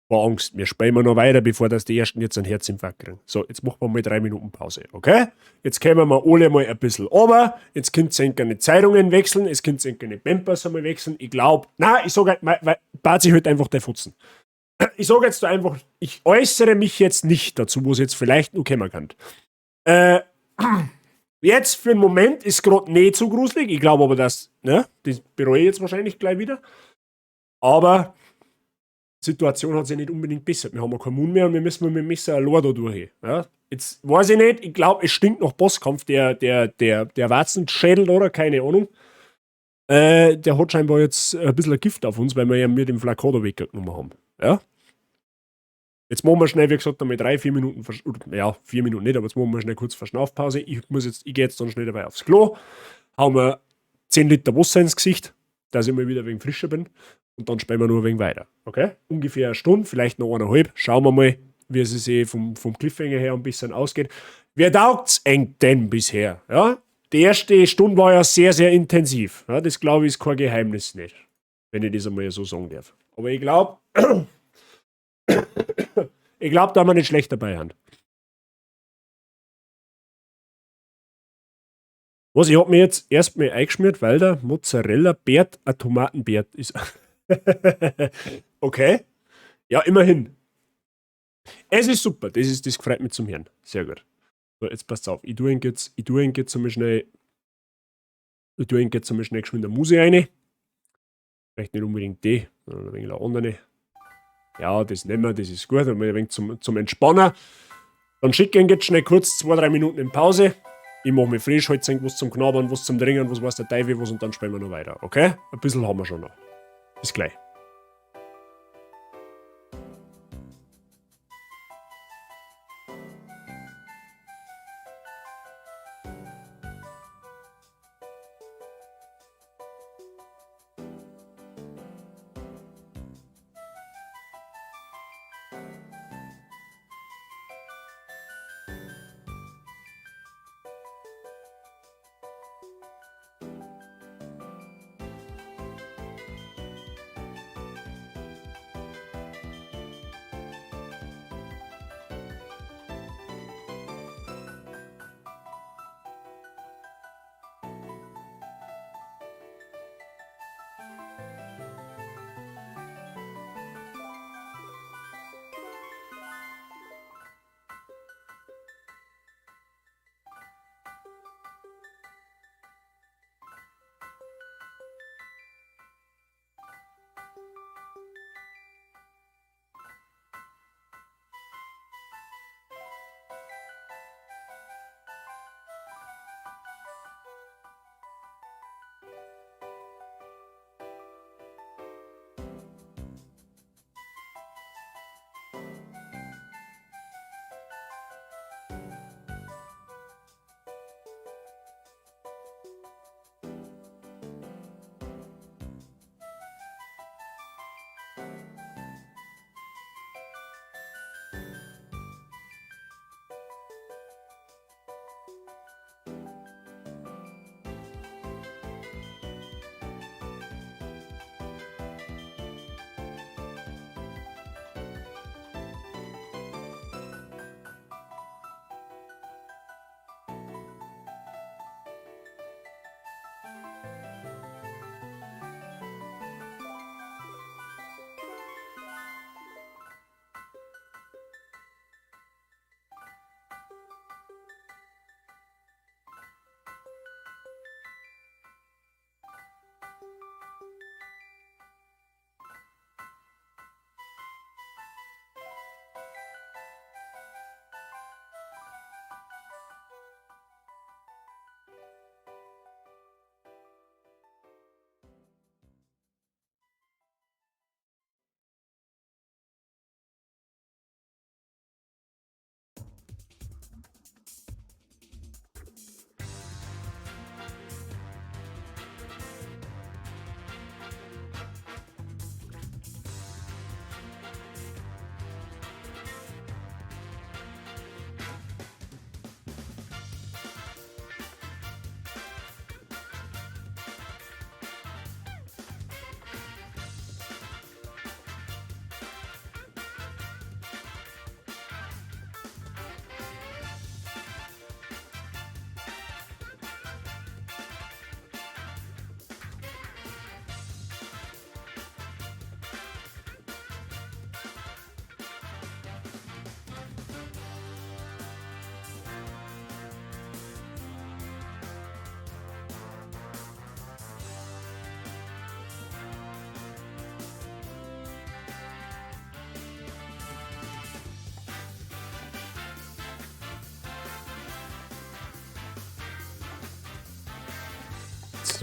War Angst, wir spielen noch weiter, bevor das die ersten jetzt einen Herzinfarkt kriegen. So, jetzt machen wir mal 3 Minuten Pause, okay? Jetzt kommen wir alle mal ein bisschen runter. Jetzt könnt ihr keine Zeitungen wechseln, es könnt ihr keine Pampers einmal wechseln. Ich glaub, nein, ich sag halt, mei, bat sich halt einfach der Futzen. Ich sag jetzt da einfach, ich äußere mich jetzt nicht dazu, wo es jetzt vielleicht noch kommen kann. Jetzt für einen Moment ist grad nicht so gruselig. Ich glaub aber, dass, ne, das bereue ich jetzt wahrscheinlich gleich wieder. Aber die Situation hat sich nicht unbedingt bessert. Wir haben ja keinen Mund mehr und wir müssen mit dem Messer allein da durch. Ja? Jetzt weiß ich nicht, ich glaub, es stinkt nach Bosskampf, der Warzenschädel, oder? Keine Ahnung. Der hat scheinbar jetzt ein bisschen Gift auf uns, weil wir ja mit dem Flakon da weggenommen haben. Ja? Jetzt machen wir schnell, wie gesagt, einmal 3, 4 Minuten, oder, ja, 4 Minuten nicht, aber jetzt machen wir schnell kurz Verschnaufpause. Ich geh jetzt dann schnell dabei aufs Klo, hau mir 10 Liter Wasser ins Gesicht, dass ich mal wieder ein wenig frischer bin. Und dann spielen wir nur ein wenig weiter. Okay? Ungefähr eine Stunde, vielleicht noch eineinhalb. Schauen wir mal, wie es sich vom Cliffhanger her ein bisschen ausgeht. Wer taugt's eng denn bisher? Ja? Die erste Stunde war ja sehr, sehr intensiv. Ja, das glaube ich ist kein Geheimnis nicht. Wenn ich das einmal so sagen darf. Aber ich glaub, ich glaub, da haben wir nicht schlecht dabei haben. Was, ich hab mir jetzt erstmal eingeschmiert, weil der Mozzarella-Bert ein Tomatenbert ist. Okay. Ja, immerhin. Es ist super, das freut mich zum Hören. Sehr gut. So, jetzt passt auf. Ich tue ihn jetzt, ich tue ihn jetzt einmal schnell, ich tue ihn jetzt einmal schnell geschwind eine Musik rein. Vielleicht nicht unbedingt die, sondern ein wenig eine andere. Ja, das nehmen wir, das ist gut. Ein wenig zum Entspannen. Dann schicke ich ihn jetzt schnell kurz 2-3 Minuten in Pause. Ich mach mich frisch, halt was zum Knabbern, was zum Trinken, was weiß der Teufel was und dann spielen wir noch weiter, okay? Ein bisschen haben wir schon noch. Bis gleich.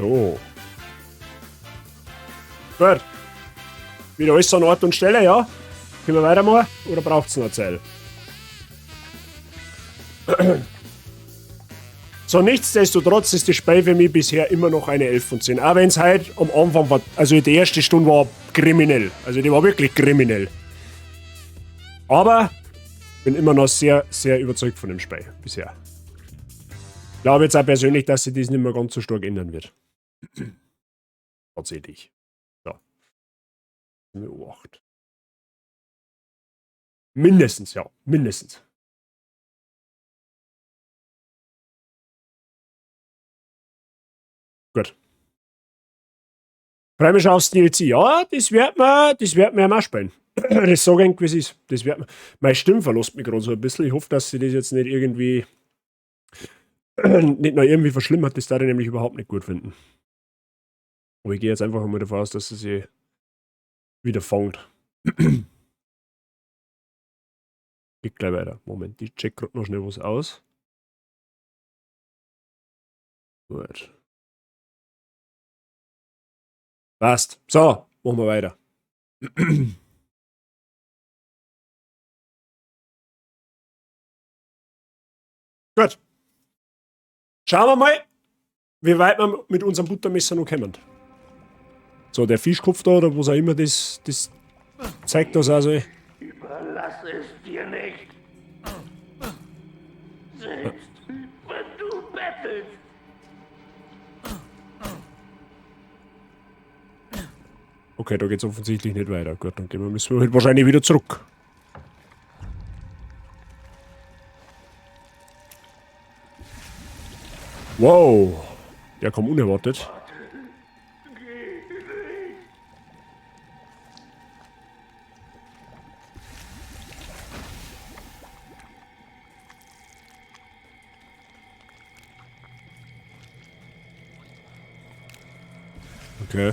So. Gut. Wieder alles an Ort und Stelle, ja? Können wir weitermachen? Oder braucht's noch Zeit? So, nichtsdestotrotz ist das Spiel für mich bisher immer noch eine 11 von 10. Auch wenn's halt am Anfang war, also die erste Stunde war kriminell. Also die war wirklich kriminell. Aber bin immer noch sehr, sehr überzeugt von dem Spiel bisher. Ich glaube jetzt auch persönlich, dass sich das nicht mehr ganz so stark ändern wird. Tatsächlich. So. 8. Mindestens, ja. Mindestens. Gut. Freue mich schon aufs DLC. Ja, das wird mir auch spielen. Das sage ich, wie es ist. Das wird mir. Meine Stimme verlässt mich gerade so ein bisschen. Ich hoffe, dass sie das jetzt nicht irgendwie nicht noch irgendwie verschlimmert. Das darf ich nämlich überhaupt nicht gut finden. Aber ich gehe jetzt einfach mal davon aus, dass sie sich wieder fängt. Geht gleich weiter. Moment, ich check gerade noch schnell was aus. Gut. Passt. So, machen wir weiter. Gut. Schauen wir mal, wie weit wir mit unserem Buttermesser noch kommen. So, der Fischkopf da, oder was auch immer das zeigt das also. Überlasse es dir nicht. Selbst wenn du bettelst. Okay, da geht's offensichtlich nicht weiter. Gut, dann müssen wir halt wahrscheinlich wieder zurück. Wow, der kam unerwartet. Okay.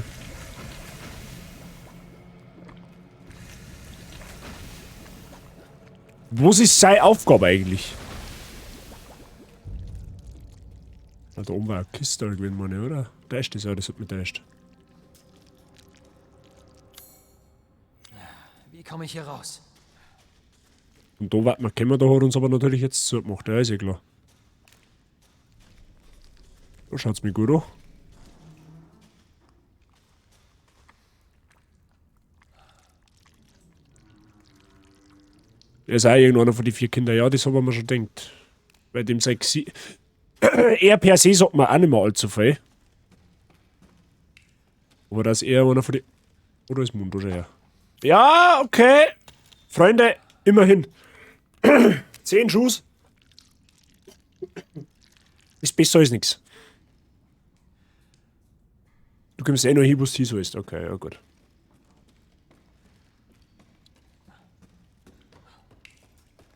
Was ist seine Aufgabe eigentlich? Ah, da oben war eine Kiste gewesen, meine ich, oder? Da ist das ja, das hat mich täuscht. Wie komme ich hier raus? Und da wird man kommen, da hat uns aber natürlich jetzt zugemacht, ja, ist ja klar. Da schaut's mir gut an. Er ist auch irgendeiner von den 4 Kindern, ja, das haben wir schon gedacht. Bei dem sein Gesicht. Er per se sagt man auch nicht mehr allzu viel. Aber dass er einer von den. Oder ist Mundo schon her? Ja, okay. Freunde, immerhin. 10 Schuss. Ist besser als nix. Du kommst eh noch hin, wo es hin sollst. Okay, ja gut.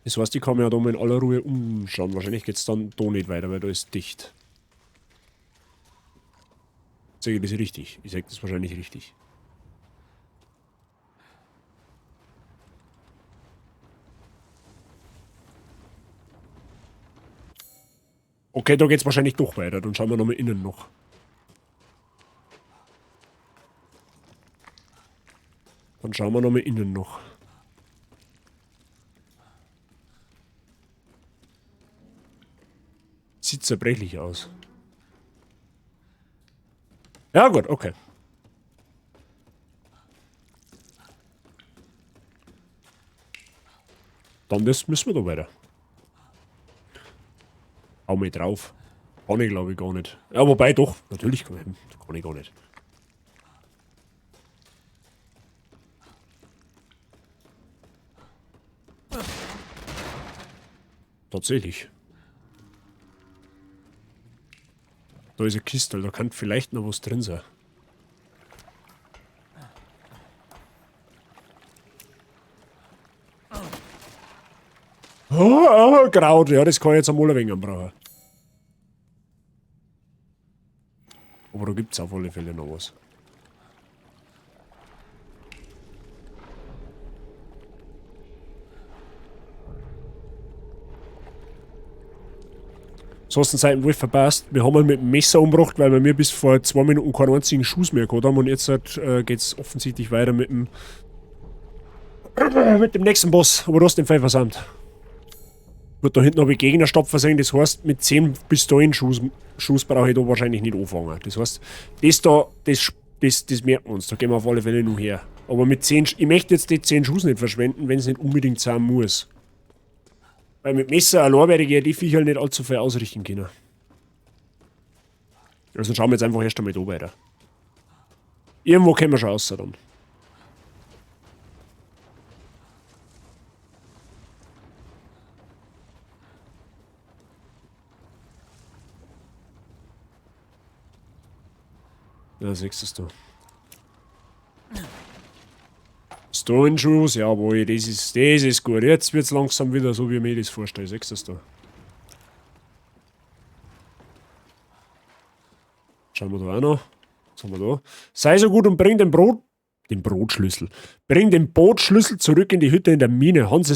Das heißt, ich kann mir ja da mal in aller Ruhe umschauen. Wahrscheinlich geht's dann da nicht weiter, weil da ist dicht. Sag ich das richtig? Ich sag das wahrscheinlich richtig. Okay, da geht's wahrscheinlich doch weiter. Dann schauen wir nochmal innen noch. Dann schauen wir nochmal innen noch. Sieht zerbrechlich aus. Ja gut, okay. Dann das müssen wir da weiter. Hau mich drauf. Kann ich glaube ich gar nicht. Ja, wobei doch. Natürlich kann ich gar nicht. Tatsächlich. Da ist eine Kiste, da kann vielleicht noch was drin sein. Oh, oh, Kraut, ja, das kann ich jetzt einmal ein wenig brauchen. Aber da gibt's auf alle Fälle noch was. So hast du den Wolf verpasst. Wir haben ihn mit dem Messer umgebracht, weil wir mir bis vor 2 Minuten keinen einzigen Schuss mehr gehabt haben. Und jetzt geht's offensichtlich weiter mit dem nächsten Boss. Aber du hast den Fall versandt. Gut, da hinten habe ich Gegnerstapfer sehen. Das heißt, mit 10 Pistolen Schuss brauche ich da wahrscheinlich nicht anfangen. Das heißt, das da, das merken wir uns. Da gehen wir auf alle Fälle noch her. Aber mit 10, ich möchte jetzt die 10 Schuss nicht verschwenden, wenn es nicht unbedingt sein muss. Weil mit Messer allein werde ich ja die Viecher nicht allzu viel ausrichten können. Also schauen wir jetzt einfach erst einmal da weiter. Irgendwo kommen wir schon raus dann. Ja, siehst du. Stone Shoes, jawohl, das ist gut. Jetzt wird's langsam wieder so, wie ich mir das vorstelle. Siehst du? Schauen wir da auch noch. Was haben wir da? Sei so gut und bring den Brot. Den Brotschlüssel. Bring den Bootschlüssel zurück in die Hütte in der Mine. Hans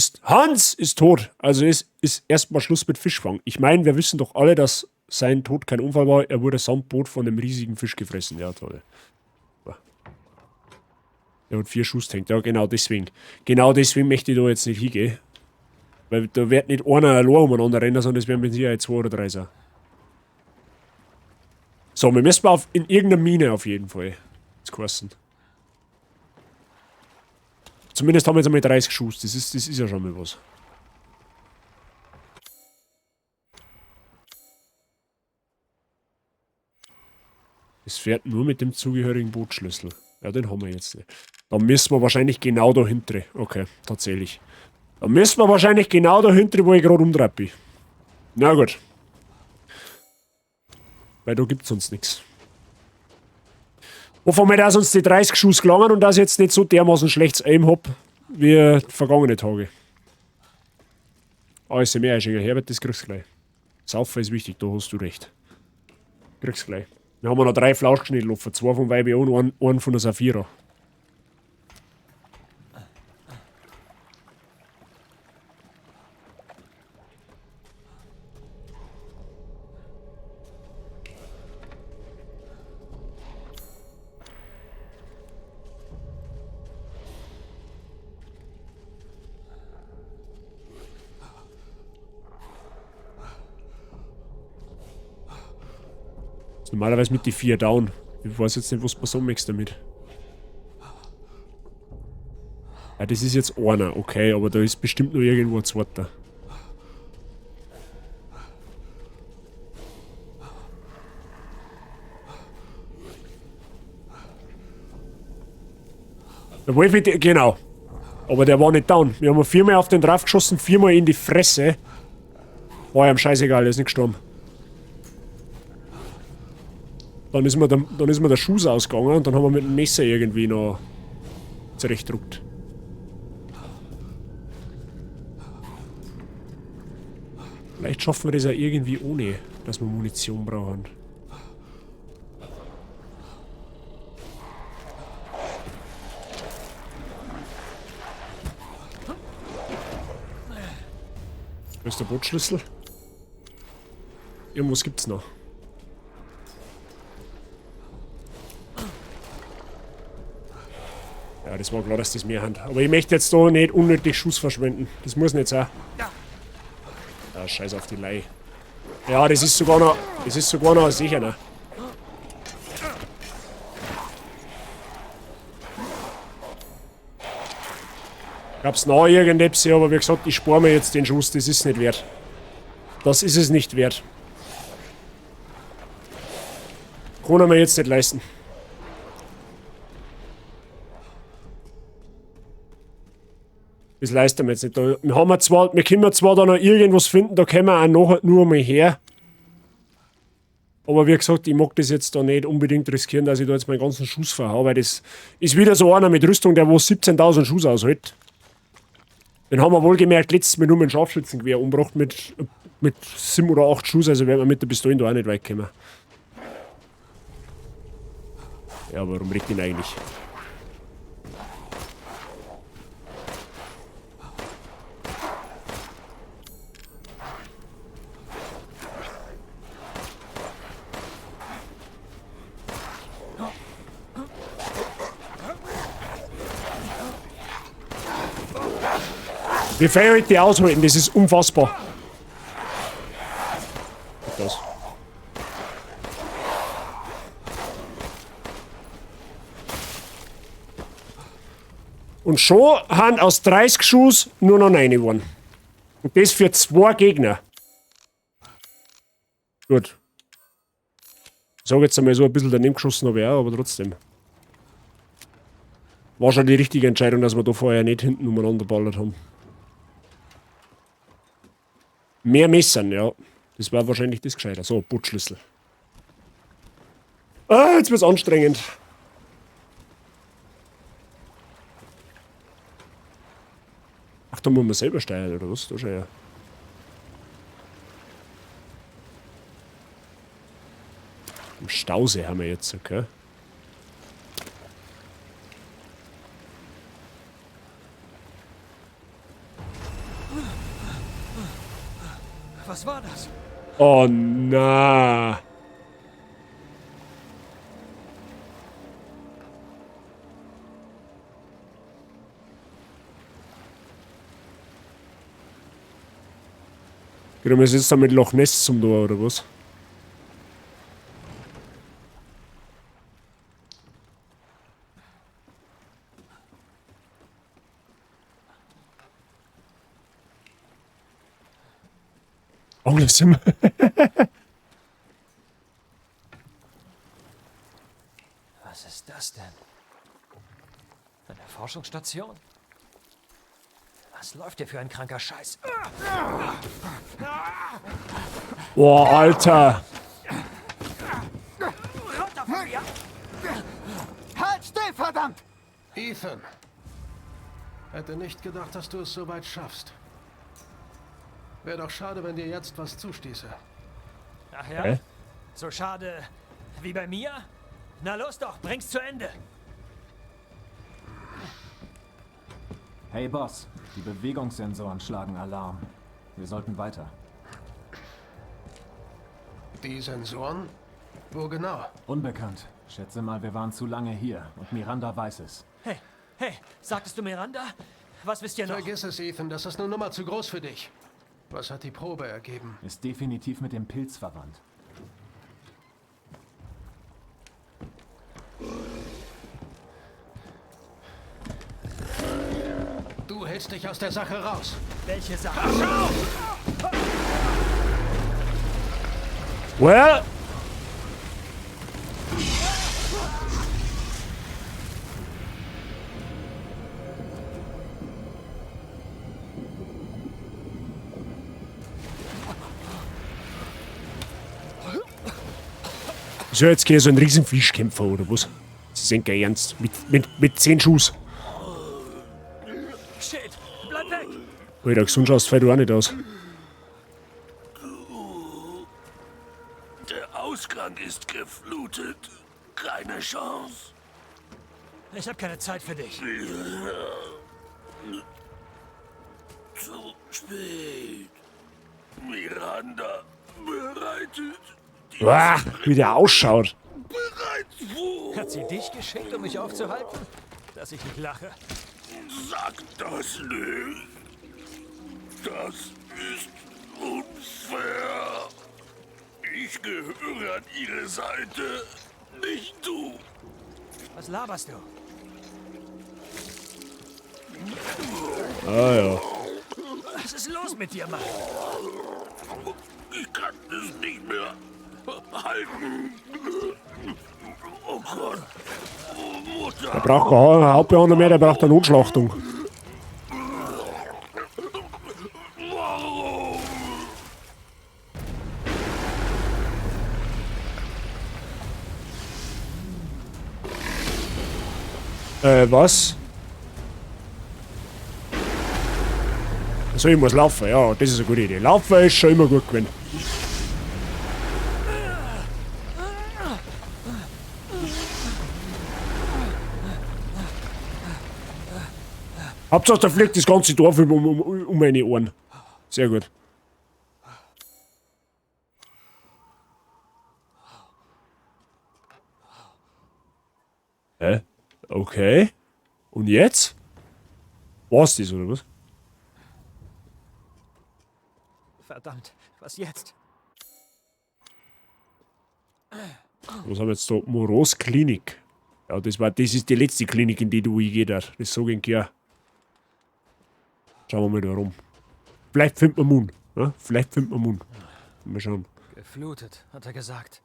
ist tot. Also es ist erstmal Schluss mit Fischfang. Ich meine, wir wissen doch alle, dass sein Tod kein Unfall war. Er wurde samt Boot von einem riesigen Fisch gefressen. Ja, toll. Er hat 4 Schuss getankt. Ja, genau deswegen. Genau deswegen möchte ich da jetzt nicht hingehen. Weil da wird nicht einer allein umeinander rennen, sondern es werden mit Sicherheit 2 oder 3 sein. So, wir müssen mal in irgendeiner Mine auf jeden Fall. Das kosten. Zumindest haben wir jetzt einmal 30 Schuss. Das ist ja schon mal was. Es fährt nur mit dem zugehörigen Bootschlüssel. Ja, den haben wir jetzt nicht. Da müssen wir wahrscheinlich genau dahinter. Okay, tatsächlich. Da müssen wir wahrscheinlich genau dahinter, wo ich gerade umdrehe bin. Na gut. Weil da gibt's sonst nix. Hoffen wir, dass uns die 30 Schuss gelangen und dass ich jetzt nicht so dermaßen schlechtes Aim hab, wie vergangene Tage. ASMR ist Herbert, das kriegst du gleich. Saufen ist wichtig, da hast du recht. Kriegst du gleich. Wir haben noch 3 Flauschgeschnittel offen, 2 vom YBO und einen von der Saphira. Normalerweise mit die 4 down. Ich weiß jetzt nicht, was du so machst damit. Ja, das ist jetzt einer, okay, aber da ist bestimmt noch irgendwo ein zweiter. Der Wolf, genau. Aber der war nicht down. Wir haben 4-mal auf den drauf geschossen, 4-mal in die Fresse. War ihm scheißegal, der ist nicht gestorben. Dann ist mir der Schuss ausgegangen und dann haben wir mit dem Messer irgendwie noch zurechtgedruckt. Vielleicht schaffen wir das ja irgendwie ohne, dass wir Munition brauchen. Wo ist der Bootschlüssel? Irgendwas gibt's noch. Ja, das war klar, dass das mehr haben. Aber ich möchte jetzt da nicht unnötig Schuss verschwenden. Das muss nicht sein. Ja, scheiß auf die Lei. Ja, das ist sogar noch. Das ist sogar noch sicher, ne? Gab's noch irgendetwas, aber wie gesagt, ich spare mir jetzt den Schuss, das ist nicht wert. Das ist es nicht wert. Kann er mir jetzt nicht leisten. Das leisten wir jetzt nicht. Da, wir haben ja zwar, wir können zwar da noch irgendwas finden, da können wir auch nachher nur mal her. Aber wie gesagt, ich mag das jetzt da nicht unbedingt riskieren, dass ich da jetzt meinen ganzen Schuss verhau, weil das ist wieder so einer mit Rüstung, der wo 17.000 Schuss aushält. Den haben wir wohlgemerkt letztes Mal nur mit dem Scharfschützengewehr umgebracht mit 7 oder 8 Schuss, also werden wir mit der Pistole da auch nicht weit kommen. Ja, warum regt ihn eigentlich? Wie viel ich die aushalten, das ist unfassbar. Das. Und schon haben aus 30 Schuss nur noch 9 geworden. Und das für 2 Gegner. Gut. Ich sag jetzt einmal so ein bisschen daneben geschossen habe ich auch, aber trotzdem. War schon die richtige Entscheidung, dass wir da vorher nicht hinten umeinander ballert haben. Mehr Messern, ja. Das war wahrscheinlich das Gescheiter. So, Bootschlüssel. Ah, jetzt wird's anstrengend. Ach, da muss man selber steuern, oder was? Da schau ja. Im Stausee haben wir jetzt, okay. Was war das? Oh na. Geht wir jetzt da mit Loch Ness zum Tor, oder was? Oh, das sind wir. Was ist das denn? Eine Forschungsstation? Was läuft hier für ein kranker Scheiß? Boah, Alter. Runter von mir! Halt still, verdammt! Ethan. Hätte nicht gedacht, dass du es so weit schaffst. Wäre doch schade, wenn dir jetzt was zustieße. Ach ja? Hä? So schade wie bei mir? Na los doch, bring's zu Ende! Hey Boss, die Bewegungssensoren schlagen Alarm. Wir sollten weiter. Die Sensoren? Wo genau? Unbekannt. Schätze mal, wir waren zu lange hier und Miranda weiß es. Hey, hey, sagtest du Miranda? Was wisst ihr noch? Vergiss es, Ethan. Das ist eine Nummer zu groß für dich. Was hat die Probe ergeben? Ist definitiv mit dem Pilz verwandt. Du hältst dich aus der Sache raus. Welche Sache? Well. So, jetzt hier so ein Riesenfischkämpfer oder was? Sie sind gar ernst. Mit 10 Schuss. Shit, bleib weg! Alter, gesund schaust fällt du auch nicht aus. Der Ausgang ist geflutet. Keine Chance. Ich habe keine Zeit für dich. Zu spät. Miranda bereitet Uah, wie der ausschaut. bereits vor. Hat sie dich geschickt, um mich aufzuhalten? Dass ich nicht lache. Sag das nicht. Das ist unfair. Ich gehöre an ihre Seite, nicht du. Was laberst du? Ah ja. Was ist los mit dir, Mann? Ich kann es nicht mehr halten. Oh Gott. Oh Mutter. Der braucht keine Hauptbehandlung mehr, der braucht eine Notschlachtung. Warum? Was? Also ich muss laufen, ja, das ist eine gute Idee. Laufen ist schon immer gut gewesen. Hauptsache, da fliegt das ganze Dorf um meine Ohren. Sehr gut. Hä? Okay. Und jetzt? War's das, oder was? Verdammt, was jetzt? Was haben wir jetzt da? Moros Klinik. Ja, das ist die letzte Klinik, in die du hingehen darfst. Das sag ich dir. Schauen wir mal da rum. Vielleicht findet man Moon. Ja? Vielleicht findet man Moon. Mal schauen. Geflutet, hat er gesagt.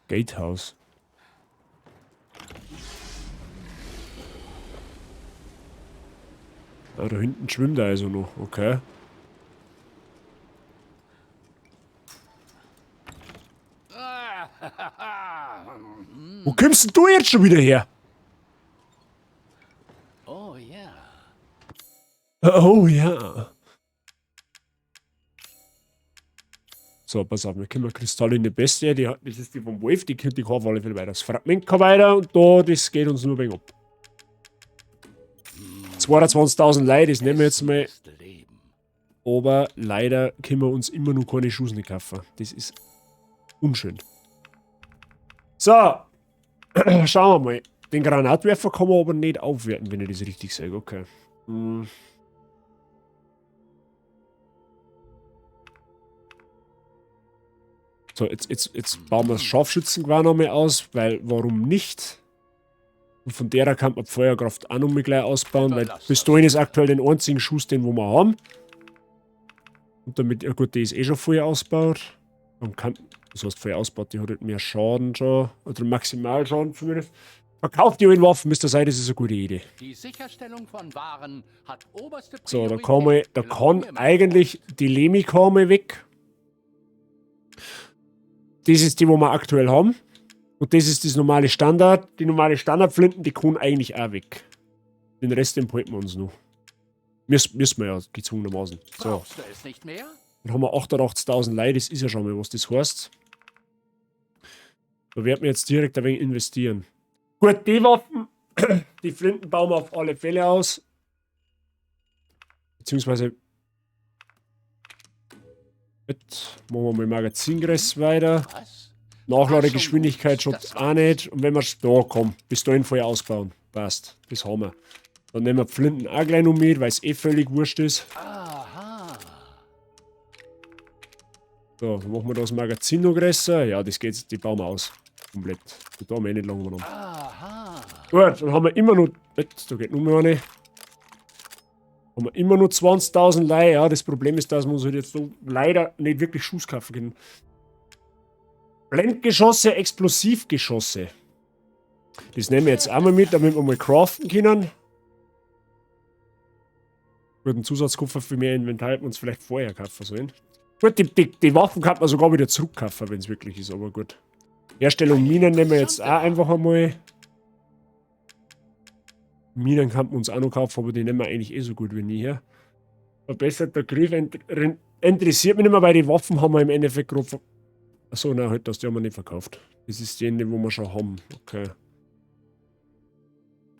Gatehouse. Ah, da hinten schwimmt er also noch. Okay. Wo kommst denn du jetzt schon wieder her? Oh ja. Oh ja. So, pass auf, wir können Kristalle in die Beste, die, das ist die vom Wolf, die die kann auf alle Fälle weiter. Das Fragment kann weiter und da, das geht uns nur ein wenig ab. 22.000 Leute, das nehmen wir jetzt mal. Aber leider können wir uns immer noch keine Schuhe nicht kaufen. Das ist unschön. So, schauen wir mal. Den Granatwerfer kann man aber nicht aufwerten, wenn ich das richtig sage. Okay. Hm. So, jetzt bauen wir das Scharfschützengewehr nochmal aus, weil warum nicht? Und von der kann man die Feuerkraft auch nochmal gleich ausbauen, weil Pistolen ist aktuell den einzigen Schuss, den wo wir haben. Und damit, ja gut, die ist eh schon voll ausgebaut. Dann kann, das heißt voll ausgebaut, die hat halt mehr Schaden schon, oder Maximalschaden zumindest. Verkauft die alten Waffen, müsst ihr sagen, das ist eine gute Idee. Die Sicherstellung von Waren hat oberste So, da kann, man, da kann eigentlich die Lemikame weg. Das ist die, wo wir aktuell haben. Und das ist das normale Standard. Die normale Standardflinten, die kann eigentlich auch weg. Den Rest, den behalten wir uns noch. Müssen wir ja gezwungenermaßen. So. Brauchst du es nicht mehr? Dann haben wir 88.000 Leute, das ist ja schon mal, was das heißt. Da werden wir jetzt direkt ein wenig investieren. Gut, die Waffen, die Flinten bauen wir auf alle Fälle aus. Beziehungsweise. Jetzt machen wir mal Magazingress weiter. Nachladegeschwindigkeit schon auch nicht. Und wenn wir da kommen, bis dahin vorher ausbauen. Passt. Das haben wir. Dann nehmen wir die Flinten auch gleich noch mit, weil es eh völlig wurscht ist. Aha. So, dann machen wir das Magazin noch größer. Ja, das geht, die bauen wir aus. Komplett. Da haben wir eh nicht lange genommen. Aha. Gut, dann haben wir immer noch. Da geht nur mehr eine. Haben wir immer nur 20.000 Leih. Ja, das Problem ist, dass wir uns halt jetzt so leider nicht wirklich Schuss kaufen können. Blendgeschosse, Explosivgeschosse. Das nehmen wir jetzt auch mal mit, damit wir mal craften können. Gut, einen Zusatzkoffer für mehr Inventar hätten wir uns vielleicht vorher kaufen sollen. Gut, die Waffen kann man sogar wieder zurückkaufen, wenn es wirklich ist, aber gut. Herstellung Minen nehmen wir jetzt auch einfach einmal. Minen kann man uns auch noch kaufen, aber die nehmen wir eigentlich eh so gut wie nie her. Verbesserter Griff interessiert mich nicht mehr, weil die Waffen haben wir im Endeffekt gerade. Achso, nein, halt, das die haben wir nicht verkauft. Das ist die, die wir schon haben. Okay.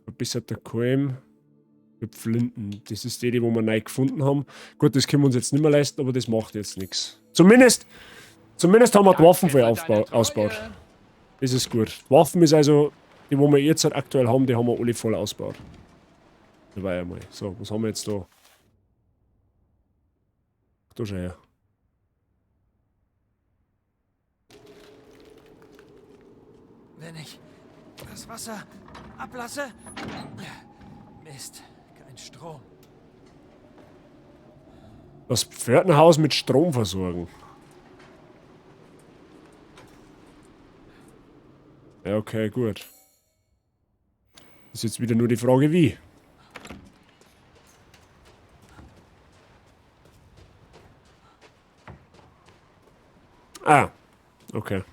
Verbesserter Kolm. Mit Flinten. Das ist die, die wir neu gefunden haben. Gut, das können wir uns jetzt nicht mehr leisten, aber das macht jetzt nichts. Zumindest haben wir die Waffen voll ausgebaut. Das ist gut. Die Waffen ist also, die, wo wir jetzt halt aktuell haben, die haben wir alle voll ausgebaut. Da war ja mal. So, was haben wir jetzt da? Da schau her. Wenn ich das Wasser ablasse. Mist, kein Strom. Das Pförtnerhaus mit Strom versorgen. Ja, okay, gut. Ist jetzt wieder nur die Frage, wie. Ah, okay.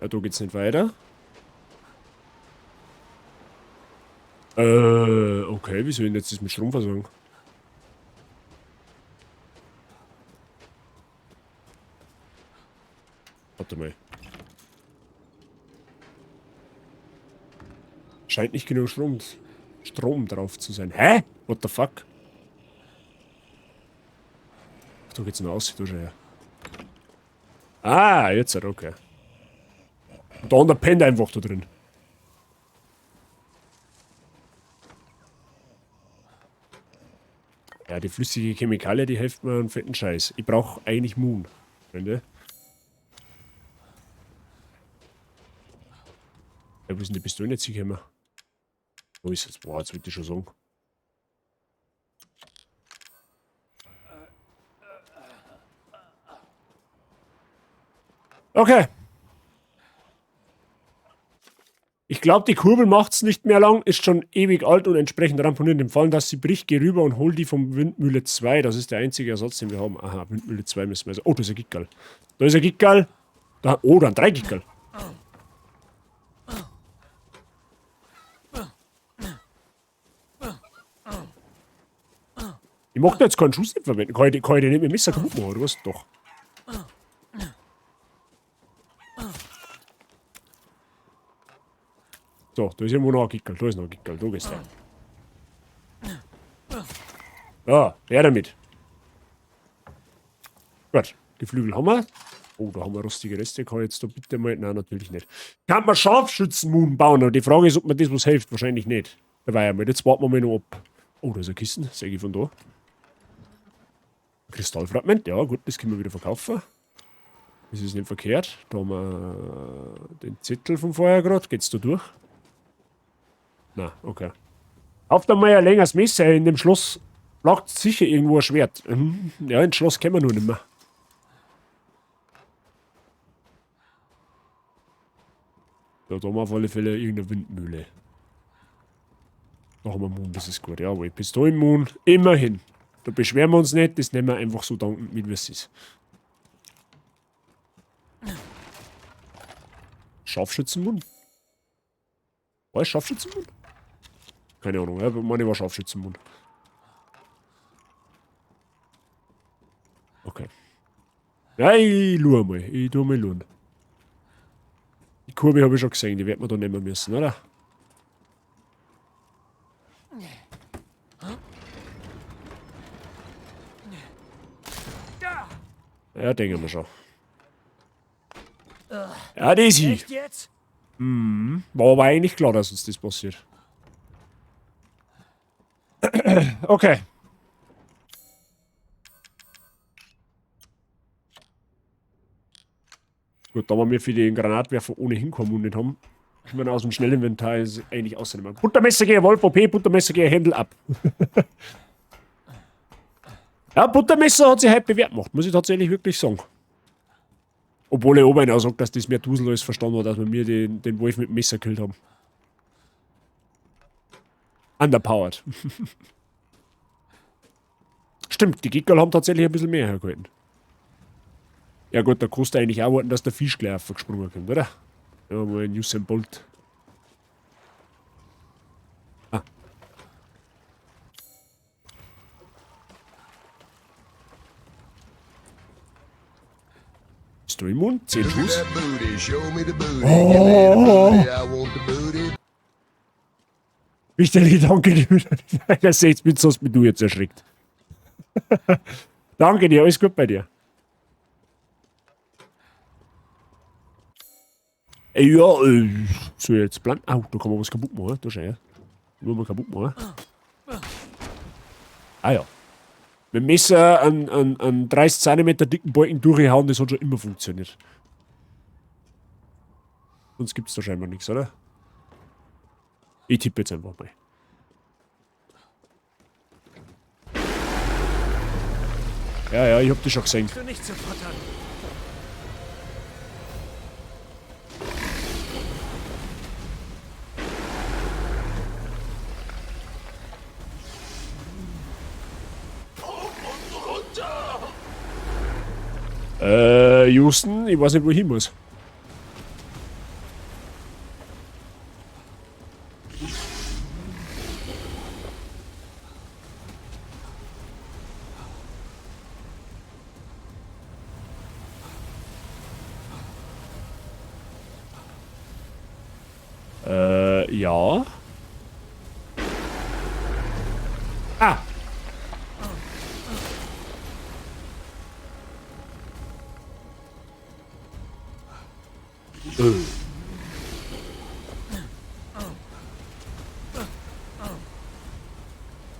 Ja, da geht's nicht weiter. Okay, wie soll ich denn jetzt das mit Strom versorgen? Warte mal. Scheint nicht genug Strom drauf zu sein. Hä? What the fuck? Ach, da geht's noch aus, da schon her. Ah, jetzt halt, okay. Und der andere pennt einfach da drin. Ja, die flüssige Chemikalie, die hilft mir einen fetten Scheiß. Ich brauch eigentlich Moon, Freunde. Ja, wo ist denn die Pistole jetzt hingekommen? Wo ist jetzt? Boah, jetzt wollte ich schon sagen. Okay. Ich glaub, die Kurbel macht's nicht mehr lang, ist schon ewig alt und entsprechend ramponiert. Im Fall, dass sie bricht, geh rüber und hol die vom Windmühle 2. Das ist der einzige Ersatz, den wir haben. Aha, Windmühle 2 müssen wir also. Oh, da ist ein Gickerl. Da ist ein Gickerl. Da, oh, da sind 3 Gickerl. Ich mag da jetzt keinen Schuss nicht verwenden. Kann ich den nicht mit dem Messer kaputt machen, oder was? Doch. So, da ist irgendwo noch ein Gickel. Da ist noch ein Gickel. Da gehst du rein. Ja, her damit. Gut, die Flügel haben wir. Oh, da haben wir rostige Reste. Kann ich jetzt da bitte mal... Nein, natürlich nicht. Kann man Scharfschützenmunen bauen? Aber die Frage ist, ob mir das was hilft. Wahrscheinlich nicht. Da war ja mal. Jetzt warten wir mal noch ab. Oh, da ist ein Kissen. Sehe ich von da. Kristallfragment. Ja, gut, das können wir wieder verkaufen. Das ist nicht verkehrt. Da haben wir den Zettel vom vorher gerade. Geht's da durch? Na, okay. Auf da mal ein längeres Messer. In dem Schloss lag sicher irgendwo ein Schwert. Ja, ins Schloss kennen wir nur nicht mehr. Ja, da haben wir auf alle Fälle irgendeine Windmühle. Da haben wir Moon, das ist gut. Jawohl, Pistolenmoon, immerhin. Da beschweren wir uns nicht, das nehmen wir einfach so dankend mit, wie es ist. Scharfschützenmoon? War es Scharfschützenmoon? Keine Ahnung, ja, meine war Scharfschützenmoon. Okay. Ja, ich schau mal. Ich tu mal schauen. Die Kurve habe ich schon gesehen, die wird man da nehmen müssen, oder? Ja, denken wir schon. Ja, das ist Echt jetzt? Mhm. War aber eigentlich klar, dass uns das passiert. Okay. Gut, da wir für den Granatwerfer ohnehin keinen Mund nicht haben, können wir aus dem Schnellinventar ist eigentlich außerdem. Buttermesser gegen Wolf OP, Buttermesser gegen Händel ab. Ja, Buttermesser hat sich heute bewährt gemacht, muss ich tatsächlich wirklich sagen. Obwohl ich oben auch sagt, dass das mehr Dusel alles verstanden hat, dass wir mir den Wolf mit dem Messer gekillt haben. Underpowered. Stimmt, die Gickerl haben tatsächlich ein bisschen mehr hergehalten. Ja gut, da kannst du eigentlich auch warten, dass der Fisch gleich aufgesprungen kommt, oder? Ja, mal ein Usain Bolt. Ah. Bist du immun? 10 Look at Schuss. that booty, show me the booty, Oh. give me the booty, I want the booty. Wichterli, danke dir. Das seht's mit, sonst bist du jetzt erschreckt. Danke dir, alles gut bei dir. Ey, ja, soll ich jetzt planen? Au, da kann man was kaputt machen, da schau her. Nur mal kaputt machen. Ah ja. Mit dem Messer einen 30 Zentimeter dicken Balken durchhauen, das hat schon immer funktioniert. Sonst gibt's da scheinbar nichts, oder? Ich tippe jetzt einfach mal. Ja, ja, ich hab dich schon gesehen. Du nicht zu futtern. Houston, ich weiß nicht, wo ich hin muss. Ja. Ah.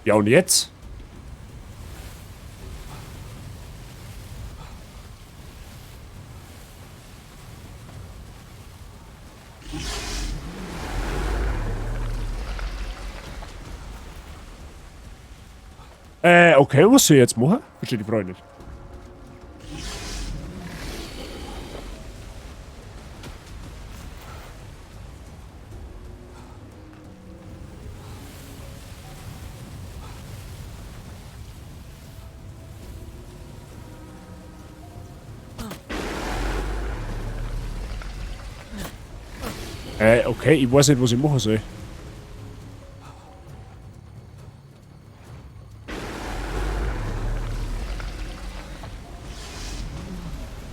Ja, und jetzt? Okay, was soll ich jetzt machen? Verstehe die Frage nicht. Okay, ich weiß nicht, was ich machen soll.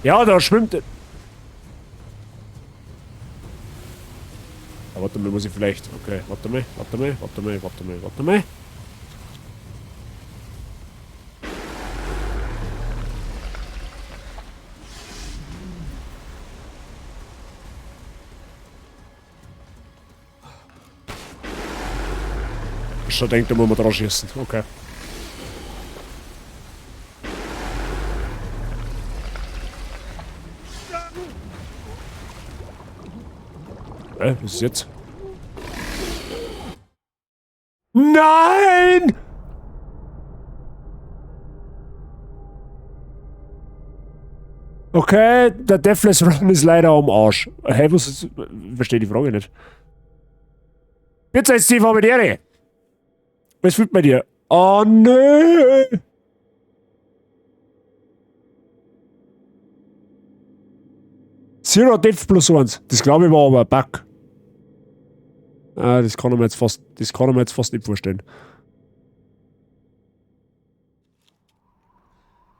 Ja, da schwimmt... Ah, warte mal, muss ich vielleicht... Okay, warte mal, warte mal, warte mal, warte mal, warte mal. Schon denkt, da muss man dran schießen. Okay. Was ist jetzt? Nein! Okay, der Deathless Run ist leider am Arsch. Hä, was ist... Verstehe die Frage nicht. Jetzt ist die Familie. Was fühlt bei dir? Oh nö! Zero Death plus 1. Das glaube ich war aber ein Bug. Ah, das kann ich mir jetzt fast, das kann ich mir jetzt fast nicht vorstellen.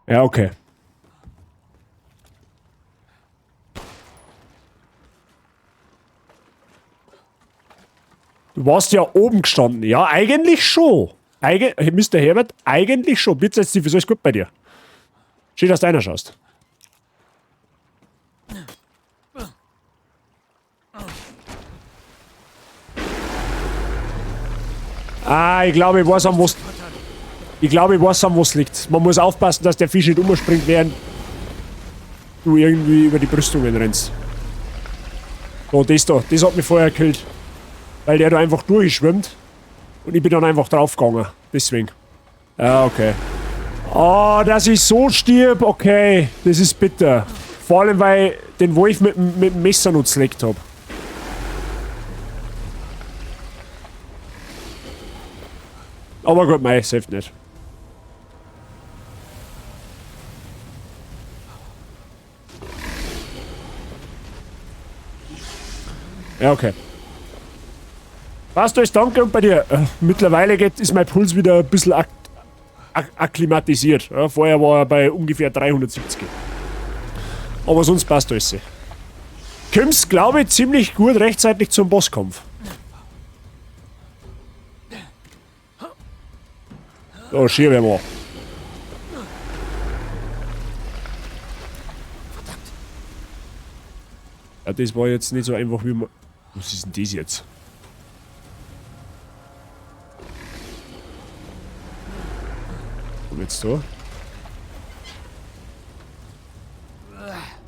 Ja, okay. Du warst ja oben gestanden. Ja, eigentlich schon. Mr. Herbert, eigentlich schon. Bitte jetzt, wieso ist gut bei dir? Schön, dass du einer schaust. Ah, ich glaube, ich weiß, an was... Ich glaube, ich weiß, an was liegt. Man muss aufpassen, dass der Fisch nicht umspringt, während du irgendwie über die Brüstungen rennst. So, das da. Das hat mich vorher gekillt. Weil der da einfach durchschwimmt. Und ich bin dann einfach draufgegangen. Deswegen. Ah, okay. Oh, dass ich so stirb. Okay. Das ist bitter. Vor allem, weil ich den Wolf mit dem Messer noch zerlegt hab. Aber gut, mei, es hilft nicht. Ja, okay. Passt alles, danke und bei dir. Mittlerweile ist mein Puls wieder ein bisschen akklimatisiert. Ja, vorher war er bei ungefähr 370. Aber sonst passt alles. Kommst, glaube ich, ziemlich gut rechtzeitig zum Bosskampf. So, schieben wir mal. Ja, das war jetzt nicht so einfach wie man... Was ist denn das jetzt? Und jetzt da?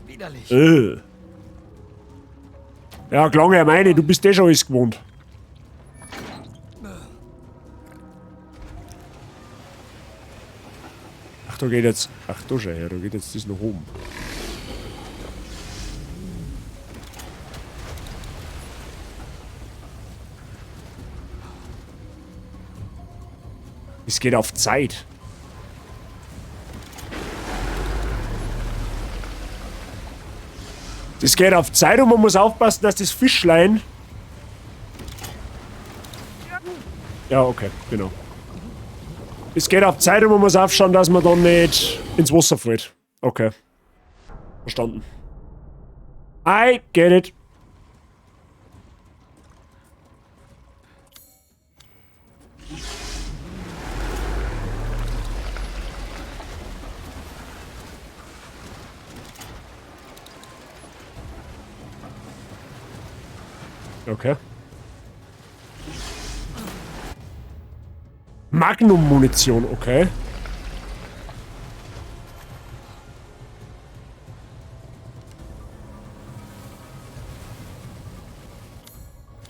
Widerlich. Ja, Klange, meine, du bist eh schon alles gewohnt. Ach, da geht jetzt... Ach, da schau her, da geht jetzt das nach oben. Es geht auf Zeit. Das geht auf Zeit und man muss aufpassen, dass das Fischlein... Ja, okay, genau. Es geht auf Zeit und man muss aufschauen, dass man dann nicht ins Wasser fällt. Okay. Verstanden. I get it. Okay. Magnum-Munition, okay.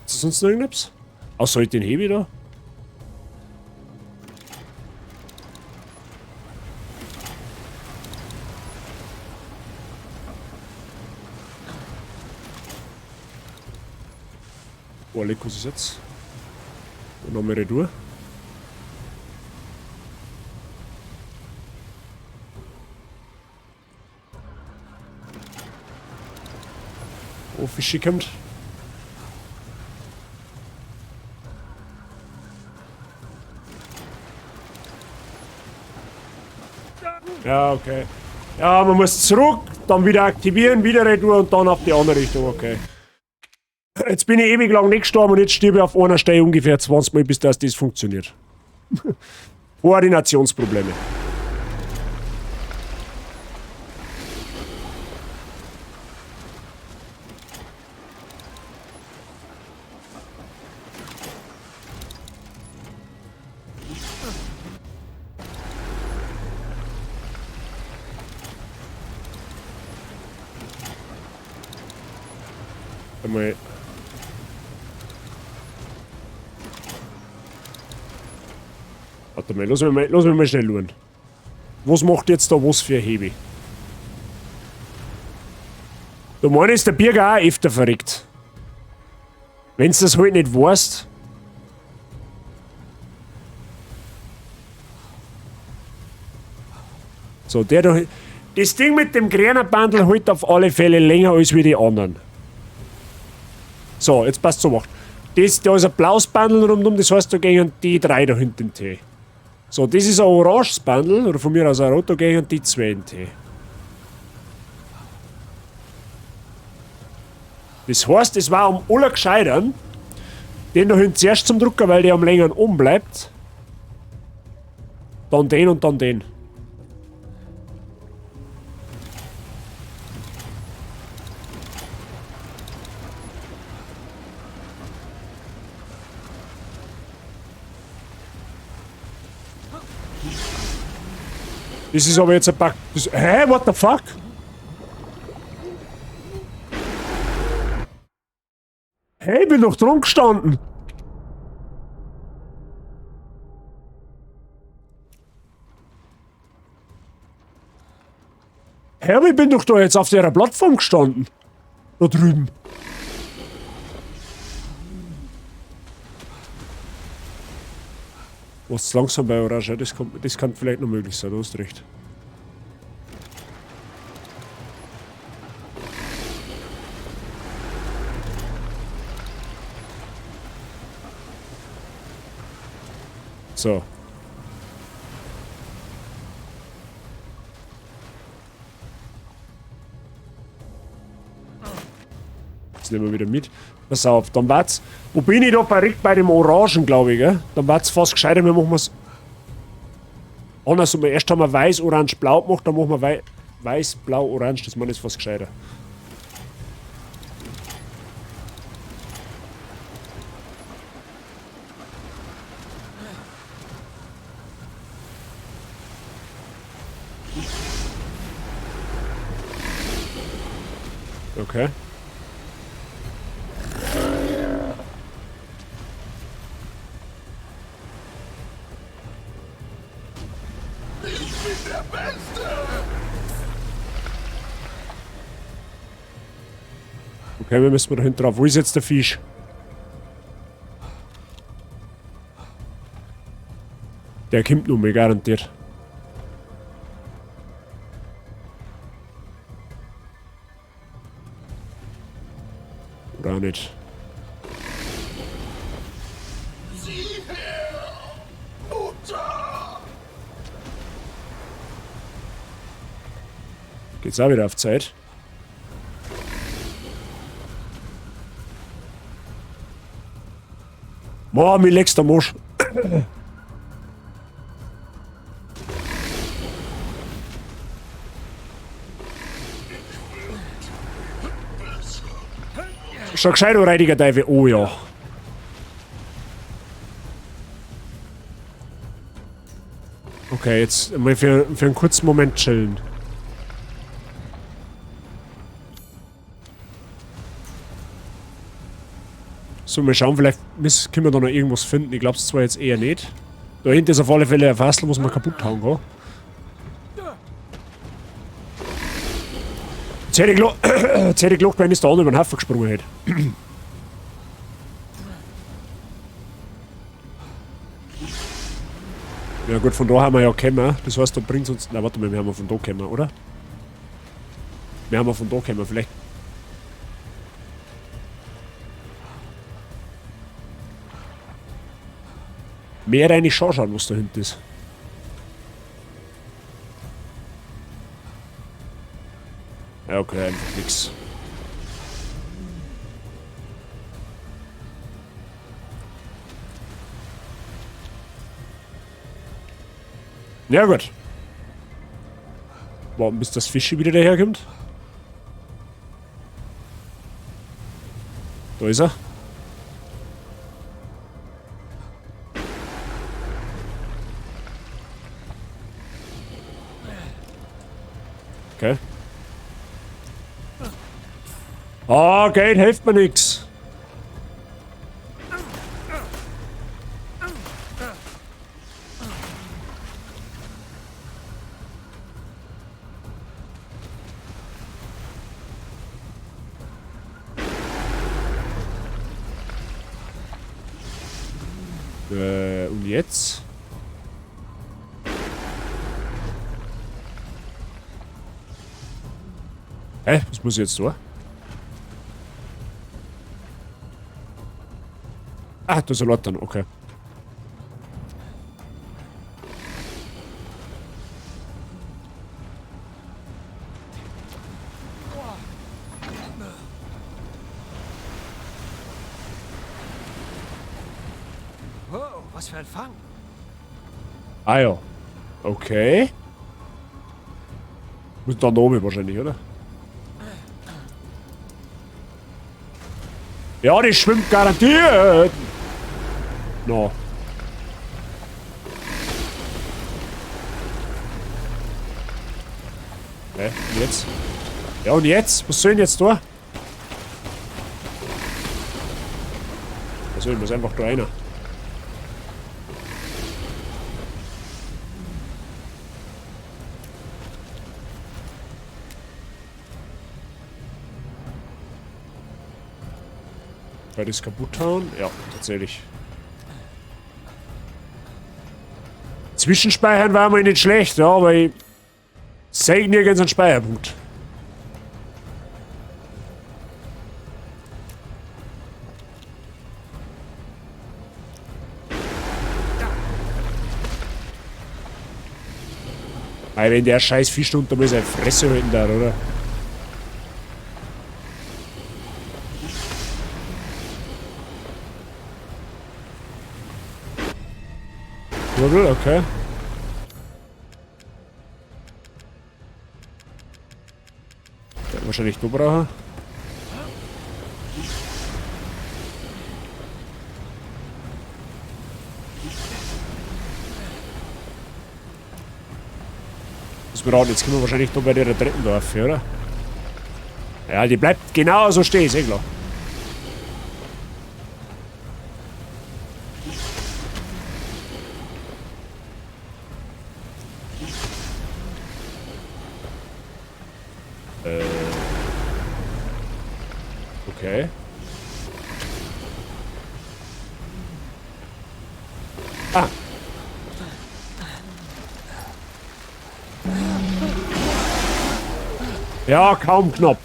Ist das sonst noch irgendetwas? Ach, soll ich den Hebi da? Oh, leck, was ist jetzt? Und nochmal retour. Oh, Fischi kommt. Ja, okay. Ja, man muss zurück. Dann wieder aktivieren, wieder retour und dann auf die andere Richtung, okay. Jetzt bin ich ewig lang nicht gestorben und jetzt stirb ich auf einer Stelle ungefähr 20 Mal, bis das funktioniert. Koordinationsprobleme. Einmal. Warte mal, lass mich mal schnell schauen. Was macht jetzt da was für ein Hebel? Da meine ist der Birger auch öfter verrückt. Wenn's das halt nicht weißt. So, der da. Das Ding mit dem grünen Bandel hält auf alle Fälle länger als wie die anderen. So, jetzt passt so macht. Das, da ist ein blaues Bandel rundum, das heißt, da gehen die drei da hinten in den Tee. So, das ist ein oranges Bandel, oder von mir aus ein rot, da gehen die zwei in den Tee. Das heißt, es war am allergescheitern, den da hinten zuerst zum Drucker, weil der am längeren oben bleibt. Dann den und dann den. Das ist aber jetzt ein Bug. Das, hä? What the fuck? Hey, ich bin doch dran gestanden. Hä, aber ich bin doch da jetzt auf der Plattform gestanden. Da drüben. Was langsam bei Orange, das kann vielleicht noch möglich sein, du hast recht. So. Das nehmen wir wieder mit. Pass auf, dann war's. Wo bin ich da verrückt bei dem Orangen, glaube ich, gell? Dann war's fast gescheiter, wir machen wir's andersrum. Erst haben wir weiß, orange, blau gemacht, dann machen wir weiß, blau, orange. Das meine ich fast gescheiter. Okay. Ich bin der Beste! Okay, wir müssen da hinten drauf. Wo ist jetzt der Fisch? Der kommt noch mal, garantiert. Oder auch nicht. Sieh her, Mutter! Geht's auch wieder auf Zeit? Boah, mir leckst der Mosch. Schon gescheit, du räudiger Teufel. Oh ja. Okay, jetzt mal für einen kurzen Moment chillen. So, mal schauen, vielleicht können wir da noch irgendwas finden. Ich glaub's zwar jetzt eher nicht. Da hinten ist auf alle Fälle ein Fassel, was man kaputt hauen kann. Jetzt hätte ich gelacht, wenn ich da über den Haufen gesprungen hätte. Ja gut, von da haben wir ja gekommen. Das heißt, da bringt's uns... Na, warte mal, wir haben ja von da gekommen, oder? Wir haben ja von da gekommen, vielleicht... Mehr rein schon schauen, was da hinten ist. Ja, okay, einfach nix. Ja gut. Warten, bis das Fischi wieder daherkommt. Da ist er. Okay. Ah, Geld hilft mir nix. Und jetzt? Hä? Was muss ich jetzt tun? Ah, da ist ein Lattern, okay. Wow, was für ein Fang. Ah ja. Okay. Muss da oben wahrscheinlich, oder? Ja, die schwimmt garantiert. No. Hä? Und jetzt? Ja, und jetzt? Was soll ich denn jetzt da? Also, ich muss einfach da rein. Kann ich das kaputt hauen? Ja, tatsächlich. Zwischenspeichern war mal nicht schlecht, ja, aber ich sehe nirgends einen Speicherpunkt. Weil wenn der scheiß Fisch unter mir seine Fresse halten darf, oder? Kurbel, okay. Der wahrscheinlich da brauchen. Das wir jetzt können wir wahrscheinlich da bei der dritten Dorf, oder? Ja, die bleibt genau so stehen, ist eh klar. Okay. Ah. Ja, kaum knapp.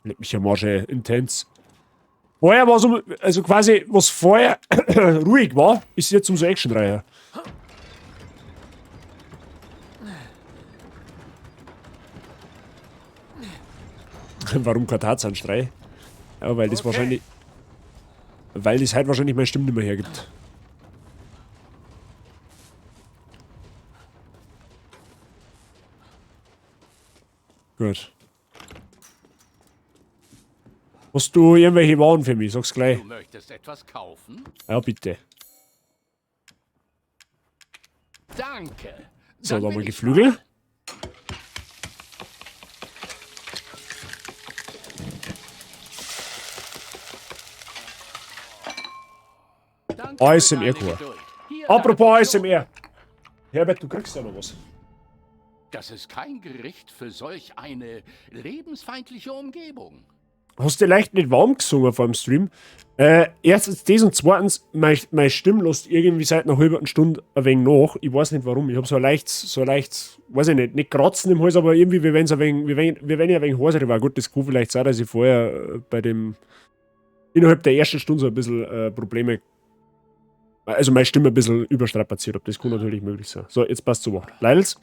Leck mich am Arsch, ey. Intens. Vorher war so, also quasi, was vorher ruhig war, ist jetzt umso actionreicher. Warum kein Tarzanstrei? Ja, weil das wahrscheinlich. Weil das halt wahrscheinlich meine Stimme nicht mehr hergibt. Gut. Hast du irgendwelche Waren für mich? Sag's gleich. Du möchtest etwas kaufen? Ja, bitte. Danke. So, Dann da will mal ich Geflügel. Danke für ASMR deine Chor. Geduld. Hier Apropos ASMR. Herbert, du kriegst ja noch was. Das ist kein Gericht für solch eine lebensfeindliche Umgebung. Hast du leicht nicht warm gesungen vor dem Stream? Erstens das und zweitens, meine Stimme lässt irgendwie seit einer halben Stunde ein wenig nach. Ich weiß nicht warum. Ich hab so ein leichtes, weiß ich nicht, nicht Kratzen im Hals, aber irgendwie, wie wenn's ein wenig, wie wenn, wie wenn ich ein wenig heiser war. Gut, das kann vielleicht sein, dass ich vorher bei dem, innerhalb der ersten Stunde so ein bisschen Probleme Also meine Stimme ein bisschen überstrapaziert habe. Das kann natürlich möglich sein. So, jetzt passt zu Wort. Leidels.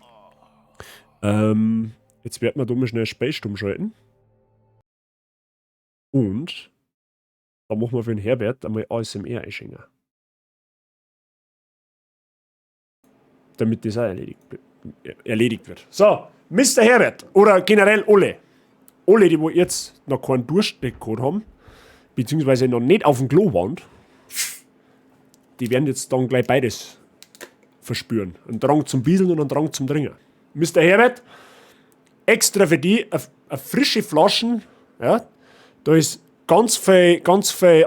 Jetzt werden wir da mal schnell Space stumm schalten. Und da machen wir für den Herbert einmal ASMR einschenken. Damit das auch erledigt wird. So, Mr. Herbert oder generell alle. Alle, die wo jetzt noch keinen Durst gehabt haben, beziehungsweise noch nicht auf dem Klo waren, die werden jetzt dann gleich beides verspüren. Einen Drang zum Bieseln und einen Drang zum Trinken. Mr. Herbert, extra für die eine frische Flaschen, ja, da ist ganz viel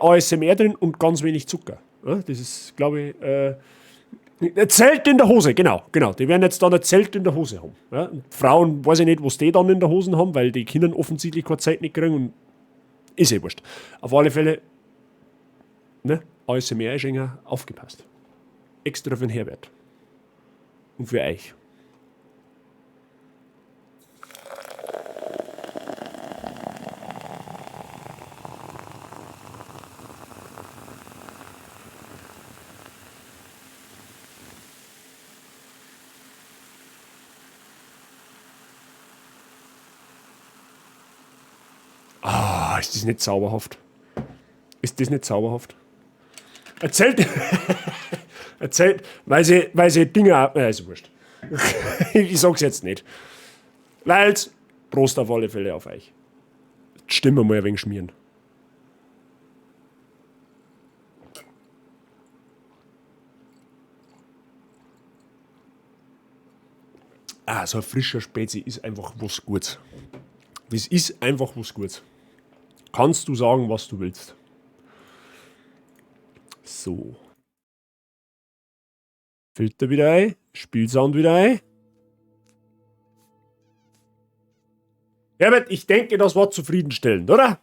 ASMR drin und ganz wenig Zucker. Ja, das ist, glaube ich, ein Zelt in der Hose, genau, genau. Die werden jetzt dann ein Zelt in der Hose haben. Ja? Und Frauen, weiß ich nicht, was die dann in der Hosen haben, weil die Kinder offensichtlich keine Zeit nicht kriegen und ist eh wurscht. Auf alle Fälle, ne, ASMR ist enger aufgepasst. Extra für den Herbert. Und für euch. Ah, ist das nicht zauberhaft? Ist das nicht zauberhaft? Erzählt, erzählt, weil sie Dinge, ist wurscht. Ich sag's jetzt nicht. Leils, Prost auf alle Fälle auf euch. Die Stimme mal ein wenig schmieren. Ah, so ein frischer Spezi ist einfach was Gutes. Das ist einfach was Gutes. Kannst du sagen, was du willst. So. Filter wieder ein. Spielsound wieder ein. Herbert, ich denke, das war zufriedenstellend, oder?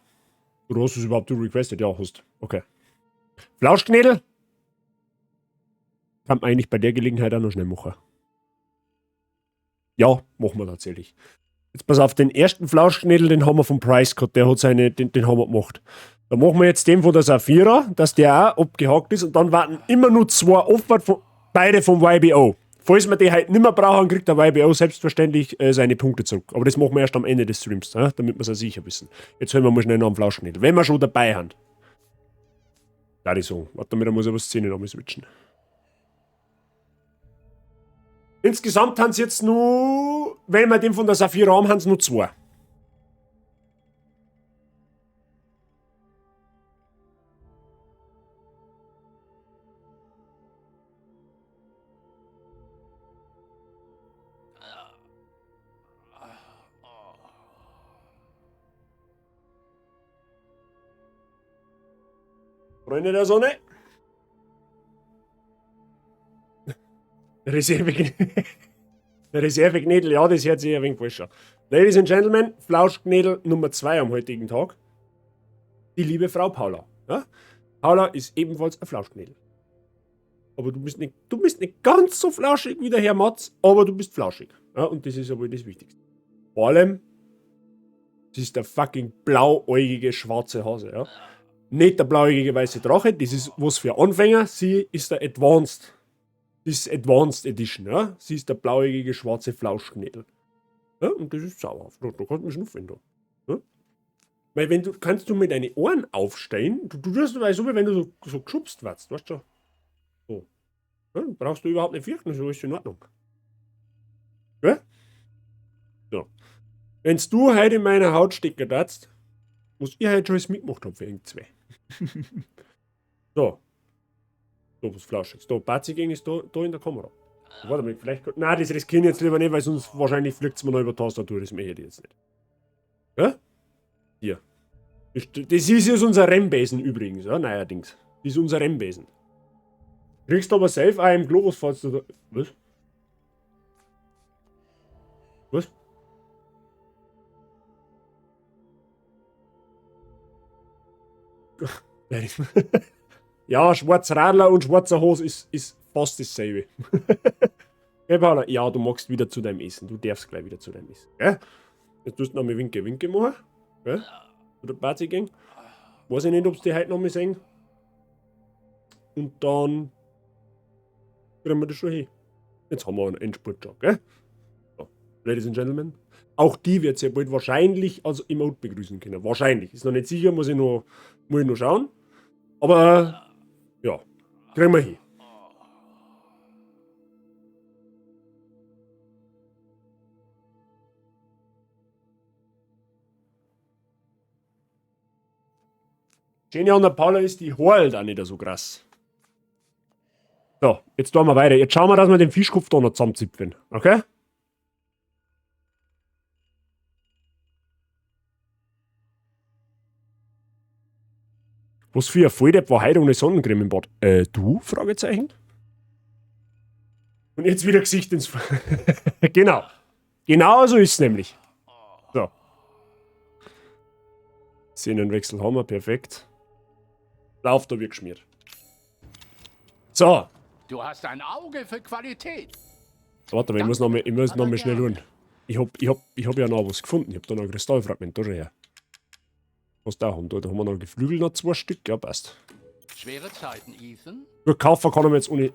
Oder hast du es überhaupt requested? Ja, hast. Okay. Flauschknädel? Kann man eigentlich bei der Gelegenheit auch noch schnell machen. Ja, machen wir tatsächlich. Jetzt pass auf, den ersten Flauschknädel, den haben wir vom Price gehabt, der hat seine, den haben wir gemacht. Da machen wir jetzt den von der Saphira, dass der auch abgehakt ist und dann warten immer nur zwei offen, beide vom YBO. Falls wir die halt nicht mehr brauchen, kriegt der YBO selbstverständlich seine Punkte zurück. Aber das machen wir erst am Ende des Streams, ne? Damit wir es auch sicher wissen. Jetzt hören wir mal schnell noch einen Flauschknädel, wenn wir schon dabei haben. Da ich sagen. Warte mal, da muss ich aber Szene nochmal switchen. Insgesamt haben sie jetzt nur, wenn wir den von der Saphira haben, haben sie nur zwei. Freunde der Sonne. Reserveknädel, ja, das hört sich ein wenig falsch an. Ladies and Gentlemen, Flauschknädel Nummer 2 am heutigen Tag. Die liebe Frau Paula. Ja? Paula ist ebenfalls ein Flauschknädel. Aber du bist nicht ganz so flauschig wie der Herr Matz, aber du bist flauschig. Ja, und das ist ja wohl das Wichtigste. Vor allem, das ist der fucking blauäugige schwarze Hase. Ja? Nicht der blauäugige weiße Drache, das ist was für Anfänger, sie ist der Advanced. Das ist Advanced Edition, ja? Sie ist der blauäugige schwarze Flauschknädel. Ja, und das ist zauberhaft. Da kannst du mich schnuffeln, da. Ja? Weil wenn du, kannst du mit deinen Ohren aufstehen, du wirst so, wie wenn du so geschubst wirst, weißt du? So. Ja, brauchst du überhaupt nicht fürchten, so ist in Ordnung. Ja? So. Wenn's du heute in meiner Haut stecken darfst, muss ich heute schon alles mitgemacht haben für irgend zwei. So. So, was Flauschiges. Da, Bazi-Gang ist da in der Kamera. Warte mal, vielleicht. Nein, das riskieren ich jetzt lieber nicht, weil sonst wahrscheinlich fliegt's mir noch über die Tastatur. Das möchte ich jetzt nicht. Ja? Hier. Das ist jetzt unser Rennbesen übrigens, ja, neuerdings. Das ist unser Rennbesen. Kriegst du aber safe auch im Globus, falls du da. Was? Was? Ja, schwarzer Radler und schwarzer Hose ist fast dasselbe. Gell, Paula? Ja, du magst wieder zu deinem Essen. Du darfst gleich wieder zu deinem Essen. Gell? Jetzt tust du noch mal Winke, Winke machen. Gell? Oder Party gehen. Weiß ich nicht, ob's die heute noch mal sehen. Und dann Kriegen wir das schon hin. Jetzt haben wir einen Endspurt schon, gell? So, Ladies and Gentlemen. Auch die wird sehr bald wahrscheinlich als Emote begrüßen können. Wahrscheinlich. Ist noch nicht sicher, muss ich noch schauen. Aber, ja, kriegen wir hin. Jenny und der Paula ist die Haare halt auch nicht so krass. So, jetzt tun wir weiter. Jetzt schauen wir, dass wir den Fischkopf da noch zusammenzipfen. Okay? Was für ein Volldepp war heute ohne Sonnencreme im Bad? Du? Fragezeichen. Und jetzt wieder Gesicht ins... Genau. Genau so ist es nämlich. So. Szenenwechsel haben wir, perfekt. Lauf da wie geschmiert. So. Du hast ein Auge für Qualität. Warte mal, ich muss noch mal schnell tun. Ich hab ja noch was gefunden. Ich hab da noch ein Kristallfragment. Da schon her. Was da haben? Da haben wir noch Geflügel, noch 2 Stück. Ja, passt. Schwere Zeiten, Ethan. Gut, kaufen kann man jetzt ohne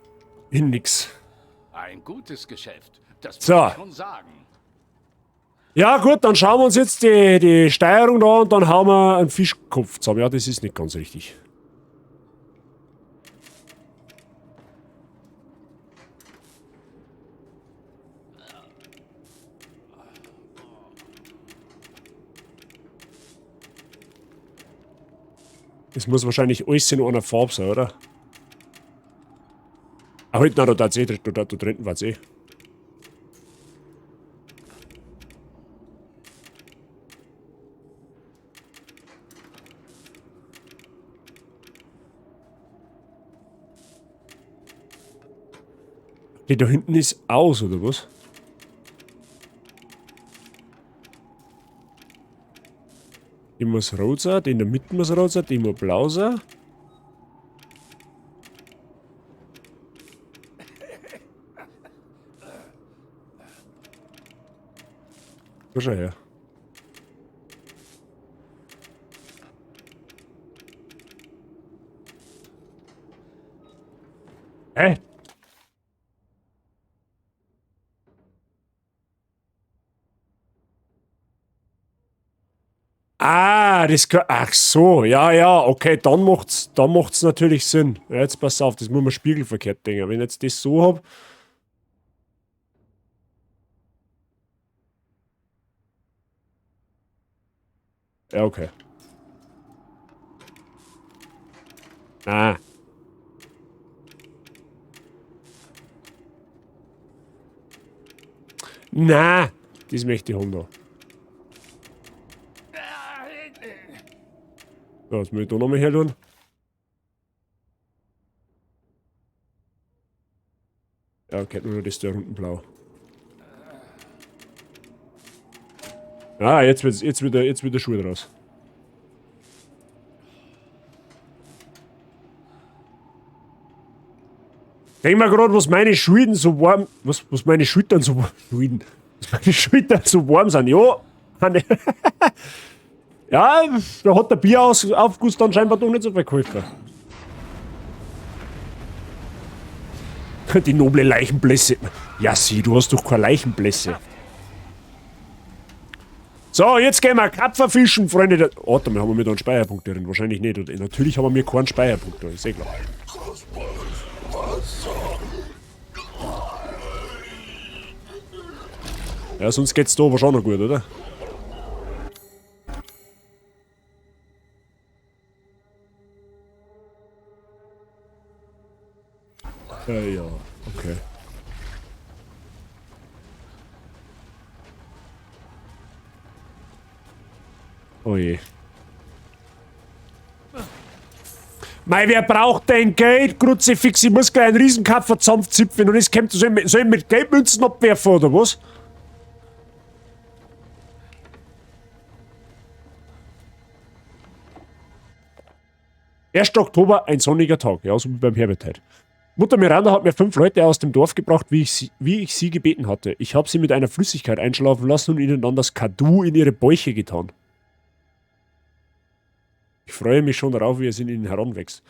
hin nix. Ein gutes Geschäft. Das So. muss ich schon sagen. Ja gut, dann schauen wir uns jetzt die Steuerung da an und dann hauen wir einen Fischkopf zusammen. Ja, das ist nicht ganz richtig. Das muss wahrscheinlich alles in einer Farbe sein, oder? Ah, halt, nein, da tatsächlich, da drin war's eh. Die da hinten ist aus, oder was? Die muss rot sein, die in der Mitte muss rot sein, die muss blau sein. Da schau her. Hä? Ah, das kann, ach so, ja, ja, okay, dann macht's natürlich Sinn. Ja, jetzt pass auf, das muss man spiegelverkehrt denken. Wenn ich jetzt das so hab. Ja, okay. Ah. Na, das möchte ich haben da. So, was muss ich da nochmal her tun? Ja, okay, nur das da unten blau. Ah, jetzt wird der Schuh draus. Denk mal grad, was meine Schultern so warm. Was meine Schultern so warm. Was meine Schultern so warm sind. Ja. Ja, da hat der Bieraufguss dann scheinbar doch nicht so viel geholfen. Die noble Leichenblässe. Ja, sieh, du hast doch keine Leichenblässe. So, jetzt gehen wir Karpfen fischen, Freunde. Warte mal, haben wir mit einem Speicherpunkt drin? Wahrscheinlich nicht. Und natürlich haben wir keinen Speicherpunkt da, ist eh klar. Ja, sonst geht's da aber schon noch gut, oder? Ja, okay. Oh je. Mei, wer braucht denn Geld? Kruzifix, ich muss gleich einen Riesenkapfer zusammenzipfen und es kommt, soll ich mit Geldmünzen abwerfen oder was? 1. Oktober, ein sonniger Tag, ja, so wie beim Herbert heute. Mutter Miranda hat mir 5 Leute aus dem Dorf gebracht, wie ich sie gebeten hatte. Ich habe sie mit einer Flüssigkeit einschlafen lassen und ihnen dann das Kadu in ihre Bäuche getan. Ich freue mich schon darauf, wie es in ihnen heranwächst.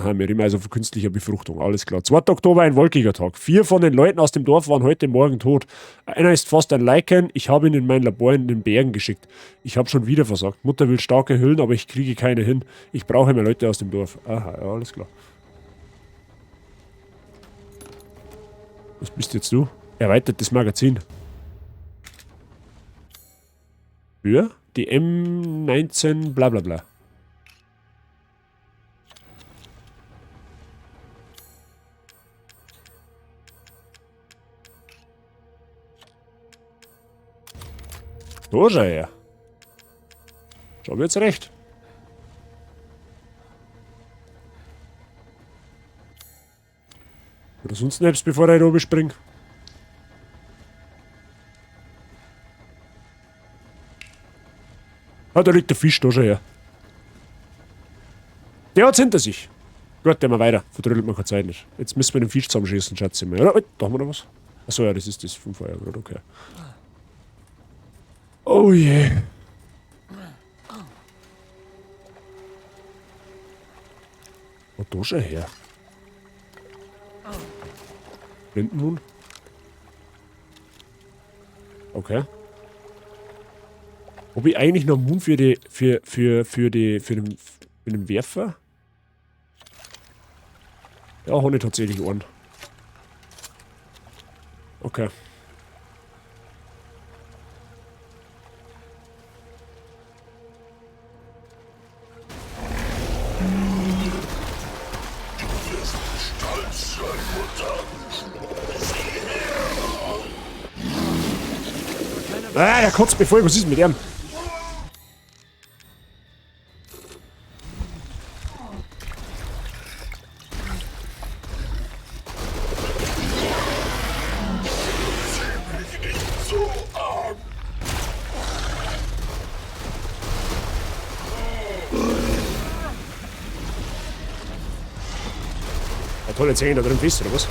Aha, wir reden also von künstlicher Befruchtung, alles klar. 2. Oktober, ein wolkiger Tag. 4 von den Leuten aus dem Dorf waren heute Morgen tot. Einer ist fast ein Lycan. Ich habe ihn in mein Labor in den Bergen geschickt. Ich habe schon wieder versagt. Mutter will starke Hüllen, aber ich kriege keine hin. Ich brauche mehr Leute aus dem Dorf. Aha, ja, alles klar. Was bist jetzt du? Erweitertes Magazin. Für die M19 bla bla bla. Da schau her. Schau mir jetzt recht. Oder sonst noch etwas, bevor ich oben springe. Ah, da liegt der Fisch da schon her. Der hat's hinter sich. Gut, gehen wir weiter. Verdrüllt man keine Zeit nicht. Jetzt müssen wir den Fisch zusammenschießen, schätze ich mal. Oder? Oh, da haben wir noch was. Achso, ja, das ist das vom Feuer gerade, okay. Oh je. Oh, da schon her. Blindenhuhn. Okay. Ob ich eigentlich noch Moon für die, für die, für den, für den Werfer? Ja, hab ich tatsächlich einen. Okay. Ah, der kotzt mir voll. Was ist denn mit ihm? Ja, toll, jetzt hängen da drin fest, oder was?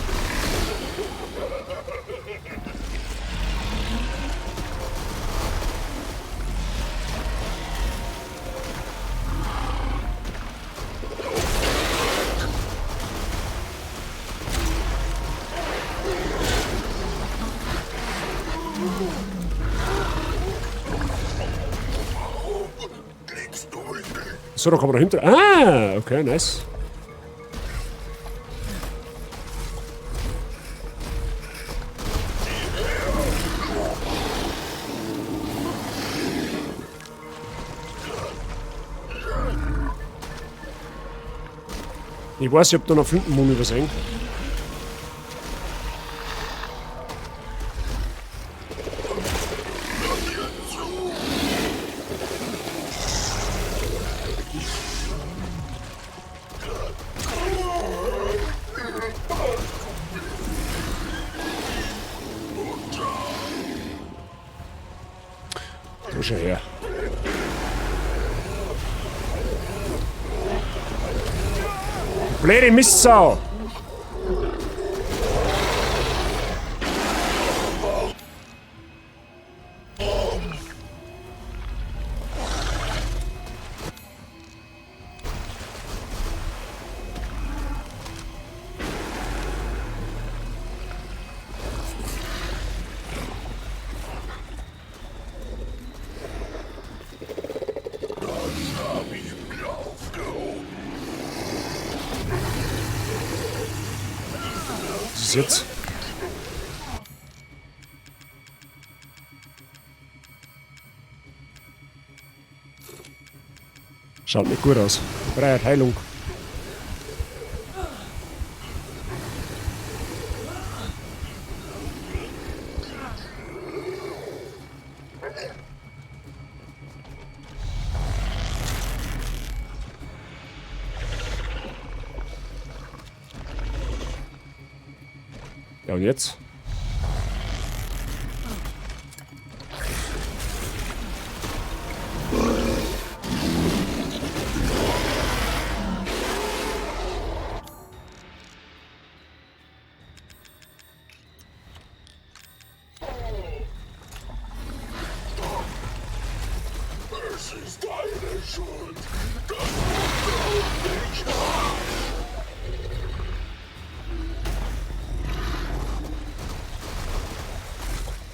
So, da kann man dahinter. Ah, okay, nice. Ich weiß, ich hab da noch Flintenmund übersehen. Da schau her. Blöde Mistsau! Was ist jetzt? Schaut nicht gut aus. Freiheit, Heilung. Ja, und jetzt? Es ist deine Schuld, dass Mutter und ich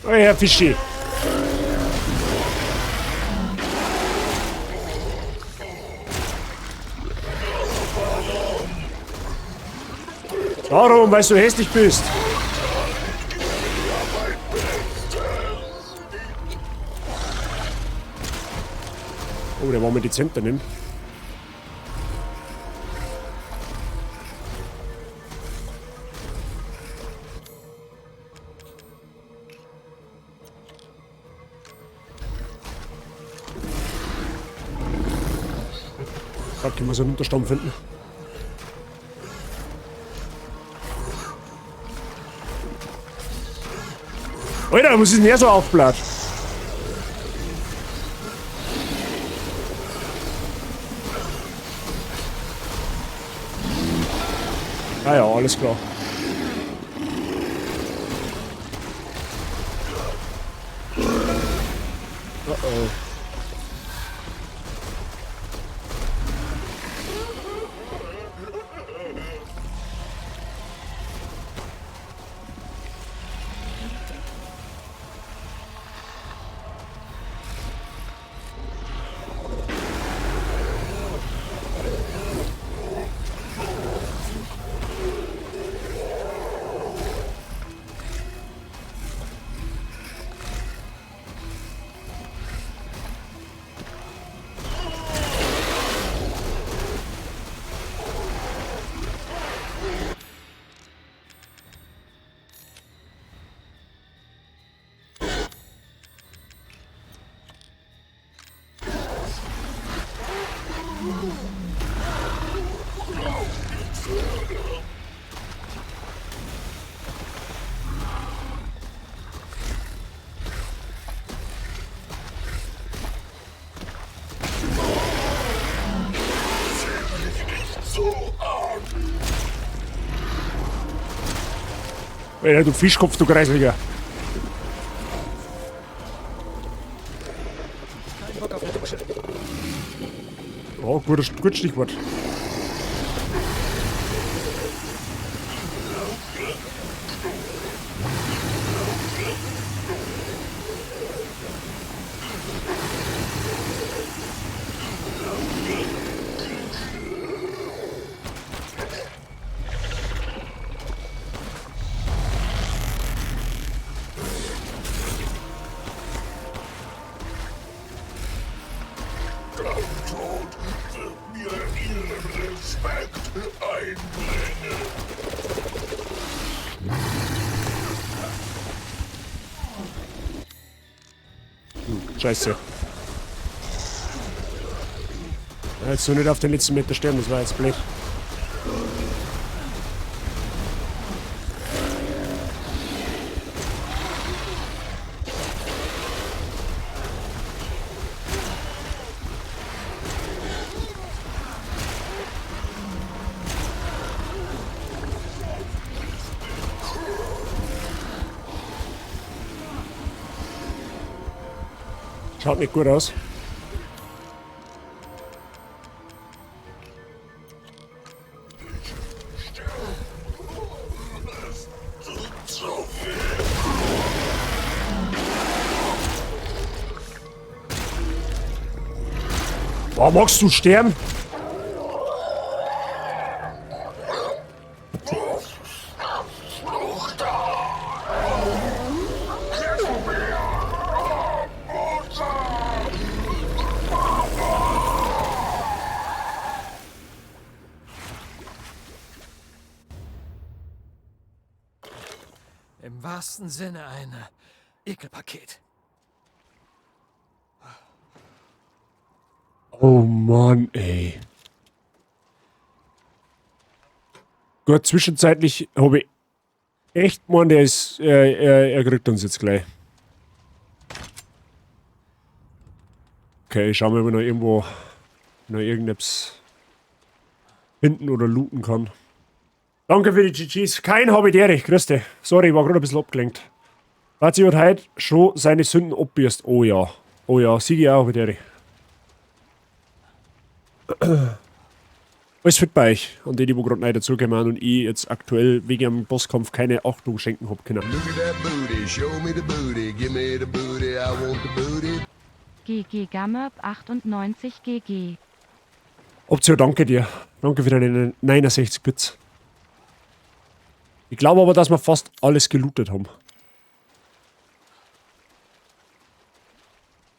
Oh, Herr Fischi. Warum? Weil du hässlich bist. Oh, der war mir dezent daneben. Da können wir so einen Unterstamm finden. Alter, was ist denn der so aufblatt? Ah ja, alles klar. Oh oh. Alter, du Fischkopf, du Kreisliger. Oh, gutes Stichwort. Scheiße. Jetzt so nicht auf den letzten Meter sterben, das war jetzt blöd. Schaut nicht gut aus. Boah, magst du sterben? Im wahrsten Sinne ein Ekelpaket. Oh Mann, ey. Gut, zwischenzeitlich habe ich echt gemeint, er kriegt uns jetzt gleich. Okay, ich schau mal, ob ich noch irgendwo noch irgendetwas finden oder looten kann. Danke für die GGs. Kein Habidere, grüß dich. Sorry, ich war gerade ein bisschen abgelenkt. Wazi hat heute schon seine Sünden abbürst. Oh ja. Oh ja, sieh ich auch, Habidere. Alles fit bei euch, an die, die wo gerade neu dazugekommen sind und ich jetzt aktuell wegen einem Bosskampf keine Achtung schenken hab können. Look at that booty, show me the booty, give me the booty, I want the booty. GG Gammerb 98 GG. Option, danke dir. Danke für deine 69 Bits. Ich glaube aber, dass wir fast alles gelootet haben.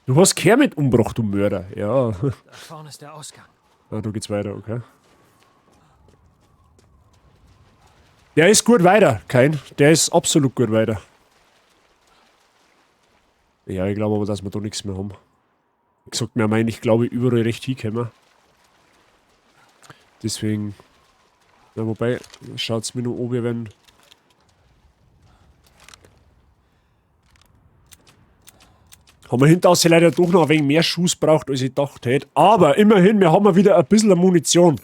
Du hast Kermit umgebracht, du Mörder. Ja. Da vorne ist der Ausgang. Ah, da geht's weiter, okay. Der ist gut weiter, kein. Der ist absolut gut weiter. Ja, ich glaube aber, dass wir da nichts mehr haben. Wie gesagt, wir haben eigentlich, glaube ich, überall recht hingekommen. Deswegen. Na, wobei, schaut's mir nur an, wie wenn. Haben wir hinter uns leider doch noch ein wenig mehr Schuss braucht, als ich gedacht hätte. Aber immerhin, wir haben ja wieder ein bisschen Munition.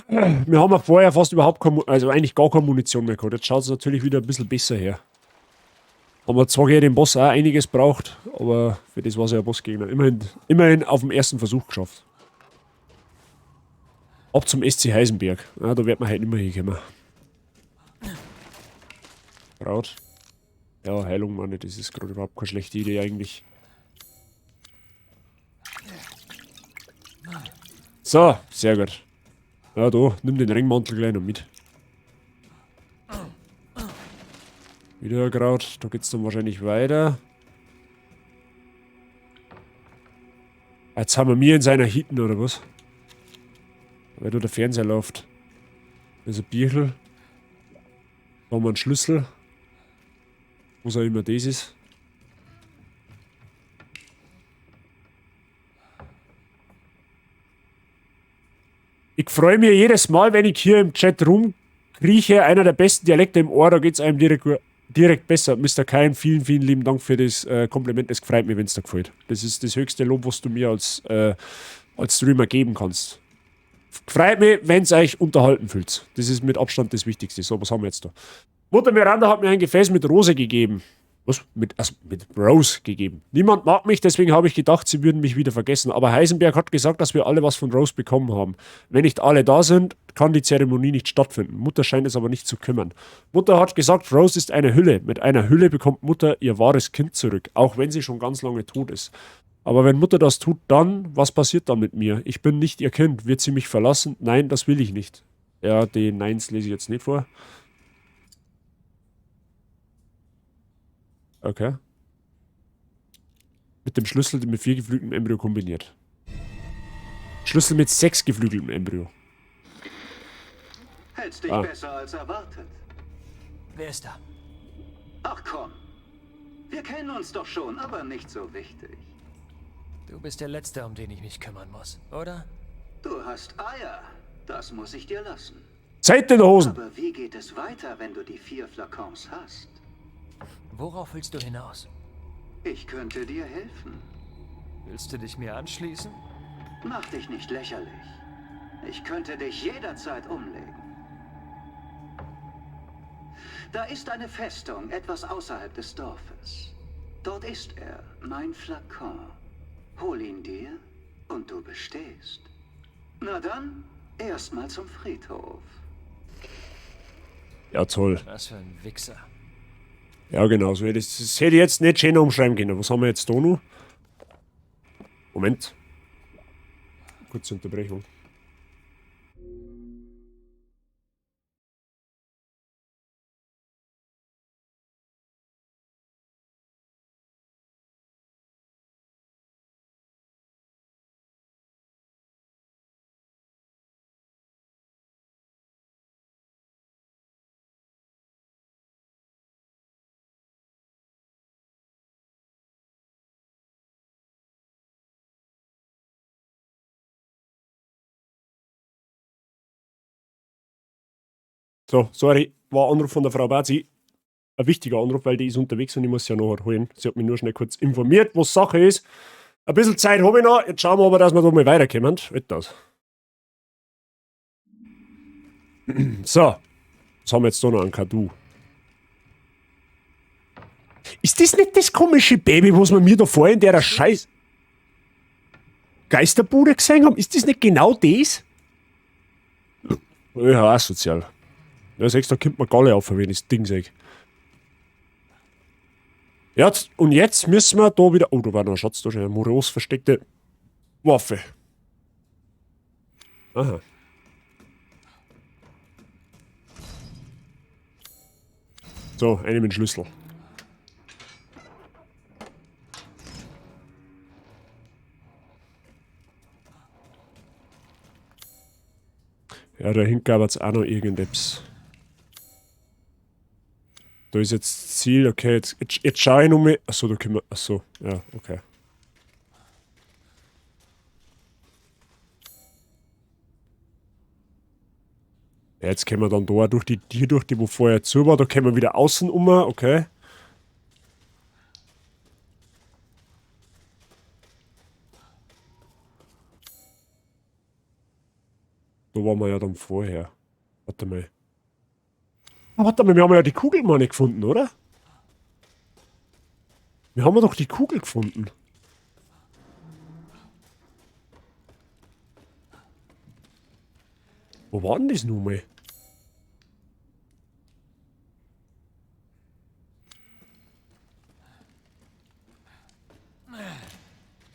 Wir haben ja vorher fast überhaupt keine, also eigentlich gar keine Munition mehr gehabt. Jetzt schaut es natürlich wieder ein bisschen besser her. Haben wir zwar gegen den Boss auch einiges braucht, aber für das war es ja ein Bossgegner. Immerhin auf dem ersten Versuch geschafft. Ab zum SC Heisenberg. Ja, da wird man halt nicht mehr hinkommen. Braut. Ja, Heilung, Mann, das ist gerade überhaupt keine schlechte Idee eigentlich. So, sehr gut. Ja, da, nimm den Ringmantel gleich noch mit. Wieder Kraut, da geht's dann wahrscheinlich weiter. Jetzt haben wir mir in seiner Hitten, oder was? Weil da der Fernseher läuft. Da ist ein Bierl. Da haben wir einen Schlüssel. Was auch immer das ist. Ich freue mich jedes Mal, wenn ich hier im Chat rumkrieche. Einer der besten Dialekte im Ohr, da geht's einem direkt besser. Mr. Kein, vielen, vielen lieben Dank für das Kompliment. Es freut mich, wenn's dir gefällt. Das ist das höchste Lob, was du mir als Streamer geben kannst. Freut mich, wenn's euch unterhalten fühlt. Das ist mit Abstand das Wichtigste. So, was haben wir jetzt da? Mutter Miranda hat mir ein Gefäß mit Rose gegeben. Was? Mit Rose gegeben. Niemand mag mich, deswegen habe ich gedacht, sie würden mich wieder vergessen. Aber Heisenberg hat gesagt, dass wir alle was von Rose bekommen haben. Wenn nicht alle da sind, kann die Zeremonie nicht stattfinden. Mutter scheint es aber nicht zu kümmern. Mutter hat gesagt, Rose ist eine Hülle. Mit einer Hülle bekommt Mutter ihr wahres Kind zurück, auch wenn sie schon ganz lange tot ist. Aber wenn Mutter das tut, dann, was passiert dann mit mir? Ich bin nicht ihr Kind. Wird sie mich verlassen? Nein, das will ich nicht. Ja, die Neins lese ich jetzt nicht vor. Okay. Mit dem Schlüssel mit 4 geflügeltem Embryo kombiniert. Schlüssel mit 6 geflügeltem Embryo. Hältst dich besser als erwartet. Wer ist da? Ach komm. Wir kennen uns doch schon, aber nicht so wichtig. Du bist der Letzte, um den ich mich kümmern muss, oder? Du hast Eier. Das muss ich dir lassen. Zeit in der Hosen. Aber wie geht es weiter, wenn du die 4 Flakons hast? Worauf willst du hinaus? Ich könnte dir helfen. Willst du dich mir anschließen? Mach dich nicht lächerlich. Ich könnte dich jederzeit umlegen. Da ist eine Festung etwas außerhalb des Dorfes. Dort ist er, mein Flakon. Hol ihn dir und du bestehst. Na dann, erstmal zum Friedhof. Ja, toll. Was für ein Wichser. Ja, genau. So hätte ich, das hätte ich jetzt nicht schöner umschreiben können. Was haben wir jetzt da noch? Moment. Kurze Unterbrechung. So, sorry, war ein Anruf von der Frau Bazi. Ein wichtiger Anruf, weil die ist unterwegs und ich muss sie ja nachher holen. Sie hat mich nur schnell kurz informiert, was Sache ist. Ein bisschen Zeit habe ich noch. Jetzt schauen wir aber, dass wir da mal weiterkommen. Halt das. So. Was haben wir jetzt da noch an Kadu? Ist das nicht das komische Baby, was wir mir da vorhin in der scheiß Geisterbude gesehen haben? Ist das nicht genau das? Ja, asozial. Ja, siehst du, da kommt mir Galle auf, wenn ich das Ding sehe. Ja, und jetzt müssen wir da wieder. Oh, da war noch ein Schatz, da ist eine moros versteckte Waffe. Aha. So, eine mit Schlüssel. Ja, da hinten gab es auch noch irgendetwas. Da ist jetzt Ziel, okay, jetzt schaue ich noch mal. Achso, da können wir. Achso, ja, okay. Ja, jetzt können wir dann da durch die Tür durch, die wo vorher zu war, da können wir wieder außen um, okay. Da waren wir ja dann vorher. Warte mal. Ah, warte mal, wir haben ja die Kugel mal nicht gefunden, oder? Wir haben ja doch die Kugel gefunden. Wo war denn das nun mal?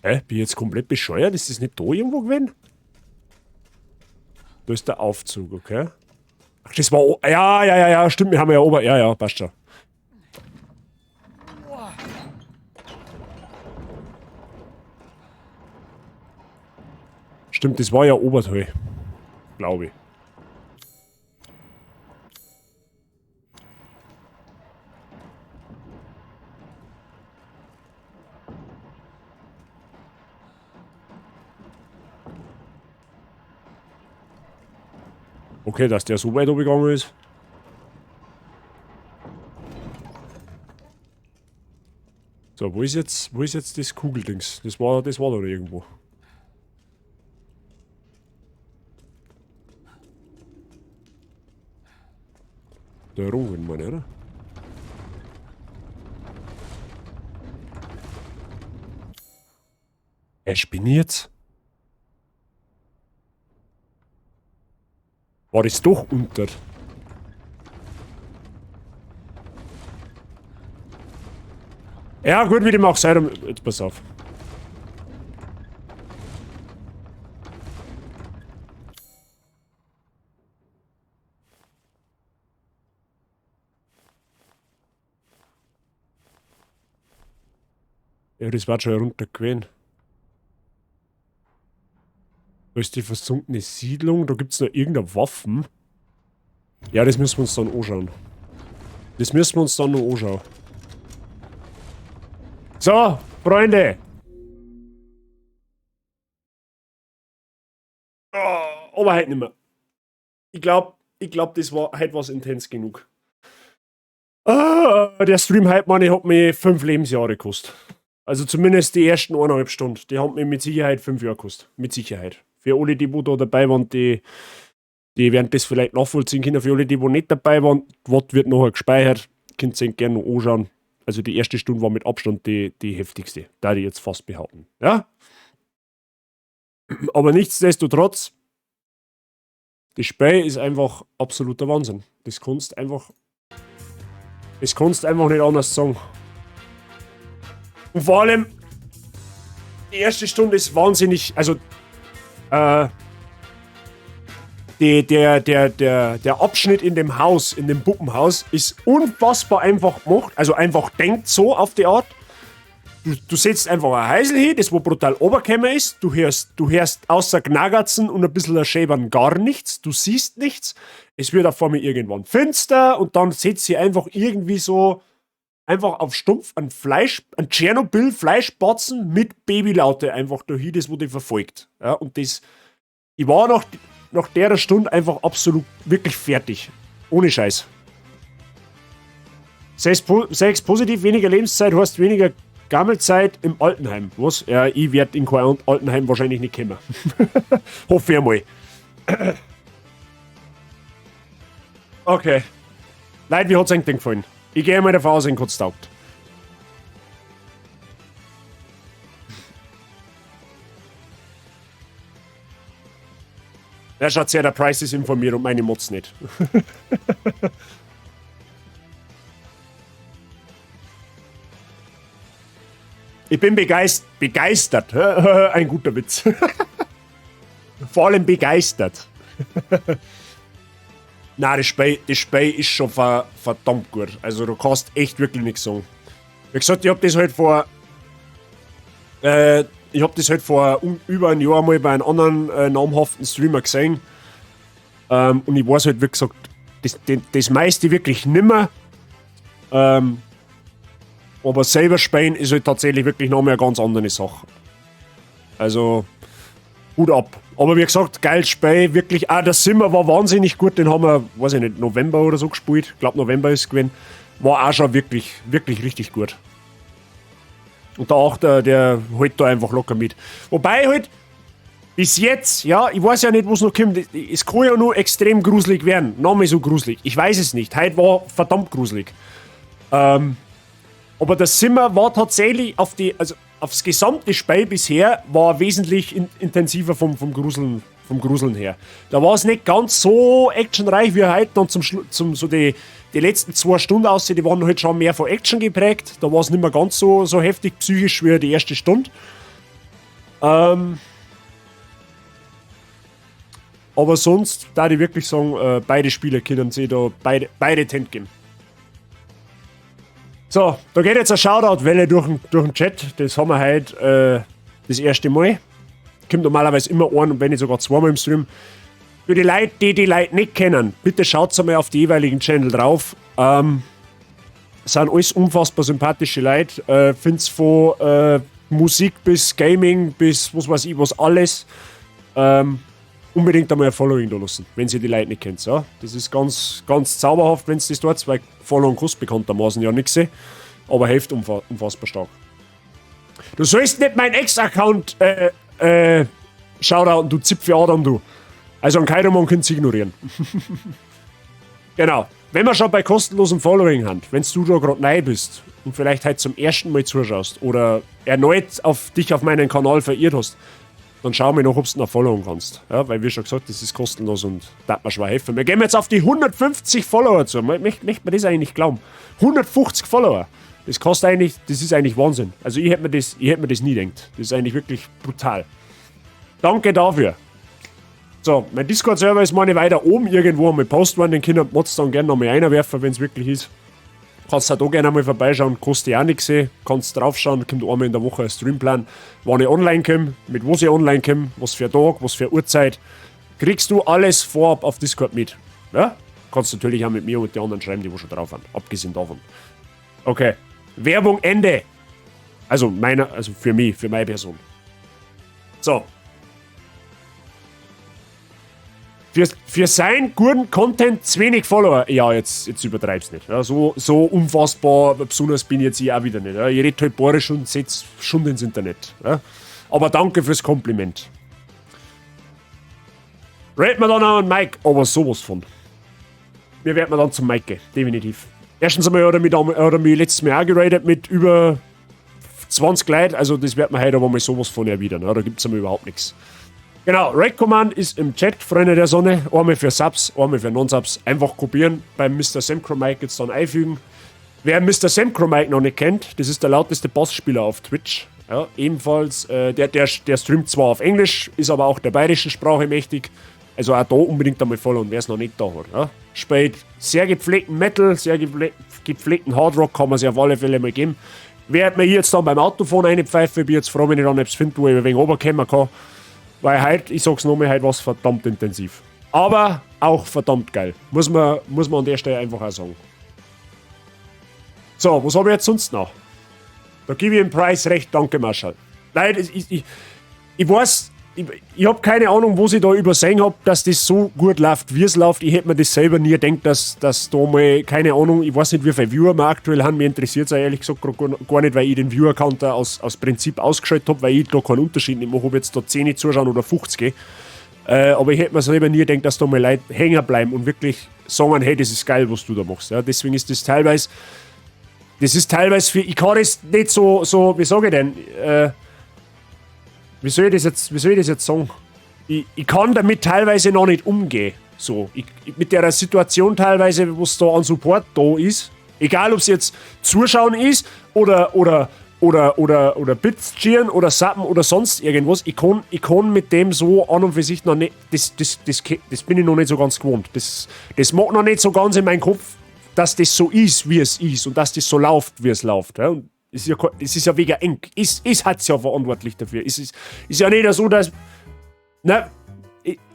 Hä? Bin ich jetzt komplett bescheuert? Ist das nicht da irgendwo gewesen? Da ist der Aufzug, okay. Ach, das war... Ja, ja, ja, ja, stimmt, wir haben ja oben... Ja, ja, passt schon. Stimmt, das war ja Oberteil. Glaube ich. Okay, dass der so weit gegangen ist. So, wo ist jetzt das Kugeldings? Das war da irgendwo. Da rum, meine, oder? Er spinnt jetzt? War das doch unter? Ja, gut, wie dem auch sei, jetzt pass auf. Ja, das war schon runter gewesen. Da ist die versunkene Siedlung, da gibt's noch irgendeine Waffen. Ja, das müssen wir uns dann anschauen. Das müssen wir uns dann noch anschauen. So, Freunde! Oh, aber heute nicht mehr. Ich glaub, das war heute war's intens genug. Ah, der Stream heute, meine, hat mir 5 Lebensjahre gekostet. Also zumindest die ersten eineinhalb Stunden. Die haben mir mit Sicherheit 5 Jahre gekostet. Mit Sicherheit. Für alle, die wo da dabei waren, die werden das vielleicht nachvollziehen können. Für alle, die wo nicht dabei waren, was wird nachher gespeichert, könnt ihr gerne noch anschauen. Also die erste Stunde war mit Abstand die heftigste, da ich jetzt fast behaupten. Ja? Aber nichtsdestotrotz, das Spiel ist einfach absoluter Wahnsinn. Das kannst einfach nicht anders sagen. Und vor allem, die erste Stunde ist wahnsinnig, also der Abschnitt in dem Haus, in dem Puppenhaus, ist unfassbar einfach gemacht. Also einfach denkt so auf die Art. Du setzt einfach ein Häusl hin, das wo brutal runtergekommen ist. Du hörst außer Knaggerzen und ein bisschen Schäbern gar nichts. Du siehst nichts. Es wird auf einmal irgendwann finster und dann setzt sie einfach irgendwie so einfach auf stumpf ein Tschernobyl-Fleischbatzen mit Babylaute einfach dahin, das wo die verfolgt. Ja, und das, ich war nach der Stunde einfach absolut wirklich fertig. Ohne Scheiß. 6 positiv, weniger Lebenszeit heißt weniger Gammelzeit im Altenheim. Was? Ja, ich werd in kein Altenheim wahrscheinlich nicht kommen. Hoffe ich einmal. Okay. Leute, wie hat's euch denn gefallen? Ich gehe mal davon aus, Ihnen hat's taugt. Ja, schaut her, der Price ist informiert und meine Mods nicht. Ich bin begeistert. Ein guter Witz. Vor allem begeistert. Nein, das Spiel ist schon verdammt gut. Also du kannst echt wirklich nichts sagen. Wie gesagt, ich hab das halt vor... ich hab das halt vor über einem Jahr mal bei einem anderen namhaften Streamer gesehen. Und ich weiß halt, wie gesagt, das meiste wirklich nimmer. Aber selber spielen ist halt tatsächlich wirklich nochmal eine ganz andere Sache. Also, Hut ab. Aber wie gesagt, geiles Spiel, wirklich. Auch der Simmer war wahnsinnig gut, den haben wir, weiß ich nicht, November oder so gespielt. Ich glaub, November ist es gewesen. War auch schon wirklich, wirklich richtig gut. Und der Achter, der hält da einfach locker mit. Wobei halt, bis jetzt, ja, ich weiß ja nicht, was noch kommt. Es kann ja nur extrem gruselig werden. Nochmal so gruselig. Ich weiß es nicht. Heute war verdammt gruselig. Aber das Zimmer war tatsächlich auf die, also aufs gesamte Spiel bisher war wesentlich intensiver vom Gruseln her. Da war es nicht ganz so actionreich wie heute. Dann zum Schlu-, zum, so die, die letzten 2 Stunden aussehen, die waren halt schon mehr von Action geprägt. Da war es nicht mehr ganz so heftig psychisch wie die erste Stunde. Aber sonst, da ich wirklich sagen, beide Spieler können sich da beide Tent geben. So, da geht jetzt eine Shoutout-Welle durch den Chat. Das haben wir heute das erste Mal. Kommt normalerweise immer ein und wenn nicht sogar zweimal im Stream. Für die Leute, die die Leute nicht kennen, bitte schaut einmal auf die jeweiligen Channel drauf. Sind alles unfassbar sympathische Leute. Find's von Musik bis Gaming bis was weiß ich was alles. Unbedingt einmal ein Following da lassen, wenn ihr die Leute nicht kennt. Ja? Das ist ganz, ganz zauberhaft, wenn's das tut, weil Following kostet bekanntermaßen ja nix, aber hilft unfassbar stark. Du sollst nicht meinen Ex-Account Shoutouten, du Zipfel Adam, du. Also an Kaidomon könnt ihr ignorieren. Genau. Wenn wir schon bei kostenlosem Following sind, wenn du da grad neu bist und vielleicht heute zum ersten Mal zuschaust oder erneut dich auf meinen Kanal verirrt hast, dann schau mal noch, ob du noch followen kannst. Ja, weil, wie schon gesagt, das ist kostenlos und darf mir schwer helfen. Wir gehen jetzt auf die 150 Follower zu. Möchte man das eigentlich glauben? 150 Follower. Das kostet eigentlich, das ist eigentlich Wahnsinn. Also ich hätte mir das, ich hätte mir das nie gedacht. Das ist eigentlich wirklich brutal. Danke dafür. So, mein Discord-Server ist meine weiter oben irgendwo einmal post worden. Den können Mods dann gerne nochmal reinwerfen, wenn's wirklich ist. Kannst halt auch gerne einmal vorbeischauen, kostet ja auch nichts. Kannst draufschauen, kommt einmal in der Woche ein Streamplan, wann ich online komme, mit was ich online komme, was für Tag, was für Uhrzeit. Kriegst du alles vorab auf Discord mit. Ja? Kannst natürlich auch mit mir und den anderen schreiben, die wo schon drauf sind. Abgesehen davon. Okay. Werbung Ende. Also meiner, also für mich, für meine Person. So. Für seinen guten Content zu wenig Follower. Ja, jetzt übertreib's nicht. Ja, so unfassbar besonders bin ich jetzt ich auch wieder nicht. Ja, ich red halt bayerisch und setz schon ins Internet. Ja. Aber danke fürs Kompliment. Red mir dann auch an Mike, aber sowas von. Wir werden dann zum Mike gehen, definitiv. Erstens einmal hat er mich letztes Mal auch geradet mit über 20 Leuten. Also das wird man heute aber mal sowas von erwidern. Ja, da gibt's einmal überhaupt nichts. Genau, Raid Command ist im Chat, Freunde der Sonne. Einmal für Subs, einmal für Non-Subs. Einfach kopieren, beim Mister Semcro Mike jetzt dann einfügen. Wer Mister Semcro Mike noch nicht kennt, das ist der lauteste Bassspieler auf Twitch. Ja, ebenfalls, der streamt zwar auf Englisch, ist aber auch der bayerischen Sprache mächtig. Also auch da unbedingt einmal followen, wer es noch nicht da hat. Ja. Spielt sehr gepflegten Metal, sehr gepflegten Hardrock, kann man sich auf alle Fälle mal geben. Während mir jetzt dann beim Autofahren eine Pfeife, ich jetzt froh, wenn ich dann etwas finde, wo ich ein wenig runterkommen kann. Weil heute, ich sag's nochmal, heute war's verdammt intensiv. Aber auch verdammt geil. Muss man an der Stelle einfach auch sagen. So, was hab ich jetzt sonst noch? Da gebe ich dem Preis recht, danke Marschall. Nein, das, ich, ich, ich weiß, ich, ich hab keine Ahnung, wo ich da übersehen hab, dass das so gut läuft, wie es läuft. Ich hätte mir das selber nie gedacht, dass da mal, keine Ahnung, ich weiß nicht, wie viele Viewer wir aktuell haben. Mir interessiert's auch ehrlich gesagt grad gar nicht, weil ich den Viewer-Counter aus Prinzip ausgeschaltet hab, weil ich da keinen Unterschied nicht mache, ob jetzt da 10 zuschauen oder 50. Aber ich hätte mir selber nie gedacht, dass da mal Leute hängen bleiben und wirklich sagen, hey, das ist geil, was du da machst. Ja, deswegen ist das teilweise, das ist teilweise für, ich kann das nicht so, so, wie sag ich denn, wie soll ich das jetzt, wie soll ich das jetzt sagen? Ich kann damit teilweise noch nicht umgehen. So, mit der Situation teilweise, wo es da an Support da ist, egal ob es jetzt Zuschauen ist oder Bits cheeren oder Subben oder sonst irgendwas, ich kann mit dem so an und für sich noch nicht, das bin ich noch nicht so ganz gewohnt. Das mag noch nicht so ganz in meinen Kopf, dass das so ist, wie es ist, und dass das so läuft, wie es läuft. Ja? Und es ist ja wegen enk. Es hat ja verantwortlich dafür. Es ist ja nicht so, dass. Na,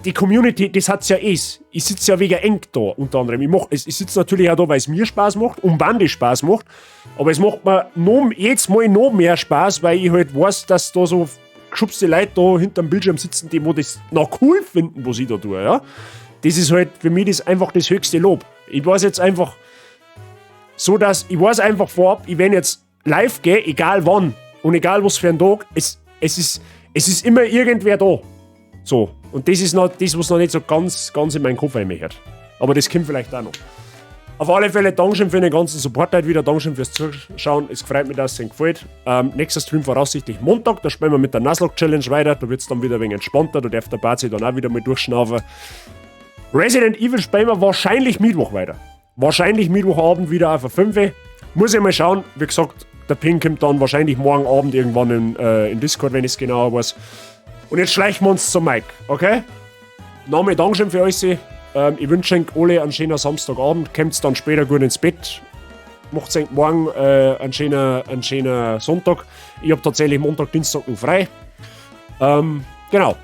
die Community, das hat's ja es. Ich sitze ja wegen enk da, unter anderem. Ich sitze natürlich auch da, weil es mir Spaß macht und Bandi Spaß macht. Aber es macht mir noch, jetzt mal noch mehr Spaß, weil ich halt weiß, dass da so geschubste Leute da hinterm Bildschirm sitzen, die wo das noch cool finden, was ich da tue. Ja? Das ist halt für mich das einfach das höchste Lob. Ich weiß jetzt einfach so, dass ich weiß einfach vorab, ich wenn jetzt live gehe, egal wann und egal was für ein Tag, es ist immer irgendwer da. So. Und das ist noch das, was noch nicht so ganz, ganz in meinen Kopf reinmechert. Aber das kommt vielleicht auch noch. Auf alle Fälle, Dankeschön für den ganzen Support heute wieder, Dankeschön fürs Zuschauen. Es freut mich, dass es euch gefällt. Nächster Stream voraussichtlich Montag, da spielen wir mit der Nuzlocke Challenge weiter. Da wird es dann wieder ein wenig entspannter, da darf der Bazi dann auch wieder mal durchschnaufen. Resident Evil spielen wir wahrscheinlich Mittwoch weiter. Wahrscheinlich Mittwochabend wieder auf 5. Muss ich mal schauen. Wie gesagt, der Pin kommt dann wahrscheinlich morgen Abend irgendwann in Discord, wenn ich es genauer weiß. Und jetzt schleichen wir uns zum Mike, okay? Nochmal Dankeschön für euch. Ich wünsche euch alle einen schönen Samstagabend. Kommt dann später gut ins Bett. Macht euch morgen einen schönen Sonntag. Ich habe tatsächlich Montag, Dienstag noch frei. Genau.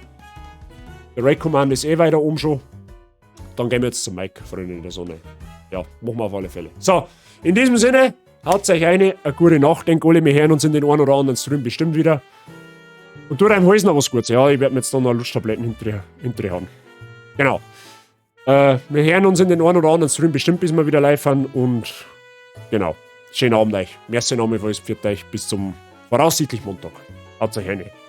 Der Raid Command ist eh weiter oben schon. Dann gehen wir jetzt zum Mike, Freunde in der Sonne. Ja, machen wir auf alle Fälle. So, in diesem Sinne, haut euch eine gute Nacht. Denkt alle, wir hören uns in den einen oder anderen Stream bestimmt wieder. Und tut eurem Hals noch was Gutes. Ja, ich werde mir jetzt dann noch Lutschtabletten hinter haben. Genau. Wir hören uns in den einen oder anderen Stream bestimmt, bis wir wieder live sind. Und genau. Schönen Abend euch. Merci nochmal für alles. Pfiat euch. Bis zum voraussichtlich Montag. Haut euch eine.